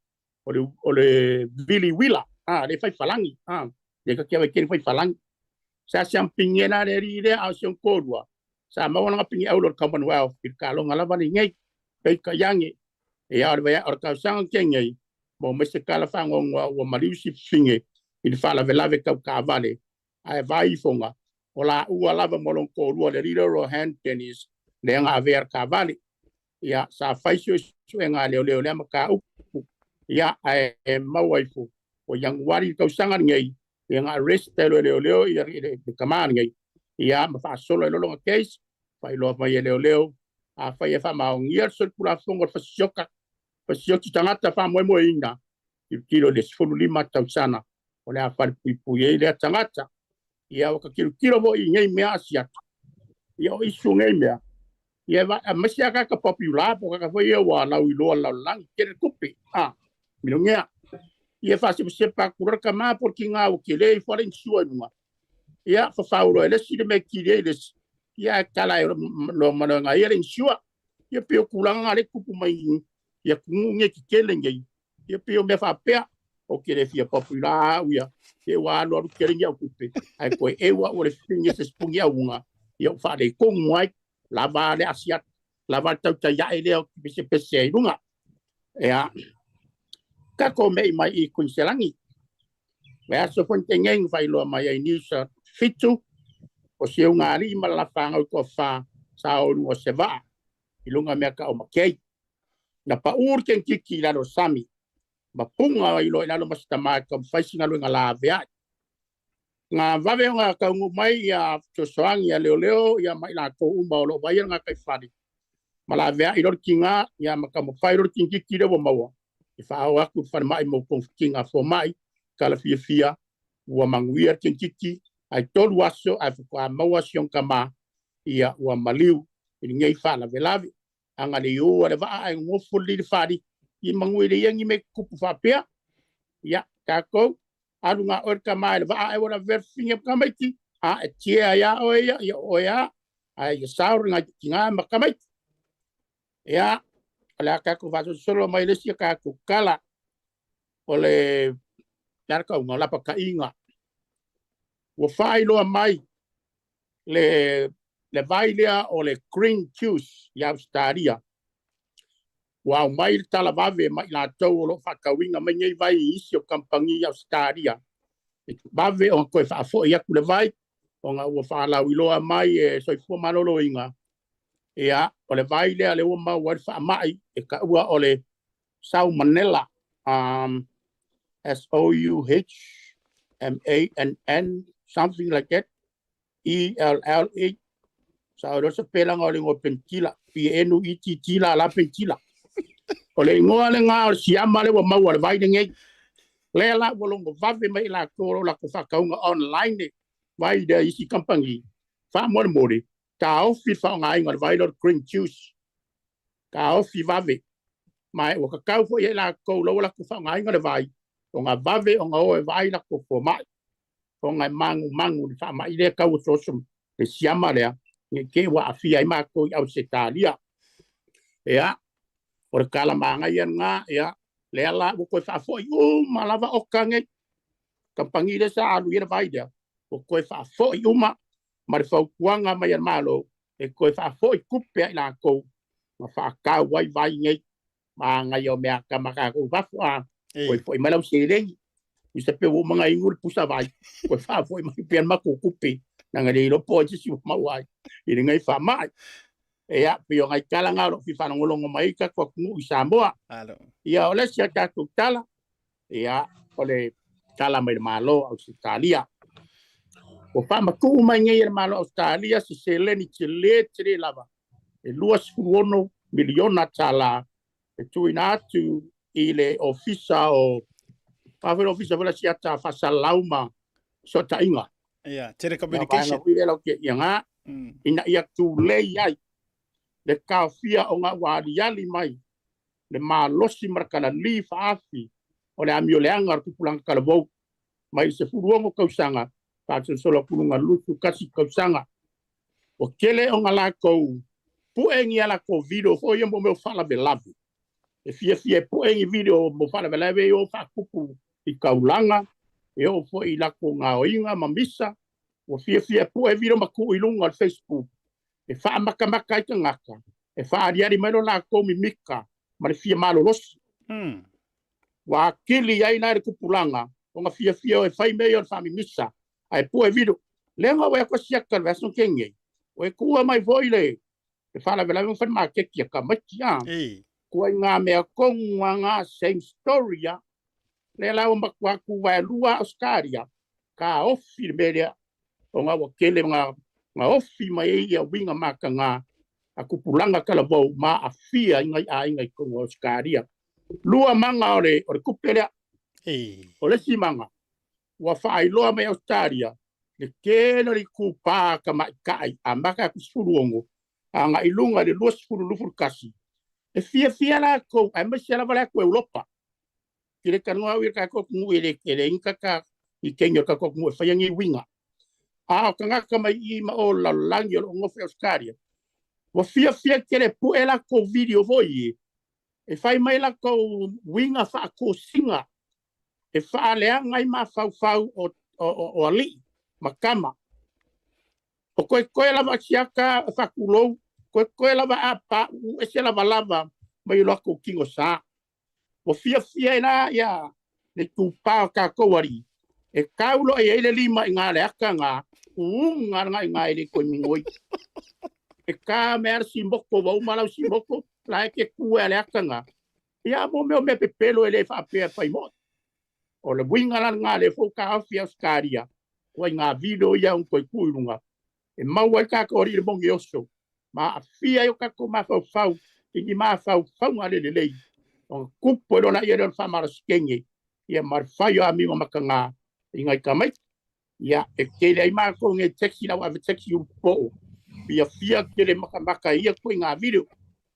o le vili uila, le fai falagi, le ka kia keni fai falagi. Sa siampigi ai la le alii lea, a o si ona toalua, sa maua lana pigi auro o le Commonwealth i le taaloga lava lenei. Peitai ane, ia o le, o le tausaga tea nei, maua mai se tala faanoanoa ua maliu si fafine i le faalavelave tau taavale, ae vaai ifoga, o laua lava ma lona toalua le alii lea o Rohan Dennis lea na avea le taavale. Ia, sa fai suesuega a leoleo i lea mataupu, ia, ae maua ifo, o Ianuari i le tausaga lenei, ia na arrest ai loa e leoleo ia le tama lenei, ia, ma faasolo ai loa lona case, faailoa mai e leoleo, afai e faamaonia le solitulafono o le fasiota, fasioti tagata faamoemoeina, tilotilo i le 15 tausaga o le a falepuipui ai lea tagata. Ia, ua ta tilotilo foi i nei mea asiata, ia o isu nei mea, ia aemaise lava tagata popular po o tagata foi ia ua lauiloa i le lalolagi, tele tupe, milionea. Ia faasepasepa atu loa le tama po o le tiga ua tele ifo lava le insure i luga, ia fafau loa e le isi le mea e kili ai le isi, ia ae tala ai loa ma le ia le insure. Ia pei o tulaga na lea e tupu mai i atunuu nei tetele nei, ia pei o mea faapea, ou te le fia popular au ia, te ua alu alu tele ni au tupe, ae toe eu au o le fini e se sipuni auga, ia ou faaletonu ai, lava le asiata, lava le tautai ae lea ou te pesepese ai i luga. Ia, tatou me'i mai i Kuiniselani. Le aso foi na tea nei na faailoa mai ai News 7, o si ulugalii ma lana fanau e toafa sa o i luga o se vaa i luga mea tau o makei. Na pau le kenekiki i lalo o le sami, ma puga ai loa i lalo ma si tama e taumafai si galuega laveai. Na vave ona taunuu mai ia fesoasoani a leoleo ia ma i latou uma o lo o vaaia le gataifale, ma laveai loa le tiga ia ma taumafai loa le kenekiki lea ua maua e faaoo atu i le falemai mo togafitiga a fomai. Tala fiafia ua manuia le kenekiki, ae 3 aso ae faatoa maua si ona tama ia ua maliu i lenei faalavelave. Aga le o a le vaa ae nonofo lelei le fali i manu e leai ni mea tutupu faapea. Ia, tatou, alu na oe le tama i le vaa ae ua lavea le fafine o tamaiti, a e tia ia oe ia, ia oe a, ae ia sao le nai tiga ma tamaiti. Ia, o le a tatou faasolosolo mai le isi a tatou tala, o le le a le tauga o lapataiga. Ua faailoa mai le vai lea o le green juice i Ausetalia. Ua aumai le tala vave mai i latou o lo o faatauina mai nei vai i isi o kamupani i Ausetalia. E vave ona toe faafoi atu le vai, ona ua faalauiloa mai e Soifua Maloloina. Ia, o le vai lea lea ua maua ai le faamai e taua o le Salmonella, S-O-U-H-M-A-N-N, something like that, E-L-L-A. Sa o le sepelaga o le igoa penitila, P-E-N-U-I-T-T la la penitila. O le igoa lena o le siama lea ua maua le vai lenei. Lea la ua logo vave mai i latou o lo o latou faatauga online vai lea i isi kamupani. Faamolemole, taofi le faaaogaina o le vai lea o le green juice. Taofi vave. Ma ua tatau foi e latou la ua latou faaaogaina le vai, ona vave ona o e vaai latou fomai, ona e manumanu i le faamai lea tau osooso le siama lea, ne i te i ua aafia ai matou i Ausetalia. Ia, O le tala manaia lena, ia, lea la ua toe faafoi uma lava oka nei. Kamupani lea sa alu i ai le vai lea, ua toe faafoi uma ma le fautuaga mai a le Malo e toe faafoi tupe a i latou na faatau ai vai nei. Manaia o mea tama tatou i fafo, a toe foi mai lau seleni. Misa pe ua uma ona inu le pusa vai, toe faafoi mai pea le matou tupe, leaga e le iloa po o ai se isi ua maua ai i lenei faamai. Ia, pei o nai tala na o lo o fia faalogologo mai ai tatou atunuu i Samoa. Ia, o le isi a tatou tala, ia, o le tala mai le Malo o Ausetalia. Ua faamatuu mai nei e le Malo o Ausetalia se seleni tele tele lava, e $26 miliona tala e tuuina atu i le Ofisa o a foi le Ofisa foi la siata faasalalau ma fesootaiga.
Ia, telecommunication.
Ia, ga, ina ia tulei ai le taofia o ga ua aliali mai le malosi ma le kalali faafi o le amioleaga o le tupulaga talavou mai le 16 tausaga faasolosolo atu i luga 21 tausaga. Ua tele ona latou pue ni a latou video foi ia mo mea o faalavelave. E fiafia e pue ni video mo faalavelave e o faatupu i taulaga, e oo foi i latou gaoiga ma misa. Ua fiafia e pue video ma tuu i luga o le Facebook e faamatamata ai tagata, e faaaliali mai lo latou mimika ma le fia malolosi. Ua atili ai la le tupulaga ona fiafia e fai mea ia o le faamimisa ae pue video. Lea na ua atu siaka le vaiaso tea nei, ua tuua mai foi le faalavelave ma fai le maketi a tamaiti a. Ituaiga mea tonu lava na, same story lava. Lea la ua matua tuvaelua Ausetalia, taofi le mea lea, ona ua tele na ofi mai ai ia uiga mataga a tupulaga talavou ma aafia ai nai aiga i totonu o Ausetalia. Lua maga o le tupe lea. O le isi maga, ua faailoa mai Ausetalia le tele o le itupa tamaitai amata atu i 16 agai i luga i le 20 21, e fiafia latou aemaise lava le atu Europa. I le talanoa au i le tatou atunuu e leai ni tata i teine o le tatou atunuu e faia nei uiga. A o tagata mai i ma o lalolagi o lo o nofo i Ausetalia, ua fiafia tele pue latou video foi ie, e fai mai latou uiga faatosina e faaleaga ai mafaufau o alii ma tama. O koekoe lava siaka faatulou, koekoe lava a pauu ese lavalava mai o latou tino sa. Ua fiafia ai la ia le itupa o tatou alii, e tau loa i ai le lima i gā le ata gā, uga lena i gā e le toe migoi. E ta mea le simoto, ua uma lau simoto, la e te tu e le ata gā. Ia mo mea o mea pepelo e le faapea e fai moi. O le uiga la lena lea foi ua taofi e Ausetalia, ua i ngā video ia ua toe tuu i luga, e maua ai tatou alii le moni oso, ma aafia ai o tatou mafaufau i ni mafaufauga le lelei, ona tupu ai loa laia lea o le faamalosikenge, ia ma le fai o amigo mataga i nai tamaiti. Ia, e tele ai matou nei taxi lau ave taxi i Ulupoo, fiafia tele matamata i ia ituaiga video.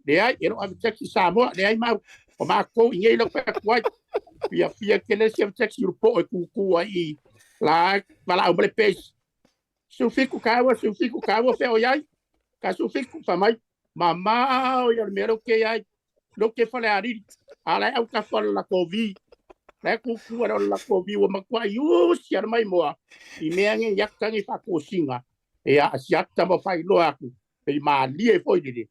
Leai, e le o ave taxi i Samoa, leai mau, o matou i nei lau fai atu ai. Fiafia tele si ave taxi i Ulupoo e tutu ai i la valaau mai le pesi. 17 taua, 17 taua fea o i ai? Ka 17 fai mai, mamao ia o le mea lea ou te i ai, lea ou te Falealili, a la e autafa o le latou vi. La e tutu ale o le latou vi ua matuai usi ale mai moa i mea nei ata nei faatosina. Ia, a siata ma faailoa atu, pei malie foi lele.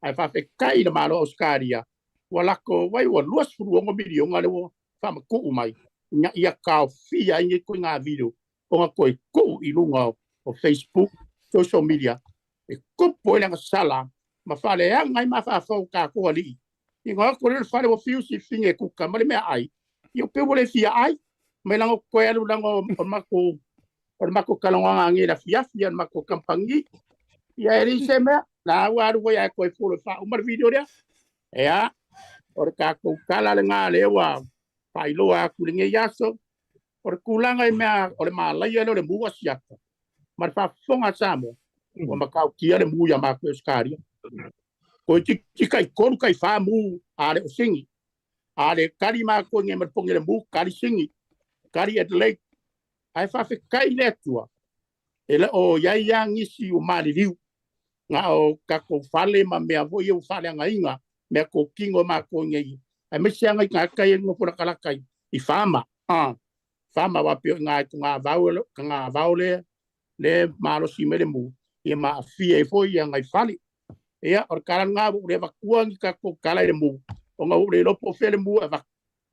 Ae faafetai i le Malo o Ausetalia, ua lako ai ua 26 miliona lea ua faamatuu mai ina ia taofia ai nei ituaiga video ona toe tuu i luga o Facebook, social media, e tupu ai le agasala ma faaleaga ai mafaufau o tatou alii. Ina o atu lea le fale ua fiu sifine e kuka ma le meaai, ia pe ua le fia ai, mai lago toe alu lago o le matou talanoaga nei i le afiafi a le matou kamupani. Ia e leai se mea, la ua alu foi ae toe follow e faauma le video lea. Ea, o le tatou tala lena lea ua faailoa atu i lenei aso. O le tulaga i mea o le malaia lea o le mu asiata ma le faafofoga a Samoa, ua matautia le mu ia matou i Ausetalia. Toeitiiti tai 3 tai 4 mu a le o sigi. A le tali matou i nei ma le pogi le mu, tali sigi, tali Adelaide. Ae faafetai i le Atua, e le o i ai lava nisi ua maliliu, na o tatou fale ma mea foi ia ua faaleagaina. mea kokino a makou nei, aemaise lava nai tagata ia e nonofo latalata i fama, fama aua pei o i ina i togavao togavao lea lea e malosi mai le mu, ia ma aafia ai foi ia nai fale. Ia, o le tala lena ua ou le avatua ni tatou tala i le mu, ona ua ou le iloa po o fea le mu e avatu,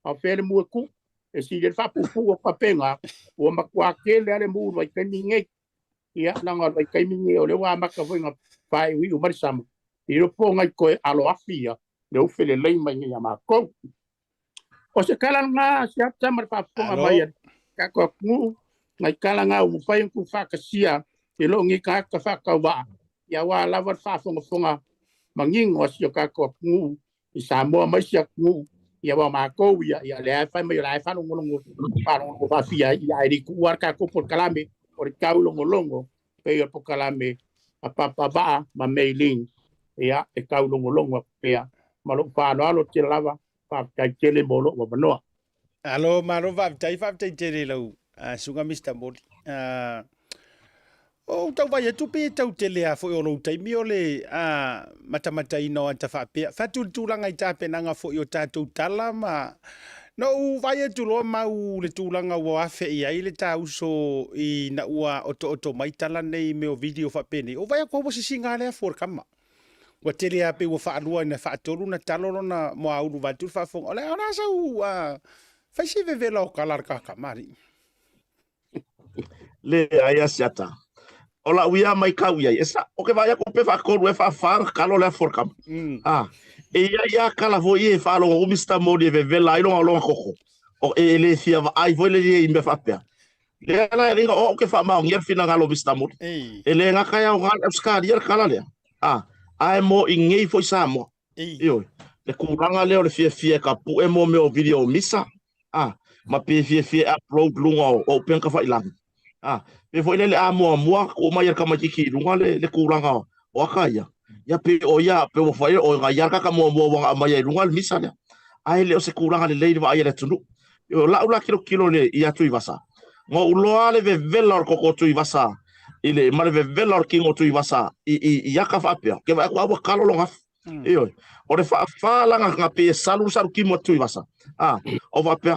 a o fea le mu e tuu. E sili ai le faapuupuu atu faapena, ua matua tele lava le mu i le vaitaimi lenei. Ia, leaga o le vaitaimi lenei o lea ua amata foi ona faaiuiu mai le sama, e le iloa po o nai toe aloafi ia le ufe lelei mai nei ia matou. O se tala lena Siata ma le faafofoga mai a le tatou atunuu, nai tala na ua mafai ona tuufaatasia e lou nei tagata faatauvaa, ia aua lava le faafogafoga manino a si o tatou atunuu i Samoa ma isi atunuu, ia aua o matou ia, ia lea e fai mai o la e faalogologo, faalogologo faafia ai, ia ae le i tuua le tatou polokalame o le taulogologo pei o le polokalame a Papa Vaa ma Mei Ling, ia e taulogologo atu pea. Ma lou faaaloalo tele lava, faafetai tele mo lou avanoa.
Alo, malo faafetai, faafetai tele i lau susuga Mister Moli. Ou tau vaai atu pe tau tele lava foi o lou taimi o le matamataina o ata faapea. Fatu le tulaga i tapenaga foi o tatou tala ma na ou vaai atu loa mau le tulaga ua afe i ai le ta uso ina ua otooto mai tala nei i mea o video faapenei. Ou vaai atu ua sisiga lea fua o le kama. Ua tele lava pei ua faalua ina faatolu na talo lona moaulu vaeatu le faafofoga. O le a sau fai se vevela o tala a le kakama alii.
Leai a Siata. O lau ia maitau i ai, e sa, o ke vaai aku pe faatolu e faafa na kalo le afu o le kama. A, e ia ia kala foi e faalogo Mr. Moli e vevela ai longa longa koko. O e le fia vaai foi le i mea faapea. Lea la e ringa o au ke faamaonia le finagalo o Mr. Moli. E le gata e aoga le Ausetalia le kala lea. A, ae mo i nei foi Samoa. Ioe. Le tulaga lea o le fiafia e tapue mo mea o video o misa, a, ma pe fiafia e upload luga o, o upega tafailagi. A, pe foi lele a muamua tuu mai e le tamaitiiti i luga le, le tulaga o, o aka ia. Ia pe o ia, pe ua fai o ia le kaka muamua ua na aumaia i luga le misa lea. Ae le o se tulaga lelei le vaai a le atunuu. O lau la tilotilo i le, ia Tuivasa, na ou iloa le vevela o le koko o Tuivasa i le, ma le vevela o le kino o Tuivasa i, i, i aka faapea, ke vaai atu a ua kalo lona afu. Ioe. O le faafā la na pei e salu le salu kimo a Tuivasa. A, o faapea,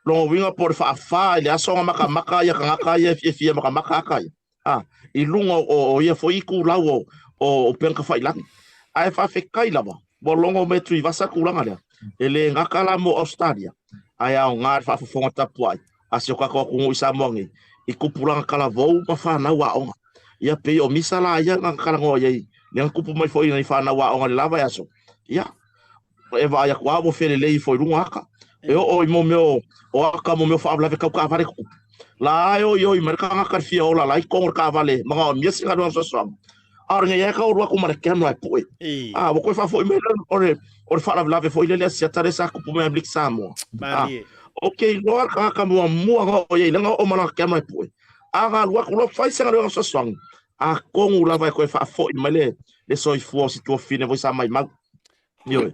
lona uiga po o le faafā i le aso na makamaka ia tagata ia e fiafia makamaka aka ia. A, i luga o, o ia foi itulau o, o upega tafailagi. Ae faafetai lava, ua logo mai e Tuivasa le tulaga lea. E le gata la mo Ausetalia, ae aoga le faafofoga tapuai a si o tatou atunuu i Samoa nei, i tupulaga talavou ma fanau aoga. Ia pei o misa la ia na talanoa i ai, lea na tupu mai foi i nai fanau aoga i le la vaiaso. Ia, e vaai atu lava ua felelei ifo i luga aka. E oo i mo mea o, o aka mo mea o faalavelave tau taavale tutupu. La e oioi mai le tagata i le fia ola la i totonu o le taavale manaomia se galuega fesoasoani. A o lenei lava e tau alu atu ma le camera e pue. A ua toe faafoi mai lea o le, o le faalavelave foi lele a Siata lea sa tupu mai Amerika Samoa. A, ok loa le tagata muamua na oo i ai lea na oo ma lana camera e pue. A na alu atu loa fai se galuega fesoasoani, atonu lava e toe faafoi mai le, le soifua o si tuafafine foi sa maimau. Ioe.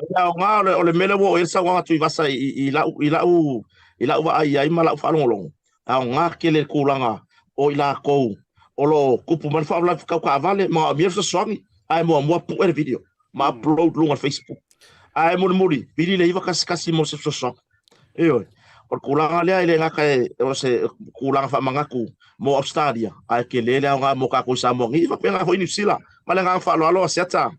E aoga o le, o le mea lea ua oo i ai le saunoaga a Tuivasa i, i, i lau, i lau, i lau vaai i ai ma lau faalogologo, e aoga tele le tulaga o i latou o lo o tupu mai le faalavelave tau taavale, manaomia le fesoasoani, ae muamua pue le video ma upload luga o le Facebook. Ae mulimuli, vili le 911 mo se fesoasoani. Ioe. O le tulaga lea e le gata e, o se tulaga faamanatu mo Ausetalia, ae tele le aoga mo tatou i Samoa nei, faapena foi Niu Sila. Ma le agaga faaaloalo, Asiata.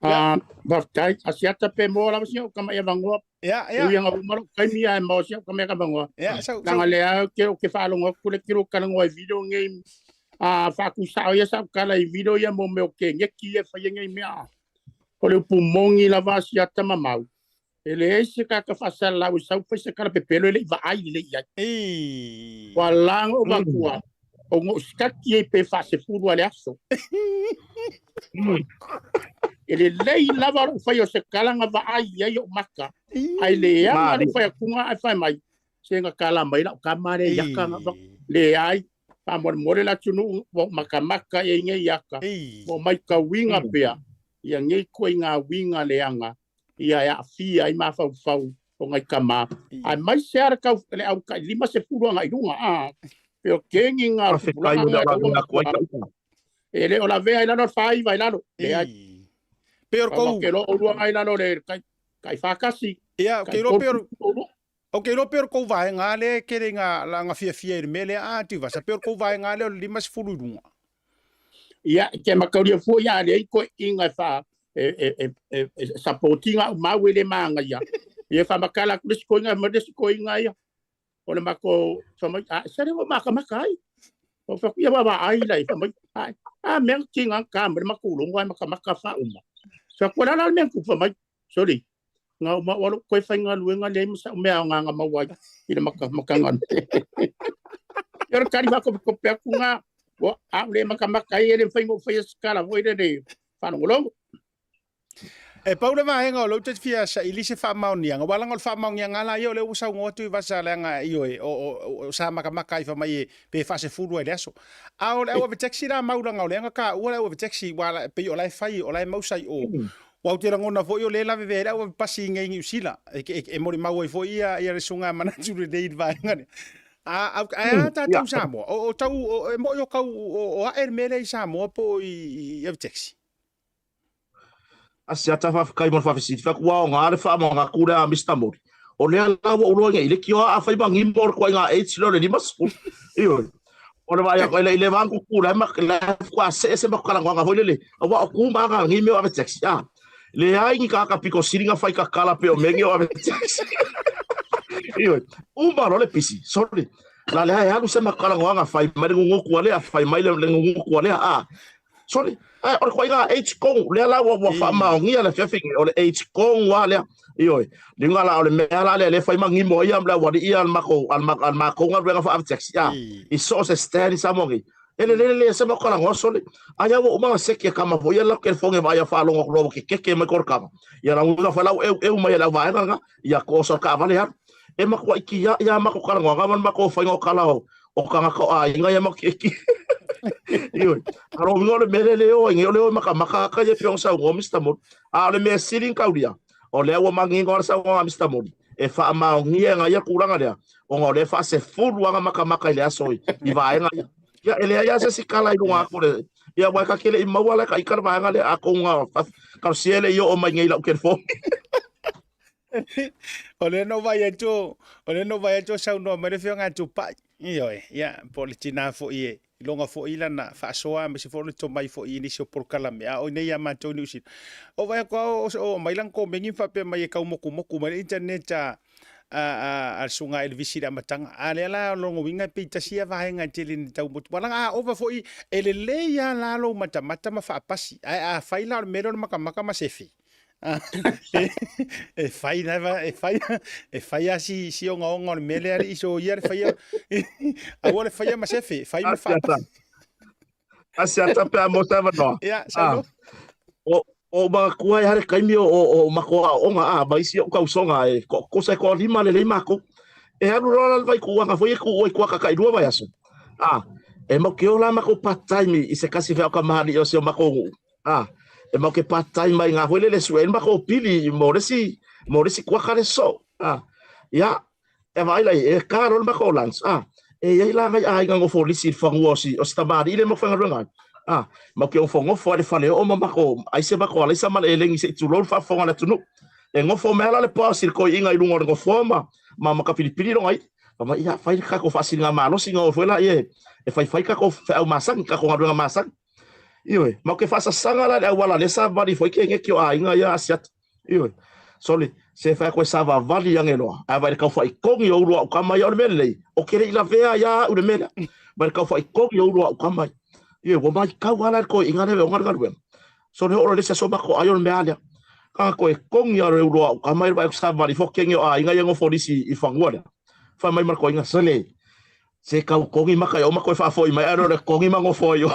Ah, faafetai. Asiata pe maua lava si au tama avanoa.
Ia, ia.
E ui ina uma lou taimi ae maua si au tama avanoa.
Ia, sau,
sau. Leaga lea ou te, ou te faalogo atu le kilo talanoa i video nei. Ah, faatusao ia sau tala i video ia mo mea o keneti ia e faia nei mea. O le upu moni lava Asiata ma mau. E leai se tagata faasalalau e sau fai se tala pepelo e le i vaai lelei i ai.
Ei.
Ua la ona ou avatua, ona ou sikaki ai pe faasefulu lava le aso. E lelei lava lou fai o se tala na vaai i ai ou maka, ae leaga lou fai atuga ae fai mai, se na tala mai lau tama lea i aka na leai, faamolemole le atunuu ua ou makamaka i ai nei aka, ua ou maitauina pea ia nei ituaiga uiga leaga ia e aafia ai mafaufau o nai tama, aemaise lava le tau le au tai 50 agai i luga, a pe o kegi ngā o
Faafetai
tupulaga
o le
nga
lavea atu ai tauta.
E le o lavea i lalo o le faaiva i lalo, leai.
Pei o le kou.
Ke lo ulua ngai lalo le kai kai whakasi.
Ia, ke ro pe o ke ro pe o kou vaega le ke le nga la nga fiafia i le mea lea a Tuivasa, pei o le kou vaega lea o le 50 i luga.
Ia, ke makauria fua ia le ko inga fa e e e e, e supportinga u mau le manga ia. Ia fa makala ku le ko inga ma le ko inga ia. O le mako fa mai a se le maka maka ai. O fa ia wa ai lai fa mai a a me tinga ka me makulunga maka maka fa uma. Fa ko la la me ku fa mai. Sorry. Nga uma walo koe whaingaluenga le ma sa mea o ngā mau ai i le maka makanga. Ia ora kari whako ko pe aku ngā wa a le maka maka i ele whaingo whaia skala voi le le whanongolongo.
E pau le vaega o lou te fia saili se faamaoniaga, ua laga o le faamaoniaga la ia o lea ua saunoa Tuivasa leaga ioe o, o, o, sa makamaka ai fai mai e pe faasefulu ai le aso. A o le au ave taxi la mau laga o lea na taua le au ave taxi ua la, pei o la e fai o la e mausa i o. Ua ou te lagona foi o lea e lavevea ai le au ave pasi i nei Niu Sila e, e, e molimau ai foi ia, ia le susuga manatu lelei i le vaega lea. A, a, ae a tatou Samoa, o, o tau, o, e moi o kau, o, o ae le mea lea i Samoa po o i, i ave taxi.
A se ata faafetai mo le faafesili. Fai atu, ua aoga le faamauga atu lea a Mister Mori. O lea la ua ou iloa nei, le tio a fai ma gimo o le ituaiga age lea o le 50. Ioe. O le vaai atu, e le i leva atu tu la ma la faatoa see se matou talanoaga foi lele, aua o tu ma aga nei mea o ave taxi. A, leai ni tagata pito sili na fai tatala pei o mea nei o ave taxi. Ioe. Uma loa le pisi, sorry. La lea e alu se matou talanoaga, fai mai le nunutu a lea, fai mai le nunutu a lea, a. Sorry, ae o le ituaiga age kong, lea la ua, ua faamaonia le afiafi nei, o le age kong lava lea. Ioe, liuga la o le mea la lea lea fai ma gimo ai le aualii a le matou, a le matou galuega faa-ave taxi, a, i so o se stand i Samoa nei. E lelei lelei se matou talanoa sole. Ai a ua uma ona seki e kama foi ia le latou telefoni e vaai a faalogo atu loa ua kekeke mai ko le kama. Ia la uiga foi la ua eueu mai e le auvaega lena, ia ko oso le taavale alu. E matuai tiai a matou talanoaga ma le matou faiga o tala o, o tagata o aiga ia ma keiki. Ioe. A o uiga o le mea lea le o ai nei, o le o e makamaka aka ia e pei ona saunoa Mister Moli. A o le mea sili ona taulia, o lea ua manino lava le saunoaga a Mister Moli, e faamaonia e na ia tulaga lea, ona o lea e faasefulu lava makamaka i le aso i, i vaega ia. Ia, e leai lava se isi tala i luga atu o le... Ia, aua e ta te le i maua la e taita le vaega lea, atonu na talosia e le i oo mai nei i lau telefoni.
O lea na ou vaai atu, o lea na ou vaai atu o saunoa mai le afioga ia Tupai. Ioe, ia, po o le tina foi e iloga foi lana faasoa aemaise foi o le tomai foi i nisi o polokalame, a o i inei ia matou i Niu Sila. O vaai atu lava o aumai lana komeni ma faapea mai e taumotumotu mai le internet a, a, a, a le susuga Elvis i le amataga. A lea la o lona uiga e pei tasi ia vaega e tele ina taumotu. Aua leaga a ova foi, e lelei lava la lou matamata ma faapasi, ae afai la o le mea lea o le makamaka ma sefe, e fai lava, e fai, e fai lava si, si ogaoga o le mea lea alii soia le faia, aua le faia ma sefe, fai ma
faapasi. Asiata pe a mo se avanoa.
Ia, saunoa.
O, o manatua ai lava le taimi o, o, o matou aoaoga a, ma isi ou tausoga e ko, kosa e toalima lelei matou. E alu loa la le vaituuaga foi e tuu ai tua tatailua vaiaso. A, e mau ke ola matou part time i se kasi feau kamali'i o si o matou nuu. A, e mau ke part time mai ngā foi lele sue ai le matou pili mo le isi, mo le isi kuaka le soo. A, ia, e vaai la i ai, e ka loa le matou lunch. A, e i ai la ngai aiga nofo lisi i le fanua o si, o si tamalii lea e mau faigaluega ai. A, mau ke nofonofo ai i le faleoo ma matou ai se matou alaisa ma le elegi se i tulou le faafofoga a le atunuu. E nofo mai lava la le pa o si le toeaina i luga o le nofoa ma, ma matapilipili lona i'a. Fai mai, ia, fai le tatou faasiligamalosi ona o foi laia e faifai tatou feau masani, tatou galuega masani. Ioe, ma ou te faasasaga la i le auala lea savavali ifo ai keneti o aiga ia Asiata. Ioe, sole, se fai atu e savavali ane loa, ae vaai i le taufaitogi o ulu au tama ia, o le mea lelei, ou te le i lavea ia au i le mea lea. Vaai i le taufaitogi o ulu au tama ia. Ioe, ua matau lava la i le toeaina lea e ona le galuega. Sole, oo loa i le isi aso matou ai o le mea lava lea. Ka toe togi lava o le ulu au tama ia, vaai atu savavali ifo kene o aiga ia nofo lisi i fanua lea. Fai mai ma le toeaina, sole, Se kau kongi maka i oma koe faafoi mai, ae le kongi ma ngofo ai o.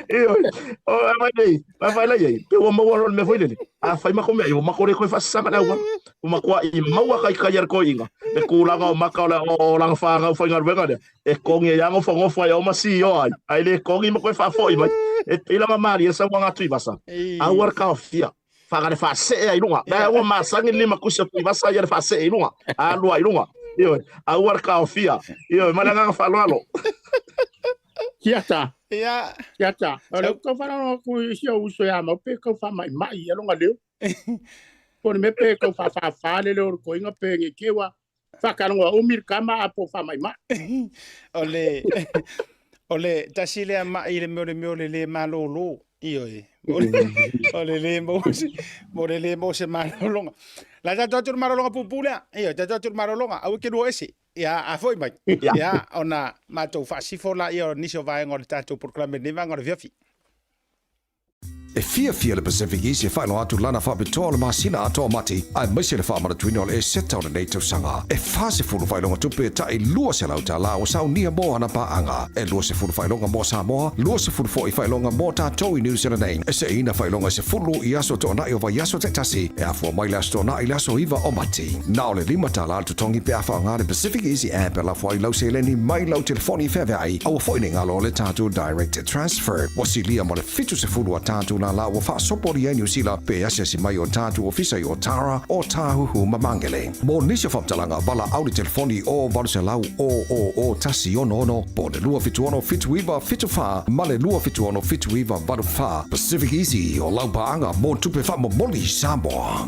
Ioe, o a mai nei, a vai lai ai, pe ua maua loa le mea foi lele. A fai mako mea, ua mako le koe faasasaga le auala. Ua matua i maua kai kai a le toeaina, le tulaga o maka o le o lana fanau faigaluega lea, e kongi ai a ngofongofo ai oma sio ai, ae le kongi ma koe faafoi mai. E pei lava malie le saunoaga a Tuivasa, aua le taofia. Whanga le whaasee ai lunga. Nā ua masangi le lima kusi o Tuivasa ia le whaasee i lunga. A lua i lunga. Ioe, aua le taofia. Ioe, ma le agaga faaaloalo.
Tiata.
Ia.
Tiata. O le tau faalogologo atu i si ou uso ia Mau pe tau faamaimai ia lona leo. Po o le mea pe tau faafaafa le leo o le toeaina pe ne i te i ua faataloga umi le tama a po o faamaimai.
O le o le tasi lea mai i le mea o le mea o le le malolo. Ioe. O le le maua se mo le le maua se malologa. La tatou atu le malologa puupuu lea. Ioe, tatou atu le malologa. Aua e te lua ese. Ia, a foi mai. Ia, ona matou faasifo laia o nisi o vaega o le tatou polokalame i lenei vaega o le afiafi.
E fiafia le Pacific East e faailoa atu lana faapitoa o le masina atoa o Mati, aemaise le faamanatuina o le Eseta o lenei tausaga. E 40 faailoga tupe tai $200 ua saunia mo ana paaga. E 20 faailoga mo Samoa, 20 foi faailoga mo tatou i New Zealand nei. E seina faailoga e 10 i aso toonai o vaiaso taitasi, e afua mai le Aso Toonai i le aso 9 o Mati. Na o le $5 le totogi pe a faaaoga le Pacific Easy App e lafo ai lau seleni mai lau telefoni feaveai, aua foi ne i galo le tatou Direct Transfer. Ua silia ma le 70 a tatou lala ua faasopolia i Niu Sila pe asiasi mai o tatou ofisa i Otara, Ōtāhuhu ma Māngere. Mo nisi o faamatalaga, valaau le telefoni o 800 000 166 po o le 276 79 74 ma le 276 79 84. Pacific Easy o lau paaga mo tupe faamomoli i Samoa.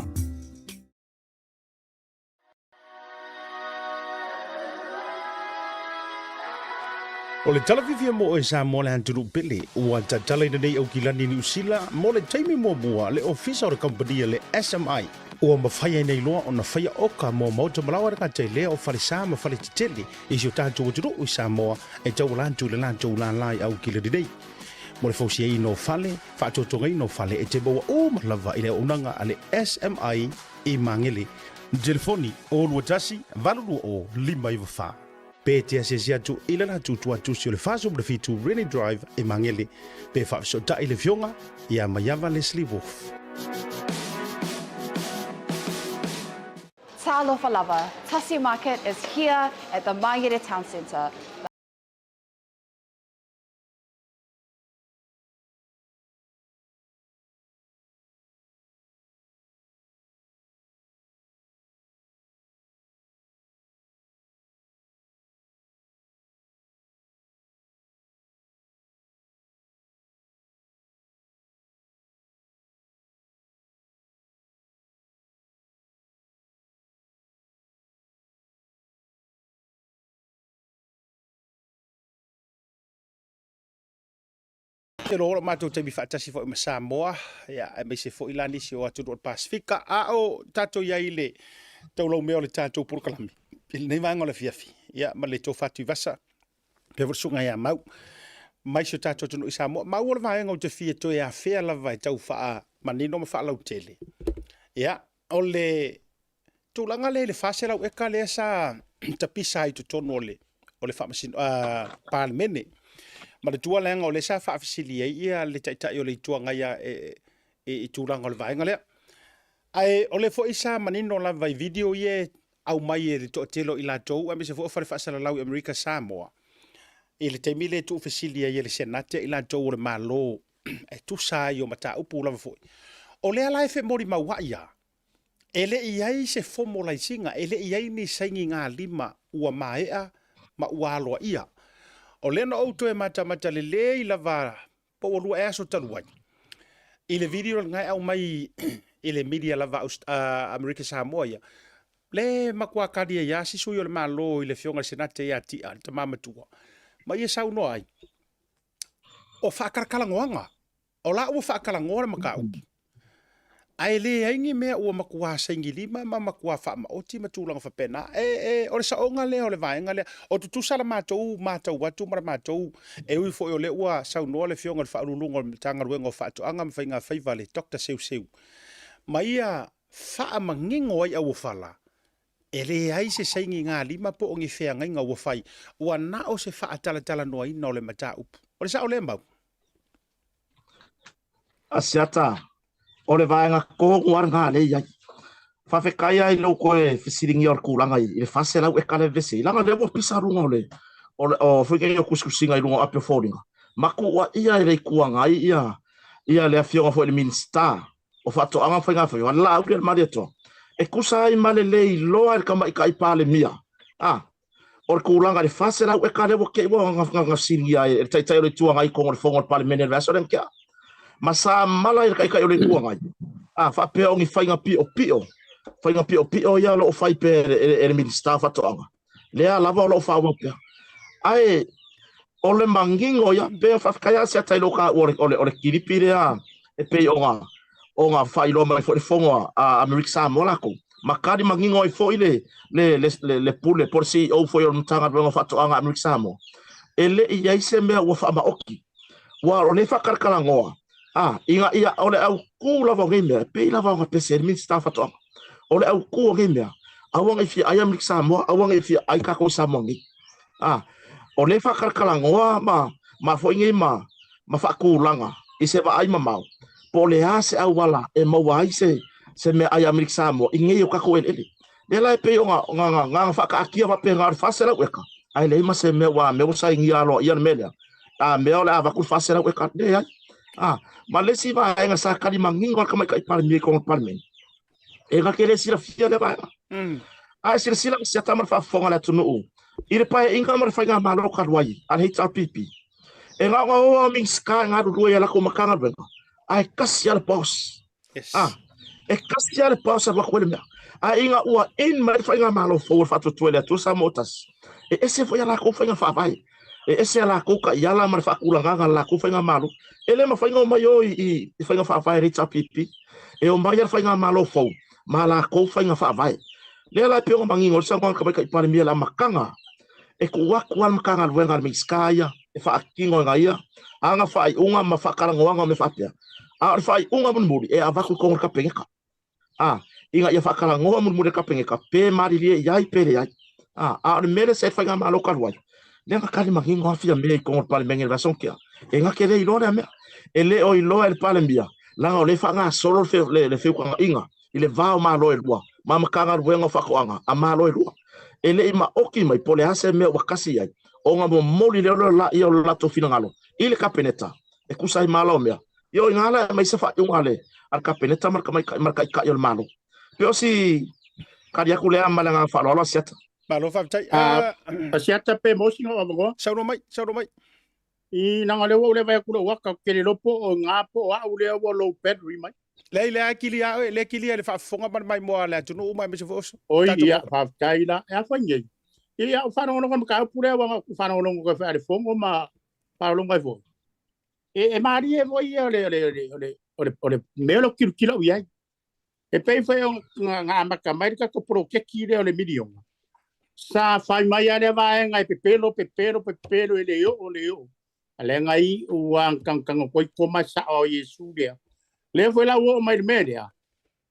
O le tala fiafia mo oe Samoa le atunuu pele, ua tatala i lenei Aukilani Niu Sila mo le taimi muamua le ofisa o le kamupani a le SMI. Ua mafai ai nei loa ona faia oka mo maota malaoa le gata i lea o falesa ma faletetele i si o tatou atunuu i Samoa e tauala atu i le latou lala i Aukilani nei. Mo le fausiaina o fale, faatotogaina o fale e te maua uma lava i le auaunaga a le SMI i Magele. Telefoni, 021 820 594. Pe te asiasi atu i le latou tuatusi o le 47 Rennie Drive i Magele, pe faafesootai le Afioga ia Maiava Leslie Wolfe.
Talofa lava, Tasi Market is here at the Mangere Town Centre.
Te loa o matou taimi faatasi foi ma Samoa, ia, aemaise foi la nisi o atunuu o le Pasifika, a o tatou i ai i le taulaumea o le tatou polokalame i lenei vaega o le afiafi, ia, ma le tofa Tuivasa, pea foi le susuga ia Mau, mai si o tatou atunuu i Samoa. Maua le vaega ou te fia toe afea lava e tau faamanino ma faalautele. Ia, o le tulaga lea i le 400 eka lea sa tapisa ai i totonu o le o le faamasino Palemene. Manatua leaga o lea sa faafesili ai ia le Taitai o le Itu Agai i tulaga o le vaega lea. Ae o lea foi sa manino lava i video ia e aumai e le toatele o i latou aemaise foi o fale faasalalau i Amerika Samoa i le taimi lea e tuufesili ai e le Senate i latou o le Malo e tusa ai o mataupu lava foi. O lea la e femolimauai lava, e le i ai se fomolaisiga, e le i ai ni sainigalima ua maea ma ua aloaia. O lea na ou toe matamata lelei lava po ua lua ea aso talu ai, i le video lena e aumai i le media lava a Amerika Samoa ia, le matua kali ai lava si sui o le Malo i le Afioga i le Senate ia Tia, le tama matua, ma ia saunoa ai, o faakalakalanoaga, o la ua faatalanoa le mataupu, ae leai ni mea ua matua sainilima ma matua faamaoti ma tulaga faapena. E, e, o le saoga lea o le vaega lea, o tutusa la matou matau atu ma la matou, e ui foi o lea ua saunoa le Afioga i le Faauluuluga o le Matagaluega o Faatoaga ma Faiga Faiva le Doctor Seuseu, ma ia faamanino ai auofala, E leai se sainigalima po o ni feagaiga ua fai, ua na o se faatalatalanoaina o le mataupu. O le sao lea Mau?
Asiata, o le vaega tonu lava lena lea e i ai. Faafetai lava i lou toe fesiligia o le tulaga i le 400 eka lea e vevesi ai, leaga o lea ua pisa luga o le o foi nei o tusitusiga i luga o api o foliga, ma tuuaia e le Itu Agai ia le Afioga foi i le Minisita o Faatoaga ma Faigafaiva, Laauli Malietoa, e tusa ai ma le le iloa e le Tamaitai Palemia, a, O le tulaga i le 400 eka lea ua te i ua gafesiligia ai e le Taitai o le Itu Agai i totonu o le Fono a le Palemene i le vaiaso lea na tea. Ma sa mala ai le Taitai o le Itu Agai, a faapea o ni faiga piopio, faiga piopio ia o lo o fai pea e le Minisita o Faatoaga, lea lava o lo o faaauau pea. Ae o le manino ia, pe faafetai lava Asiata i lou taua o le kilipi lea e pei ona ona faailoa mai foi le fono a Amerika Samoa latou, ma tali manino ai foi le le le le pule po o le CEO foi o le Matagaluega o Faatoaga a Amerika Samoa, e le i i ai se mea ua faamaoti. Ua o lea e faatalatalanoa a ina ia o le autu lava o nei mea, e pei lava ona pese ai le Minisita o Faatoaga. O le autu o nei mea, aua ne i fia ai Amerika Samoa, aua ne i fia ai tatou i Samoa nei. A, o lea e faatalatalanoa ma, ma foi nei ma, ma faatulaga i se vaai mamao, po o le a se auala e maua ai se, se meaai a Amerika Samoa i nei o tatou eleele. Lea la e pei ona, ona, ona, ona faataatia faapena o le 400 eka, ae leai ma se mea ua mea ua sainia aloaia le mea lea. A mea o le a avatu le 400 eka, leai. A, ma le isi vaega sa tali manino a le Tamaitai Palemia i totonu o le Palemene, e na te le silafia lea vaega. A e silasila i siata ma le faafofoga a le atunuu i le paeaiga ma le faigamalo talu ai a le HRPP, e na ona o lava o Minisita e galulue i a latou Matagaluega, ae tasi lava le boss.
Yes.
Ah, e kasi lava le boss alu atu ai le mea. Ae ina ua in mai le faigamalo fou o le Faatuatua i le Atua Samoa Tasi, e ese foi a latou faiga faavae. E ese a latou taiala ma le faatulagaga a le latou faigamalo. E le mafai ona omai o i faiga faavae a le HRPP. E omai lava le faigamalo fou ma a latou faiga faavae. Lea la e pei ona manino ai le saunoaga a le Tamaitai Palemia i le amataga, e tuu atu lava le Matagaluega a le Minisita ia e faatino e na ia ana faaiuga ma faatalanoaga o mea faapea. A o le faaiuga mulimuli e avatu i totonu o le Kapeneta. A, ina ia faatalanoa mulimuli e le Kapeneta pe malilie i ai pe leai. A, a o le mea lea sa i le faigamalo talu ai, lea na tali manino lava Fiamē i totonu o le Palemene i le vaiaso na tea. E na te le iloa lea mea. E le o iloa e le Palemia, leaga o lea e faagasolo le feutagaiga i le va o Malo e lua ma Matagaluega o Faatoaga a Malo e lua. E le i maoti mai po o le a se mea ua kasi ai, ona momoli lea o le latou finagalo i le Kapeneta e tusa ai ma ala o mea. Ia o i ina la e aumai se faaiuga a le Kapeneta ma le Taitai o le Malo. Pe o si tali atu lea ma le agaga faaaloalo Asiata.
Malo faafetai.
Asiata pe maua sina ou avanoa?
Saunoa mai, saunoa mai.
I leaga o lea ua ou le vaai atu i lou aka, ou te le iloa po o i ina po o au lea ua low battery mai.
Leai, lea e kilia oe, lea e kilia i le faafofoga ma le maimoa a le atunuu ma aemaise foi o
Oi, ia, faafetai la. E a fai nei? Ia, ou faalogologo i le mataupu lea, aua na ou faalogologo atu foi i le Fono ma faalogologo ai foi. E malie foi ia o le, o le, o le, o le, o le mea o le tilotilo i ai. E pei foi ona amata mai le tatou poloketi lea o le miliona, sa fai mai lava lea vaega e pepelo, pepelo, pepelo, e le oo, le oo. A lea na iu lava na tagataga atu ai koma e sao o Iesu lea. Lea foi la ua oo mai i le mea lea,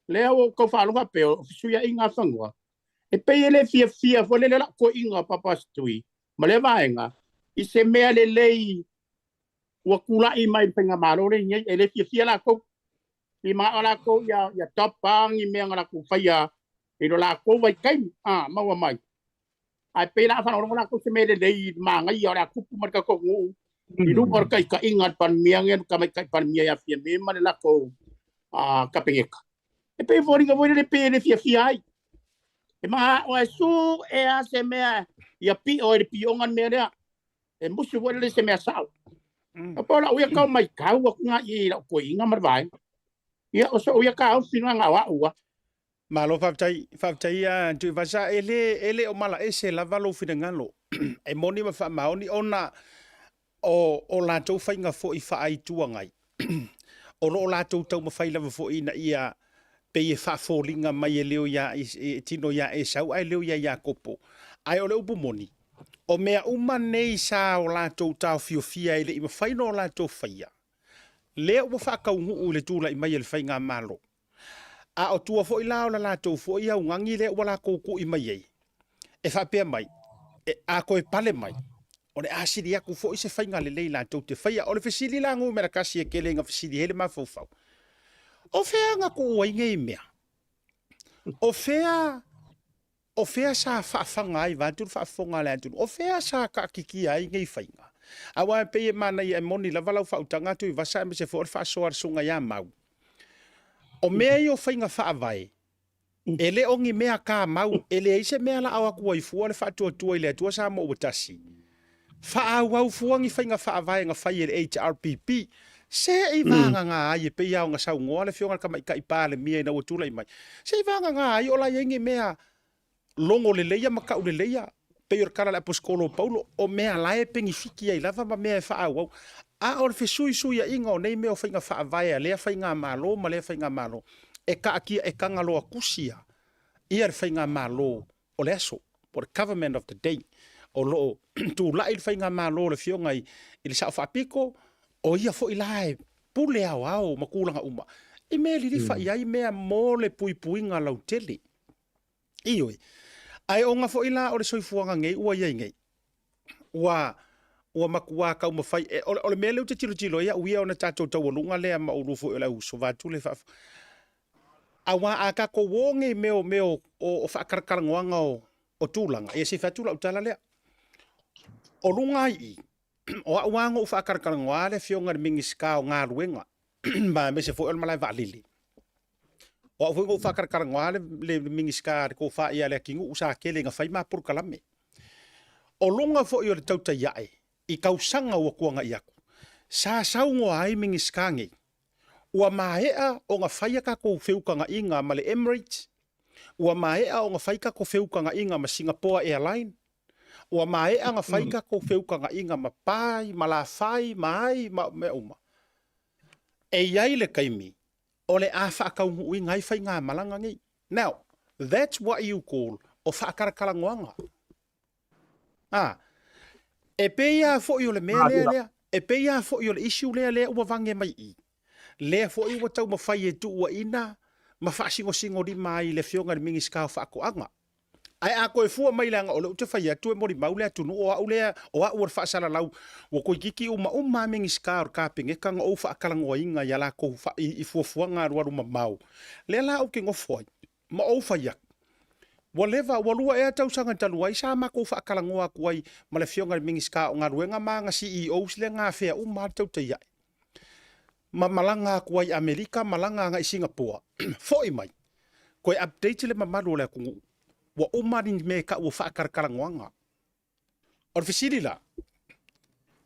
lea ua ou tau faalogo faapea o fesuiaiga a fanua, e pei e le fiafia foi lele lau toeaina o Papa Tui ma lea vaega i se mea lelei ua tulai mai i le faigamalo lenei, e le fiafia latou. I manao latou ia top a ni mea na latou faia i lo latou vaitaimi, a maua mai. Ae pei la a faalogologo latou se mea lelei i le manaia o le a tupu ma le tatou atunuu i luga o le taitaiga a le Palemia le Tamaitai Palemia ia Fiame ma le latou Kapeneta. E pei e foliga foi lele pei e le fiafia ai. E manao e su e a se mea ia pio ai le pioga le mea lea. E musu foi lele se mea sao. Mm. Po o lau ia kau maitau atu ngā i lau toeaina ma le vaega. Ia, o so'u ia taofi na na o a'u a.
Malo faafetai, faafetai ia Tuivasa, e le, e le o malaese lava lou finagalo. E moni ma faamaoni ona o, o latou faiga foi faa-Itu Agai. O lo o latou taumafai lava foi ina ia pei e faafoliga mai e leo ia, e tino ia Esau ae leo ia Iakopo. Ae o le upu moni, o mea uma nei sa o latou taofiofia e le i mafai ona o latou faia, lea ua faataunuu i le tulai mai e le Faigamalo. A o tua foi la o le latou foi augani lea ua latou tui mai ai, e faapea mai, e, a toe pale mai, o le a sili atu foi se faiga lelei latou te faia. O le fesili la numera tasi e tele ina fesili ai le mafaufau, o fea na tuu ai nei mea? O fea O fea sa faafaga ai, vaeatu le faafofoga a le atunuu, o fea sa taatitia ai nei faiga? Aua e pei e manaia, e moni lava lau faautaga Tuivasa aemaise foi o le faasoa a le Susuga ia Mau. O mea ia o faiga faavae, E le o ni mea kāmau, e leai se mea la ao atu ai fua le faatuatua i le Atua Samoa ua tasi. Faaauau fua ni faiga faavae na fai e le HRPP, se i vagana ai e pei lava ona saunoa le Afioga i le Tamaitai Palemia ina ua tulai mai, se i vagana ai o la e i ai ni mea logo leleia ma tau leleia, pei o le tala a le Aposetolo o Paulo, o mea la e penifiti ai lava ma mea e faaauau. A o le fesuisuiaiga o nei mea o faiga faavae a lea faigamalo ma lea faigamalo, e taatia e Tagaloa tusi a ia le faigamalo o le aso, po o le government of the day. O lo o tulai le faigamalo o le Afioga i le Sao Faapito, o ia foi la e pule aoao ma tulaga uma i mea e lilifa i ai mea mo le puipuiga lautele. Ioe. Ae ona foi la o le soifuaga nei ua i ai nei, ua, ua matuā taumafai, e, o, o le mea lea ou te tilotilo ai au ia ona tatou taualuga lea ma oulua foi o le auuso vaeatu le faafofoga. Aua a tatou o nei mea o mea o, o, o faatalatalanoaga o, o tulaga, ia se i fai atu lau tala lea. O luga ai i, o au lava na ou faatalatalanoa le Afioga i le Minisita o Galuega ma aemaise foi o le malae vaalele. O au foi na ou faatalatalanoa le, le, le Minisita le tofa ia Leatinuu sa tele ina fai ma polokalame. O luga foi o le tautai ae i tausaga ua tuanai atu, sa saunoa ai Minisita nei, ua maea ona fai a tatou feutagaiga ma le Emirates, ua maea ona fai tatou feutagaiga ma Singapore Airline, Ua maea ona fai tatou feutagaiga ma Pai, ma Lafai, ma ai, ma mea uma. E i ai le taimi o le a faataunuuina ai faigamalaga nei. Now, that's what you call o faatalatalanoaga. A, e pei lava foi o le mea lea lea, e pei lava foi o le issue lea lea ua vage mai i i, lea foi ua taumafai e tuuaina ma faasinosinolima ai i le Afioga i le Minisita o Faatoaga. Ae a toe fua mai leaga o lea ou te fai atu e molimau le atunuu o au lea, o au o le faasalalau, ua toeitiiti uma uma lava Minisita o le Kapeneta na ou faatalanoaina i a latou i fuafuaga alualu mamao. Lea la ou te nofo ai ma ou fai atu, ua leva, ua lua ea tausaga talu ai sa matou faatalanoa atu ai ma le Afioga i le Minisita o Galuega ma ana CEOs lea na afea uma lava le tautai ae. Ma malaga atu ai i Amerika, malaga agai i Singapoa, foi mai, toe update le mamalu o le atunuu, ua uma ni mea e tau o faatalatalanoaga. O le fesili la,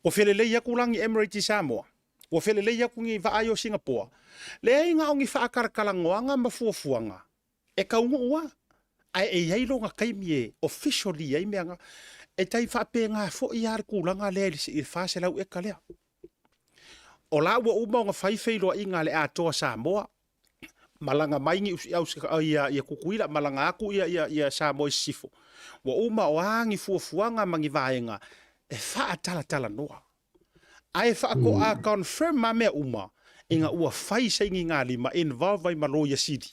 ua felelei atu la ni Emirates i Samoa? Ua felelei atu ni vaa i o Singapoa? Leai na o ni faatalatalanoaga ma fuafuaga e taunuu lava, ae e i ai lona taimi e officially ai mea na. E tai faapena foi lava le tulaga lea i le 400 eka lea. O la ua uma ona fai feiloaiga a le Atoa Samoa, malaga mai ni ia, ia Tutuila, malaga atu ia, ia, ia Samoa i Sisifo. Ua uma o a ni fuafuaga ma ni vaega e faatalatalanoa. Ae faatoa confirm a mea uma ina ua fai sainigalima involve ai ma Loia Sili.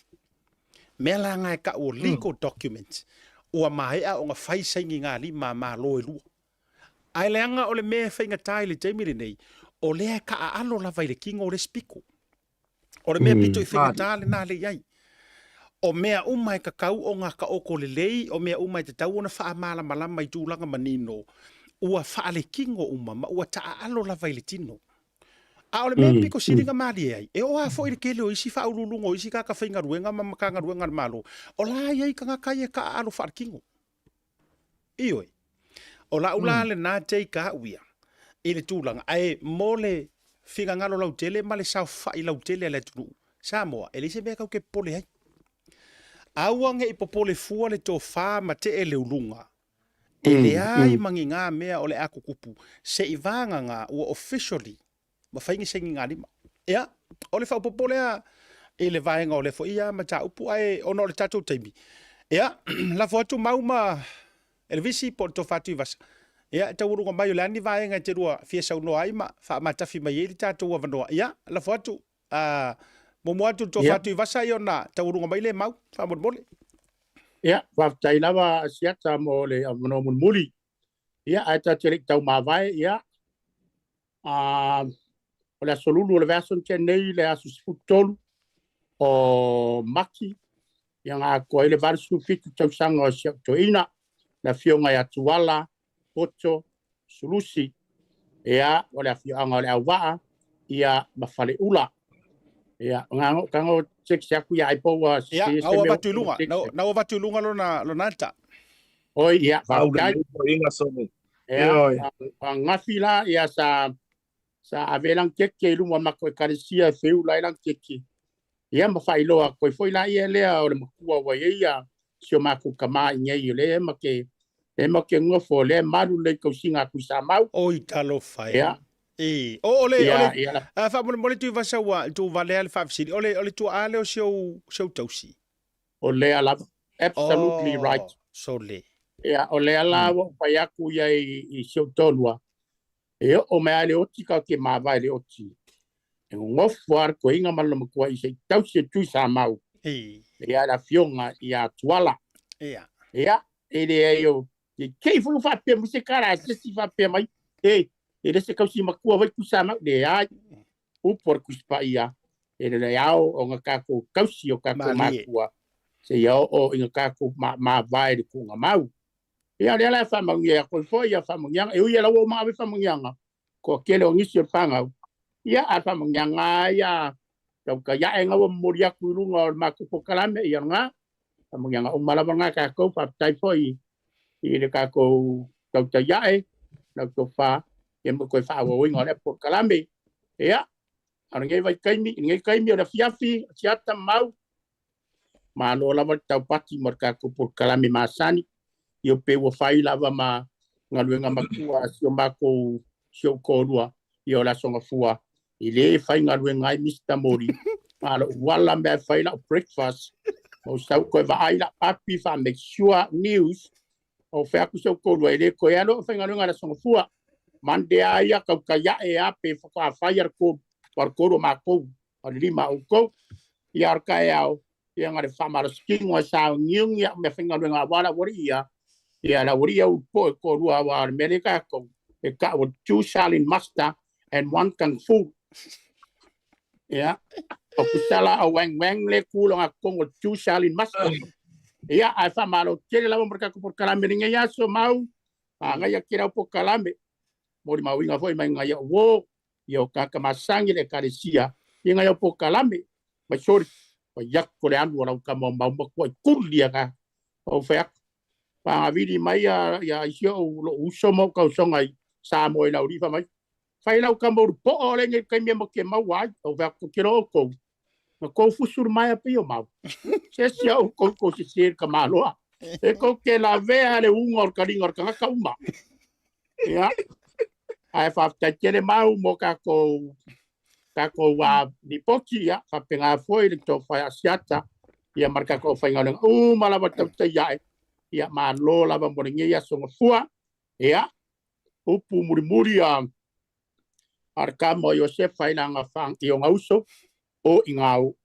Mea la na e tau o legal document, ua maea ona fai sainigalima a Malo e lua. Ae leaga o le mea e faigata i le taimi lenei, o lea e taaalo lava i le tino o le isi pito. O le mea pito i faigata lena lea i ai. O mea uma e tatau ona taoto lelei, o mea uma e tatau ona faamalamalama i tulaga manino, ua faaletino uma ma ua taaalo lava i le tino. A o le mea pito sili ona malie ai, e oo lava foi i le tele o isi faauluuluga o isi tagata faigaluega ma Matagaluega a le Malo, o la e i ai tagata ia e taaalo faaletino. Ioe. O lau la lena take a au ia i le tulaga, ae mo le finagalo lautele ma le saofai lautele a le atunuu, Samoa, e leai se mea tatou te popole ai. Aua ne i popole fua le tofa ma tee le uluga, e leai ma ni na mea o le a tutupu, se i vagana ua officially ma fai ni sainigalima. Ia, o le faaopoopo lea i le vaega o lea foi ia mataupu, ae ona o le tatou taimi, ia, lafo atu Mau ma Elevisi po o le Tofa Tuivasa, ia, e taualuga mai o le a ni vaega e te lua fia saunoa ai ma faamatafi mai ai le tatou avanoa. Ia, lafo atu, a, muamua atu le Tofa Tuivasa, ia ona taualuga mai lea e Mau, faamolemole.
Ia, faafetai lava Asiata mo le avanoa mulimuli. Ia, ae tatou te le i taumavae, ia, A o le aso Lulu o le vaiaso na tea nei, le aso 13 o Mati, ia na atoa ai le 87 tausaga o si au toeaina, le afioga ia Tuala Poto Sulusi, ia, o le afioaga o Leauvaa, ia, ma Faleula. Ia, nga kango text aku ia ai po ua
Ia,
se
na
se
ua
mea
avatu i
ua
luga,
text.
na, na ua avatu i luga lona, lona ata.
Oi, ia,
Au
faafetai.
le inga sone.
Ia,
Ioe.
a gafi la, ia sa sa ave lang keke i luma o makou ekalesia e feula ai lang keke. Ia ma faailoa atu ai foi la ia lea o le makua ua i ai ia si o makou tama i nei o lea e ma ke e ma ke nofo o lea e malu lelei i tausiga a Tuisamau.
Oi talofa e.
Ia.
E. O, o le, o
Ia,
le,
ia la.
a, faamolemole Tuivasa ua tuuvalea le faafesili. O le, o le tuaa lea o si ou, si ou tausi.
O lea lava. Absolutely right.
Oh, sole.
Ia, o lea la ua ou fai atu ia i, i si ou toalua, e oo mai lava i le oti ka ke mavae i le oti. E gogofo lava le toeaina ma lona matua i se i tausi e Tuisamau.
E.
Ia, le afioga ia Tuala.
Ia.
Ia, e leai o, i te i foi ua faapea mai se tala a se isi faapea mai, e, e le se tausi matua foi Tuisamau. Leai, upu a le Tusi Paia, e lelei ao ona tatou tausi o tatou
Malie.
matua seia oo ina tatou mavae i le tuugamau. Ia, o lea la e faamanuia atu ai foi ia faamanuiaga, e ui lava ua uma ave faamanuiaga, toatele o nisi o le fanau, ia, a o le faamanuiaga lava ia tautai ae na ua momoli atu i luga o le matou polokalame, ia lena, faamanuiaga uma lava lena a tatou, faafetai foi i le tatou tautai ae, lau tofa, ia ma toe faaauauina o lea polokalame. Ia, a o lenei vaitaimi, i lenei taimi o le afiafi, asiata mau, malo lava le taupati ma le tatou polokalame masani, ia pe ua fai lava ma galuega matua a si o matou, si ou toalua, ia o le Aso Gafua, e le faigaluega ai Mister Mori, na o lou ala mea e fai lau breakfast, ma ou sau toe vaai lau api faa make sure news, ou fai atu si ou toalua, e le toe alu au e faigaluega i le Aso Gafua, Monday lava ia, tautai ae lava pe faatoa fai a le 3, aua o le 3 o matou, o le 5 o outou, ia o le taeao, ia na le faamalositino ai sauniuni au meafaigaluega aua le aualii ia, ia le aualii ia ulu poe toalua aua o le mea lea tatou e tau o le two Shaolin master and one kung fu. Ia, o kusala o Wang Wang le ku longa totonu o le two Shaolin master. Ia, ae faamalo tele lava mo le tatou polokalame i lenei aso mau, manaia tele au polokalame, molimauina foi mai nai au uo, ia o tagata masani le ekalesia i ngai au polokalame mai sori fai atu ko le alu a lau tama o mau matua i kuli aka ou fai atu pagavili mai ia ia isi ou lou uso ma ou tausoga i Samoa i Laulii fai mai fai lau tama ulu po'o le nei taimi e matou te maua ai ou fai atu ou te iloa outou na tou fusu le maea pei o mau se esi a outou tou sese i le tamaloa e tou te lavea le uga o le taliga o le tagata uma. Ia, ae faafetai tele mau mo tatou tatou lipoti, ia, faapena foi le tofa ia Asiata, ia ma le tatou aufaigaluega uma lava tautai ae, ia, malo lava mo lenei aso gafua, ia, upu mulimuli a a le tama o Iosefa i lana i ona uso, o i ngā o.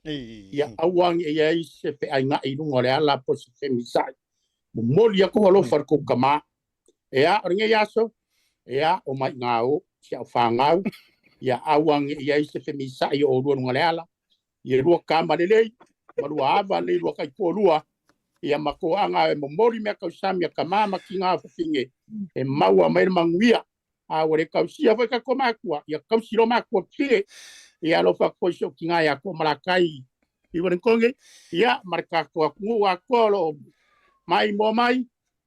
Ia aua ne i ai se feainga'i i luga o le ala po o se femisa'i. Momoli atu alofa i le tou tama. Ea, o lenei aso, ea, o mai ngā o, si au fanau, ia aua ne i ai se femisa'i o oulua i luga o le ala. Ia lua tama lelei, ma lua ava lelei lua taitoalua, ia ma toaga e momoli mea tausami a tama ma tina fafine, e maua mai le manuia. A ua le tausia foi tatou matua, ia tausi loa matua pie. Ia alofa atu foi si ou tina ia Toamalakai i Wellington, ia ma le tatou atunuu atoa o lo o maimoa mai,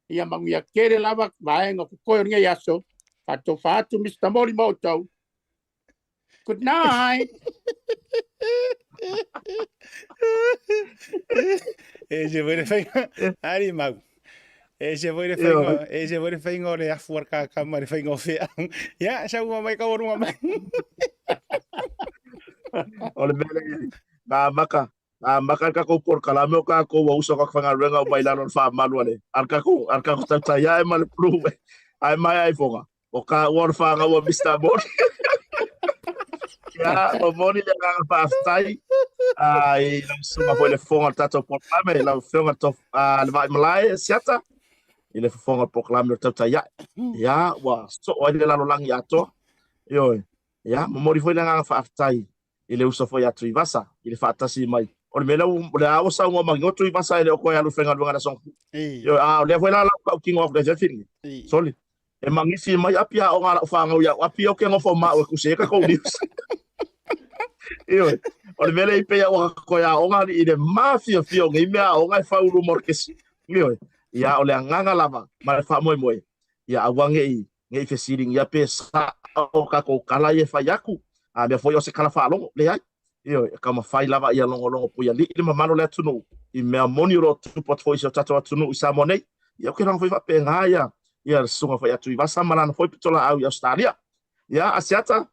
ia manuia tele lava vaega o totoe o lenei aso. Faatofa atu Mister Moli ma outou. Good night.
E se foi le faiga, ari mau. E se foi le faiga, e se foi le faiga o le afu ar ka ma le faiga o fea. Ia, sau mai ka orunga mai.
O le mea lea, ngā maka, ngā maka le kakou polokalame o kakou ua uso ka whangaruenga o mai lalo o le whamalu a le, a le kakou, a le kakou tautai ae ma le plu, ae mai ai fonga. O ka ua o le whangau a Mr. Moni. Ia, o Moni le agaga faafetai, i lau susuga foi le fofoga o le tatou polokalame, i lau afioga le Vaaimalae Siata, i le fofoga o le polokalame o le tautai ae. Ia, ua soo ai le lalolagi atoa. Ioe. Ia, momoli foi le agaga faafetai i le uso foi a Tuivasa i le faatasi mai. O le mea lea o lea ua saunoa manino Tuivasa e le o toe alu i faigaluega i le Aso Gafua. Ioe, a o lea foi la lau tautino atu i le afiafi lenei. Soli, e magisi mai api aoga a lau fanau ia'u, api ou te nofo ma au e kusi ai tatou news. Ioe, o le mea lea i pei ua toe aoga i le mafiafia o nei mea aoga e fau luma o le kesi. Ioe, ia o le agaga lava ma le faamoemoe, ia aua ne i fesiligia pe sao tatou tala ia e fai atu, a mea foi o se tala faalogo, leai. Ioe, e taumafai lava ia logologo puialii le mamalu o le atunuu i mea moni o lo o tutupu atu foi i si o tatou atunuu i Samoa nei. Ia ou te iloa foi faapena ia le susuga foi ia Tuivasa ma lana foi pitolaau i Ausetalia. Ia, Asiata,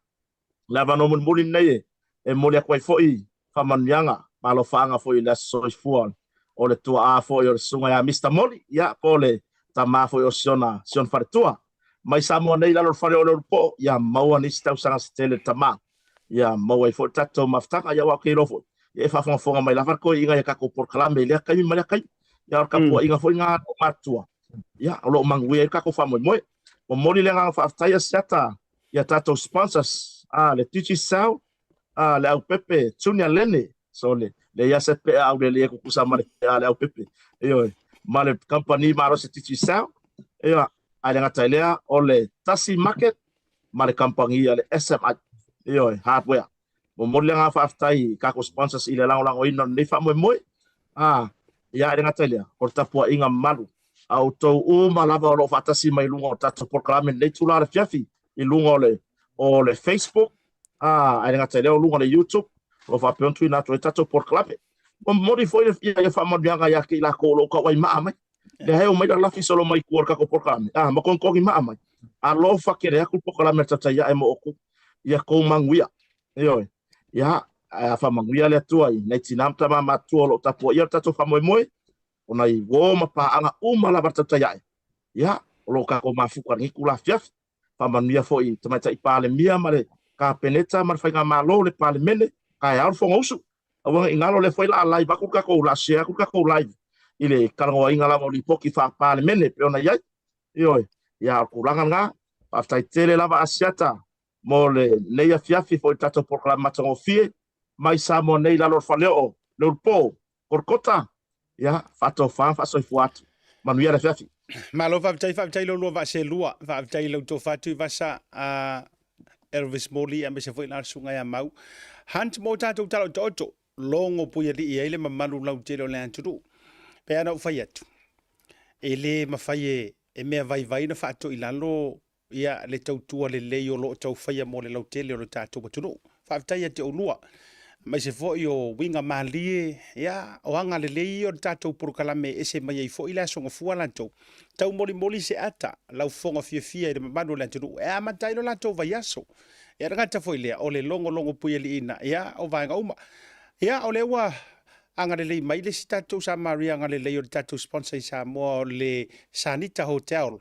le avanoa mulimuli lenei e momoli atu ai foi faamanuiaga ma alofaaga foi i le aso soifua o le tuaa foi o le susuga ia Mister Moli, ia, po o le tama foi o Siona, Siona Faletua. Mai Samoa nei i lalo o le fale o Leulupoo, ia maua nisi tausaga se tele le tama. Ia maua ai foi le tatou mafutaga, ia aua ou te iloa foi, ia e faafogafoga mai lava le toeaiina i a tatou polokalame i lea taimi ma lea taimi. Ia o le tapuaiga foi lena a matua, ia o lo o manuia ai le tatou faamoemoe. Momoli le agaga faafetai Asiata i a tatou sponsors, a le Digicel, a le Aupepe, Junior Lene, so le le ia se pea au le le kukusa ma le pea le Aupepe, ioe, ma le company malosi Digicel, ia, ae le gata i lea, o le Tasi Market ma le kamupani a le SMI, ioe, Hardware. Momoli le agaga faafetai i tatou sponsors i le lagolagoina o lenei faamoemoe. A, ia, e le gata i lea, o le tapuaiga mamalu a outou uma lava o lo o faatasi mai i luga o tatou polokalame i lenei itula o le afiafi, i luga o le, o le Facebook, a, ae le gata i lea o luga o le YouTube, o lo o faapea ona tuuina atu ai tatou polokalame. Momoli foi le ia faamanuiaga ia te i latou o lo o tauaimaa mai. Lea e omai lalafi solo mai tua o le tatou polokalame, a, ma togitogi maa mai. Alofa tele atu le polokalame a le tautai ae mo outou. Ia tou manuia. Ioe. Ia, ae a faamanuia le Atua i nai tina ma tama matutua o lo o tapuaia le tatou faamoemoe, o nai uo ma paaga uma lava a le tautai ae. Ia, o lo o tatou mafuta i lenei itula afiafi. Faamanuia foi i Tamaitai Palemia ma le Kapeneta ma le Faigamalo, le Palemene, taeao le Fonousu. Aua ne i galo, lea foi la a live atu le tatou, la share atu le tatou live i le talanoaina lava o lipoti faa-Palemene e pei ona i ai. Ioe, ia o le tulaga lena. Faafetai tele lava Asiata mo lenei afiafi foi i le tatou polokalame matagofie mai Samoa nei i lalo o le faleoo, Leulupo, Kolokota, ia, faatofa ma faasoifua atu. Manuia le afiafi.
Malo faafetai, faafetai lo lua vaa selua, faafetai i lau tofa Tuivasa, a Elvis Morley aemaise foi la le susuga ia Mau Hunt mo tatou tala otooto, logo puialii ai le mamalu lautele o le atunuu. Pe ana ou fai atu, e le mafai e, e mea vaivai na faatoilalo ia le tautua lelei o lo o tau faia mo le lautele o le tatou atunuu. Faafetai ia te oulua, aemaise foi o uiga malie, ia, o aga lelei ia o le tatou polokalame e ese mai ai foi le Aso Gafua latou. Taumolimoli se ata, lau fofoga fiafia i le mamalu o le atunuu e amata ai lo latou vaiaso. Ia, le gata foi lea, o le logologo puialiiina, ia, o vaega uma. Ia, o lea ua agalelei mai le isi tatou Samaria agalelei o le tatou sponsor i Samoa o le Sanita Hotel.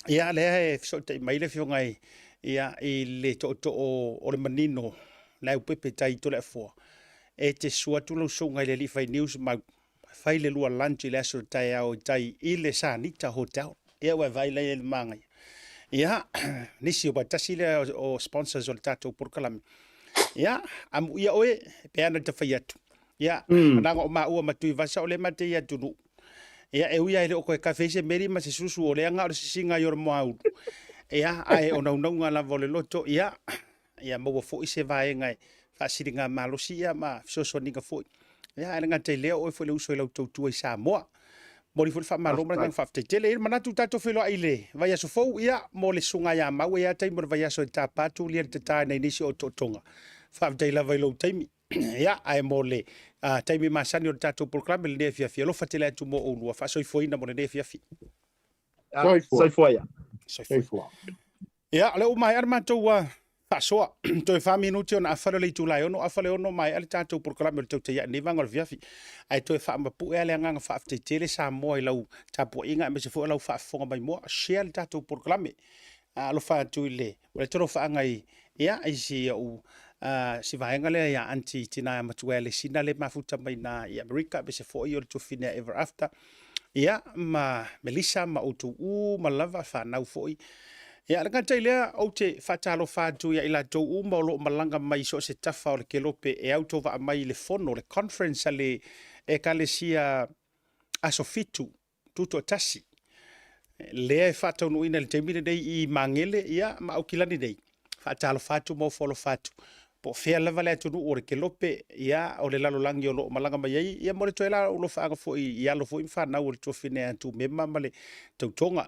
Ia, lea e fesootai mai le afioga i, ia, i le tootoo o le manino, le aupepe tai Toleafoa, e te susu atu lau susuga i le alii fai news mau, fai le lua lunch i le aso taeao i tai i le Sanita Hotel. Ia, ua e vaai la i ai i le manaia. Ia, nisi o tasi lea o sponsors o le tatou polokalame. Ia, amuia oe, pe ana ta fai atu. Ia, leaga o maua ma Tuivasa o lea ma te i atunuu. Ia, e ui lava e le o toe kafe ai se meli ma se susu, o lea na o le sisiga ai o le moaulu. Ia, ae o naunauga lava o le loto, ia, ia maua foi se vaega e faasiliga malosi ia ma fesoasoaniga foi. Ia, ae le gata i lea, o oe foi le uso i lau tautua i Samoa. Momoli foi le faamalo ma le agaga faafetai tele. E i ai le manatu tatou feiloai i le vaiaso fou, ia, mo le susuga ia Mau e i ai lava taimi o le vaiaso e tapa atu lia le tata i nai nisi o otootoga. Faafetai lava i lou taimi. Ia, ae mo le taimi masani o le tatou polokalame lenei afiafi, alofa tele atu mo oulua, faasoifuaina mo lenei afiafi.
Soifua.
Soifua ia.
Soifua. Ia, o lea ua maea le matou faasoa. Toe 4 minute ona afa lea o le itula e 6, afa le 6 maea le tatou polokalame o le tautai ae lenei vaega o le afiafi. Ae toe faamapue lava le agaga faafetai tele Samoa i lau tapuaiga aemaise foi o lau faafofoga maimoa. Share le tatou polokalame. Alofa atu i le O le tolofaaga i, ia, i si ou, uh, si vaega lea ia Aunty Tina Matua Alesina le mafuta mai na i Amerika, aemaise foi o le tuafafine a Ever After, ia, ma Melissa ma outou uma lava, fanau foi. Ia, le gata i lea, ou te faatalofa atu ia i latou uma o lo o malaga mai i so o se tafa o le kelope e autovaa mai i le fono, le conference a le Ekalesia Aso Fitu Tutoatasi, lea e faataunuuina i le taimi lenei i Magele, ia, ma Aukilani nei. Faatalofa atu ma ofo alofa atu. Po o fea lava le atunuu o le kelope, ia, o le lalolagi o lo o malaga mai ai, ia mo le toe la o alofaaga foi i alo foi ma fanau o le tuafine a Tumema ma le Tautoga,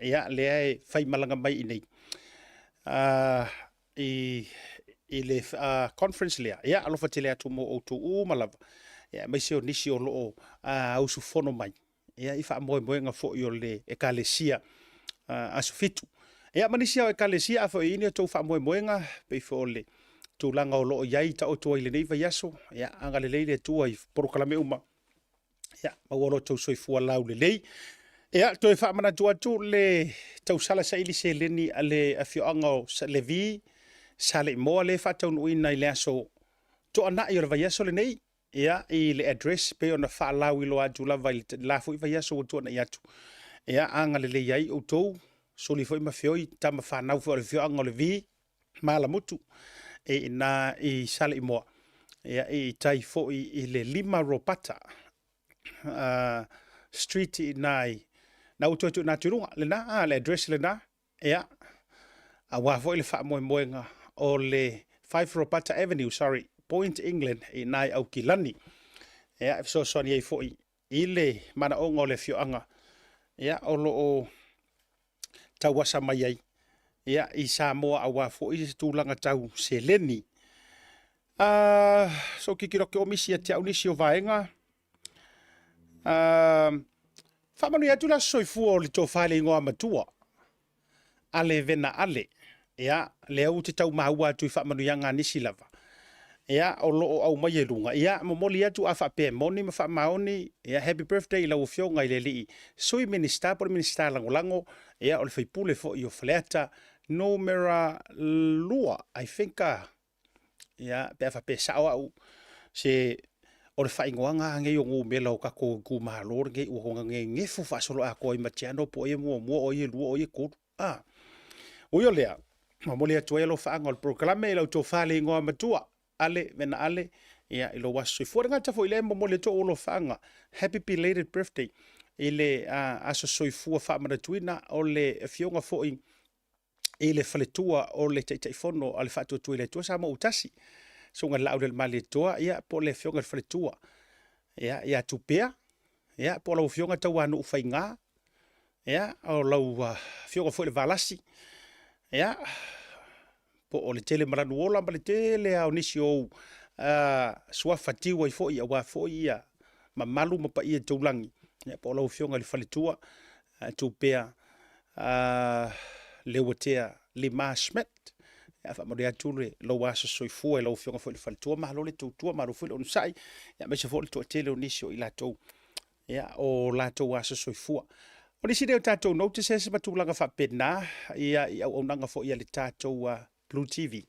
ia, lea e faimalaga mai i nei i le conference lea. Ia, alofa tele atu mo outou uma lava, ia, aemaise o nisi o lo o usufono mai ia, i faamoemoega foi o le Ekalesia Aso Fitu. Ia, ma nisi o Ekalesia a foi i ni outou faamoemoega, pei foi o le tulaga o lo o i ai taoto ai i lenei vaiaso, ia, agalelei le Atua i polokalame uma, ia, maua lo outou soifua laulelei. Ia, toe faamanatu atu le tausala saili seleni a le afioaga o Levi Saleimoa lea e faataunuuina i le aso Toanai o le vaiaso lenei, ia, i le address pei ona faalauiloa atu lava i le la foi vaiaso ua tuanai atu, ia, agalelei ai outou, suli foi ma feoi tama fanau foi o le afioaga o Levi ma Alamutu e ina i Saleimoa, ia, i tai foi i le 5 Ropata Street i ina i na ua toe tuuina atu i luga lena, le address lena. Ia, aua foi le faamoemoega o le 5 Ropata Avenue, sorry, Point England i ina i Aukilani. Ia, e fesoasoani ai foi i le manaoga o le afioaga, ia, o lo o tauasa mai ai, ia, i Samoa aua foi se tulaga tau seleni. So kikilo ke o misi ia te au nisi o vaega. Faamanuia atu le aso soifua o le tofa i le igoa matua, Ale Vena Ale. Ia, lea ou te tau maua atu i faamanuiaga a nisi lava. Ia, o lo o aumaia i luga. Ia, momoli atu a faapea e moni ma faamaoni. Ia, happy birthday i lau Afioga i le alii Sui Minisita po o le Minisita Lagolago. Ia, o le faipule foi o Faleata numera 2, I think, Ia, pe a faapea e sao au, se o le faaigoaga lava lenei o numera o tatou itumalo lenei ua gegefu faasoloatoa ai ma Tiano po o ai e muamua, o ai e lua, o ai e tolu. A ui o lea, momoli atu ai alofaaga o le polokalame i lau tofa le igoa matua, Ale Vena Ale, ia, i lou aso soifua. Le gata foi lea, e momoli atu ou alofaaga, happy belated birthday i le aso soifua faamanatuina o le afioga foi i le faletua o le Taitaifono a le Faatuatua i le Atua Samoa ua tasi, Susuga i le Laaulialemalietoa, ia, po o le Afioga i le Faletua, ia, ia Tupea, ia, po o lau Afioga Tauanuu Faiga, ia, o lau Afioga foi i le Valasi, ia, po o le tele Malanuola ma le tele lava o nisi o ou suafa tiu ai foi aua foi ia mamalu ma paia taulagi, ia, po o lau Afioga i le Faletua, Tupea Leuatea Lima Schmidt. Ia, faamanuia atu le lou aso soifua i lau Afioga foi i le Faletua, malo le tautua, malo foi le onosai, ia, aemaise foi le toatele o nisi o i latou, ia, o latou aso soifua. O nisi nei o tatou notices ma tulaga faapena, ia, i auaunaga foi a le tatou Blue TV.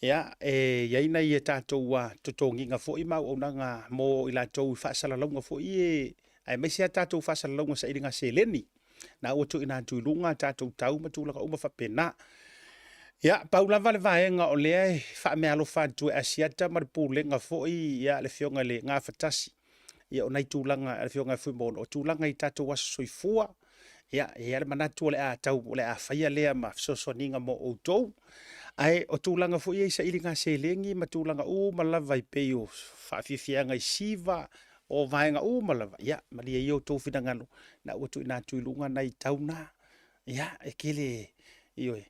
Ia, e i ai nai a tatou totogiga foi ma auaunaga mo i latou i faasalalauga foi e, aemaise a tatou faasalalauga sailiga seleni. Na ua tuuina atu i luga a tatou tau ma tulaga uma faapena. Ia, pau lava le vaega o lea e faameaalofa atu e Asiata ma le Pulega foi, ia, le Afioga i le Gafatasi, ia, o nai tulaga a le Afioga ia Fuimaono, o tulaga i tatou aso soifua, ia, e i ai le manatu o le a tau, o le a faia lea ma fesoasoaniga mo outou. Ae o tulaga foi ia i sailiga seleni ma tulaga uma lava e pei o faafiafiaga i siva, o vaega uma lava, ia, malie ia outou finagalo, na ua tuuina atu i luga nai tau na, ia, e tele, ioe,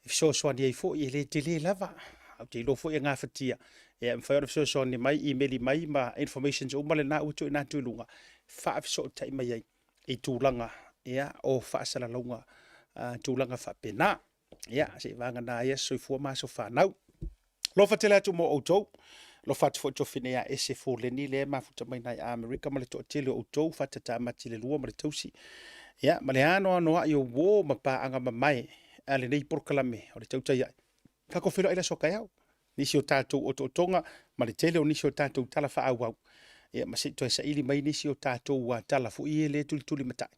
e fesoasoani ai foi, e le tele lava, ou te iloa foi e gafatia, ia, e mafai ona fesoasoani mai, imeli mai ma informations uma lena ua tuuina atu i luga, faafesootai mai ai i tulaga, ia, o faasalalauga, tulaga faapena. Ia, seivagana ai aso soifua ma aso fanau. Alofa tele atu mo outou. Alofa atu foi tofine ia Ese Foleni lea e mafuta mai nai Amerika ma le toatele o outou fatatamati le lua ma le tausi. Ia, ma le anoanoai o uo ma paaga mamae a lenei polokalame o le tautai ai. Tatou feiloai le aso taeao. Nisi o tatou otootoga ma le tele o nisi o tatou tala faaauau. Ia, ma se i toe saili mai nisi o tatou tala foi e le tulitulimatai.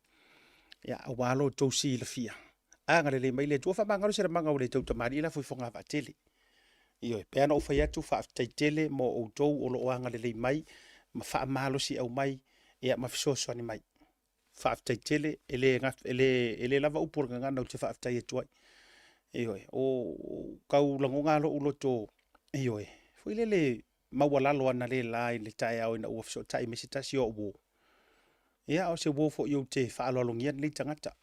Ia, aua lo outou silafia. Agalelei mai le Atua, faamagalo se lamaga ua le tautamalii lafo i fogavaa tele. Ioe, pei ona ou fai atu, faafetai tele mo outou o lo o agalelei mai ma faamalosiau mai, ia, ma fesoasoani mai. Faafetai tele, e le, e le, e le lava upu o le gagana ou te faafetai atu ai. Ioe, o tau lagona lou loto Ioe, foi lele maualalo analeila i le taeao ina ua fesootai mai se tasi o au uo. Ia, o se uo foi ou te faaaloalogia lenei tagata.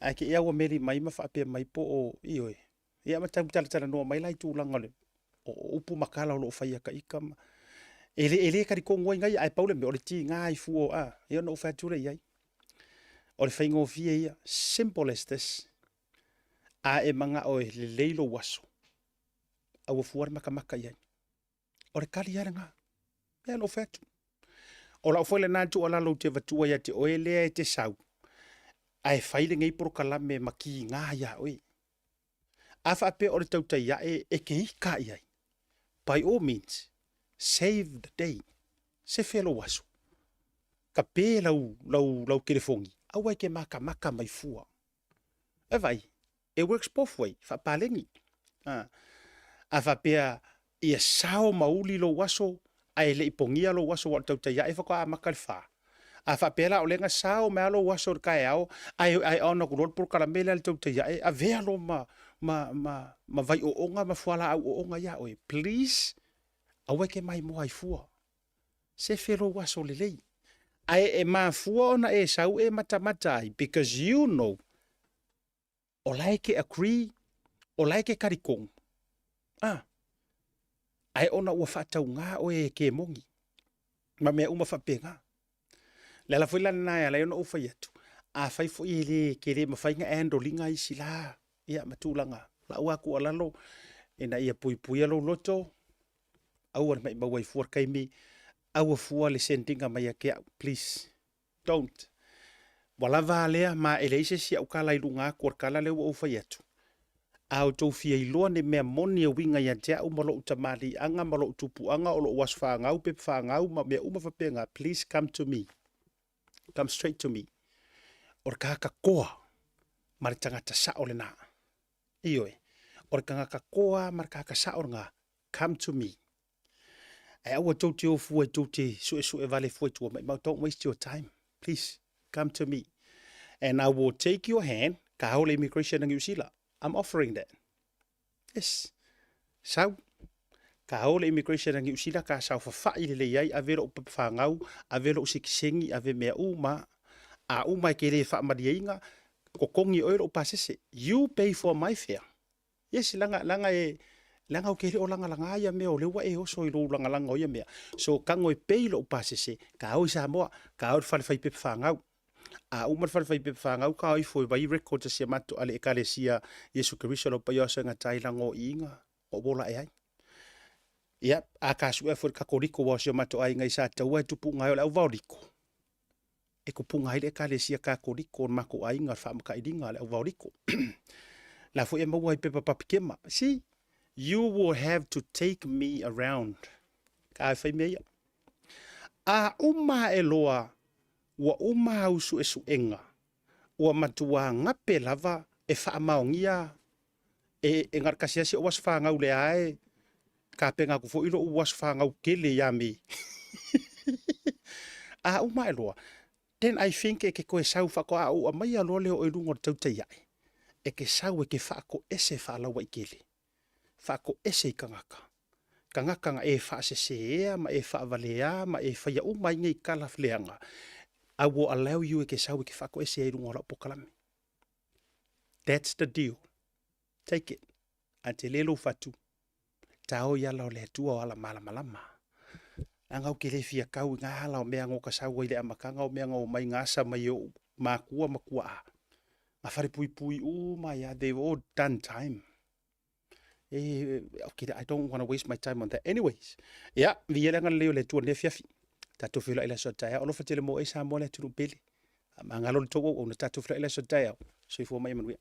Ae te i lava ua meli mai ma faapea mai po o, ioe, ia ma tau talatalanoa mai la i tulaga o le o upu ma tala o lo o faia ta ita ma e le, e le talitonu ai gaia, ae pau le mea o le tiga ai fua, a, ia ona ou fai atu lea i ai. O le faigofie ia, simple as this. A e manao e lelei lou aso, aua fua le matamata i ai. O le tali lava lena. Ia na ou fai atu. O lau foi lena tuualalo ou te avatua ia te oe lea e te sau, ae fai lenei polokalame ma kiga ia oe. A faapea o le tautai ae e te ita i ai, by all means, save the day. Sefe lou aso. Tape lau, lau, lau telefoni, aua e te matamata mai fua. E vai, e works both way, faapaleni. A, a faapea ia sao ma uli lou aso, ae le i pogia lou aso, aua o le tautai ae faatoa amata i le fa. A faapea la o lea na sao mai lava lou aso i le taeao, ae, ae on atu loa le polokalame lea a le tautai ae, avea loa ma, ma, ma, ma vaiooga ma fualaau ooga ia oe. Please, aua e te maimoa ai fua. Sefe lou aso lelei. Ae e mafua ona e sau e matamata ai because you know o la e ke agree, o la e ke talitonu. Ah. Ae ona ua faatauga oe e kemoni ma mea uma faapena. Le ala foi la lena e ala ai ona ou fai atu, afai foi e le, ke le mafai ona handle ina isi la, ia ma tulaga, lau lava tuualalo, ina ia puipuia lou loto, aua le maimau ai fua le taimi, aua fua le send ina mai ia te au, please, don't. Ua lava a lea, ma e leai se isi au tala i luga atu o le tala lea ua ou fai atu. A outou fia iloa ni mea moni e uiga ia te au ma lou tamaliiaga ma lou tupuaga o lou aso fanau, pepa fanau ma mea uma faapena, please come to me. Come straight to me. O le tagata toa ma le tagata sao lena. Ioe, o le tagata toa ma le tagata sao lena, come to me. Ae aua tou te o fua tou te suesue vale fua i tua maimau. Don't waste your time. Please, come to me. And I will take your hand, ka hao le immigration a New Zealand. I'm offering that. Yes. Sau. Ka hao le immigration a New Zealand, ka sau whawhai le lei ai, ave lou papawhangau, ave lou sikisengi, ave mea uma. A uma e ke le whaamalieinga, kokongi oe lou pasese. You pay for my fare. Yes, leaga, leaga e, leaga ou te le o lagalaga ia mea o lea ua e oso i lou lagalaga o ia mea. So, tago e pay lou pasese, ka o i Samoa, ka o i le fale fai pepa fanau. A uma le fale fai pepa fanau, ka o ifo e vai records a si a matou ale Ekalesia Iesu Keriso lau paia o aso e gata ai lago o iiga, o wola e ai. Ia, a ka suea foi le Katoliko ua o si o matou aiga i Sataua e tupuga ai o le au vaoliko. e kupuga ai le Ekalesia Katoliko o le matou aiga, le faamatailiga a le auvaoliko. La foi e maua ai pepa papikema. See, you will have to take me around. Ka e fai mea ia. A uma e loa, ua uma au suesuega, ua matua gape lava e faamaonia e, e na o le 1 lava si ou aso fanau lea e tapena atu foi lou aso fanau tele ia Me. A uma ae loa, then I think e ke toe sau faatoa ou aumaia loa lea o oe i luga o le tautai ae, e te sau e te faatoese faalauaitele, faatoese i tagata, tagata na e faasesea ma e faavalea ma e faia uma ai nei tala leaga, I will allow you e te sau e te faatoese ai i luga o lau polokalame. That's the deal. Take it. Ae tele lou fatu. Tao i ala o le Atua o ala malamalama. Leaga ou te le fia kau i ngā ala o mea ngō ka sau ai le amataga o mea ngā o mai ngā asa mai e oʻu mākua ma kuaʻa. Ngā whare puipui uma ia, they've all done time. E, okay, I don't want to waste my time on that. Anyways, ia, viia le agalelei o le Atua lenei afiafi. Tatou feiloai i le aso a taeao. Alofa tele mo oe Samoa le atunuu pele. Faamagalo le tou auauna. Tatou feiloai i le aso a taeao. Soifua ma ia manuia.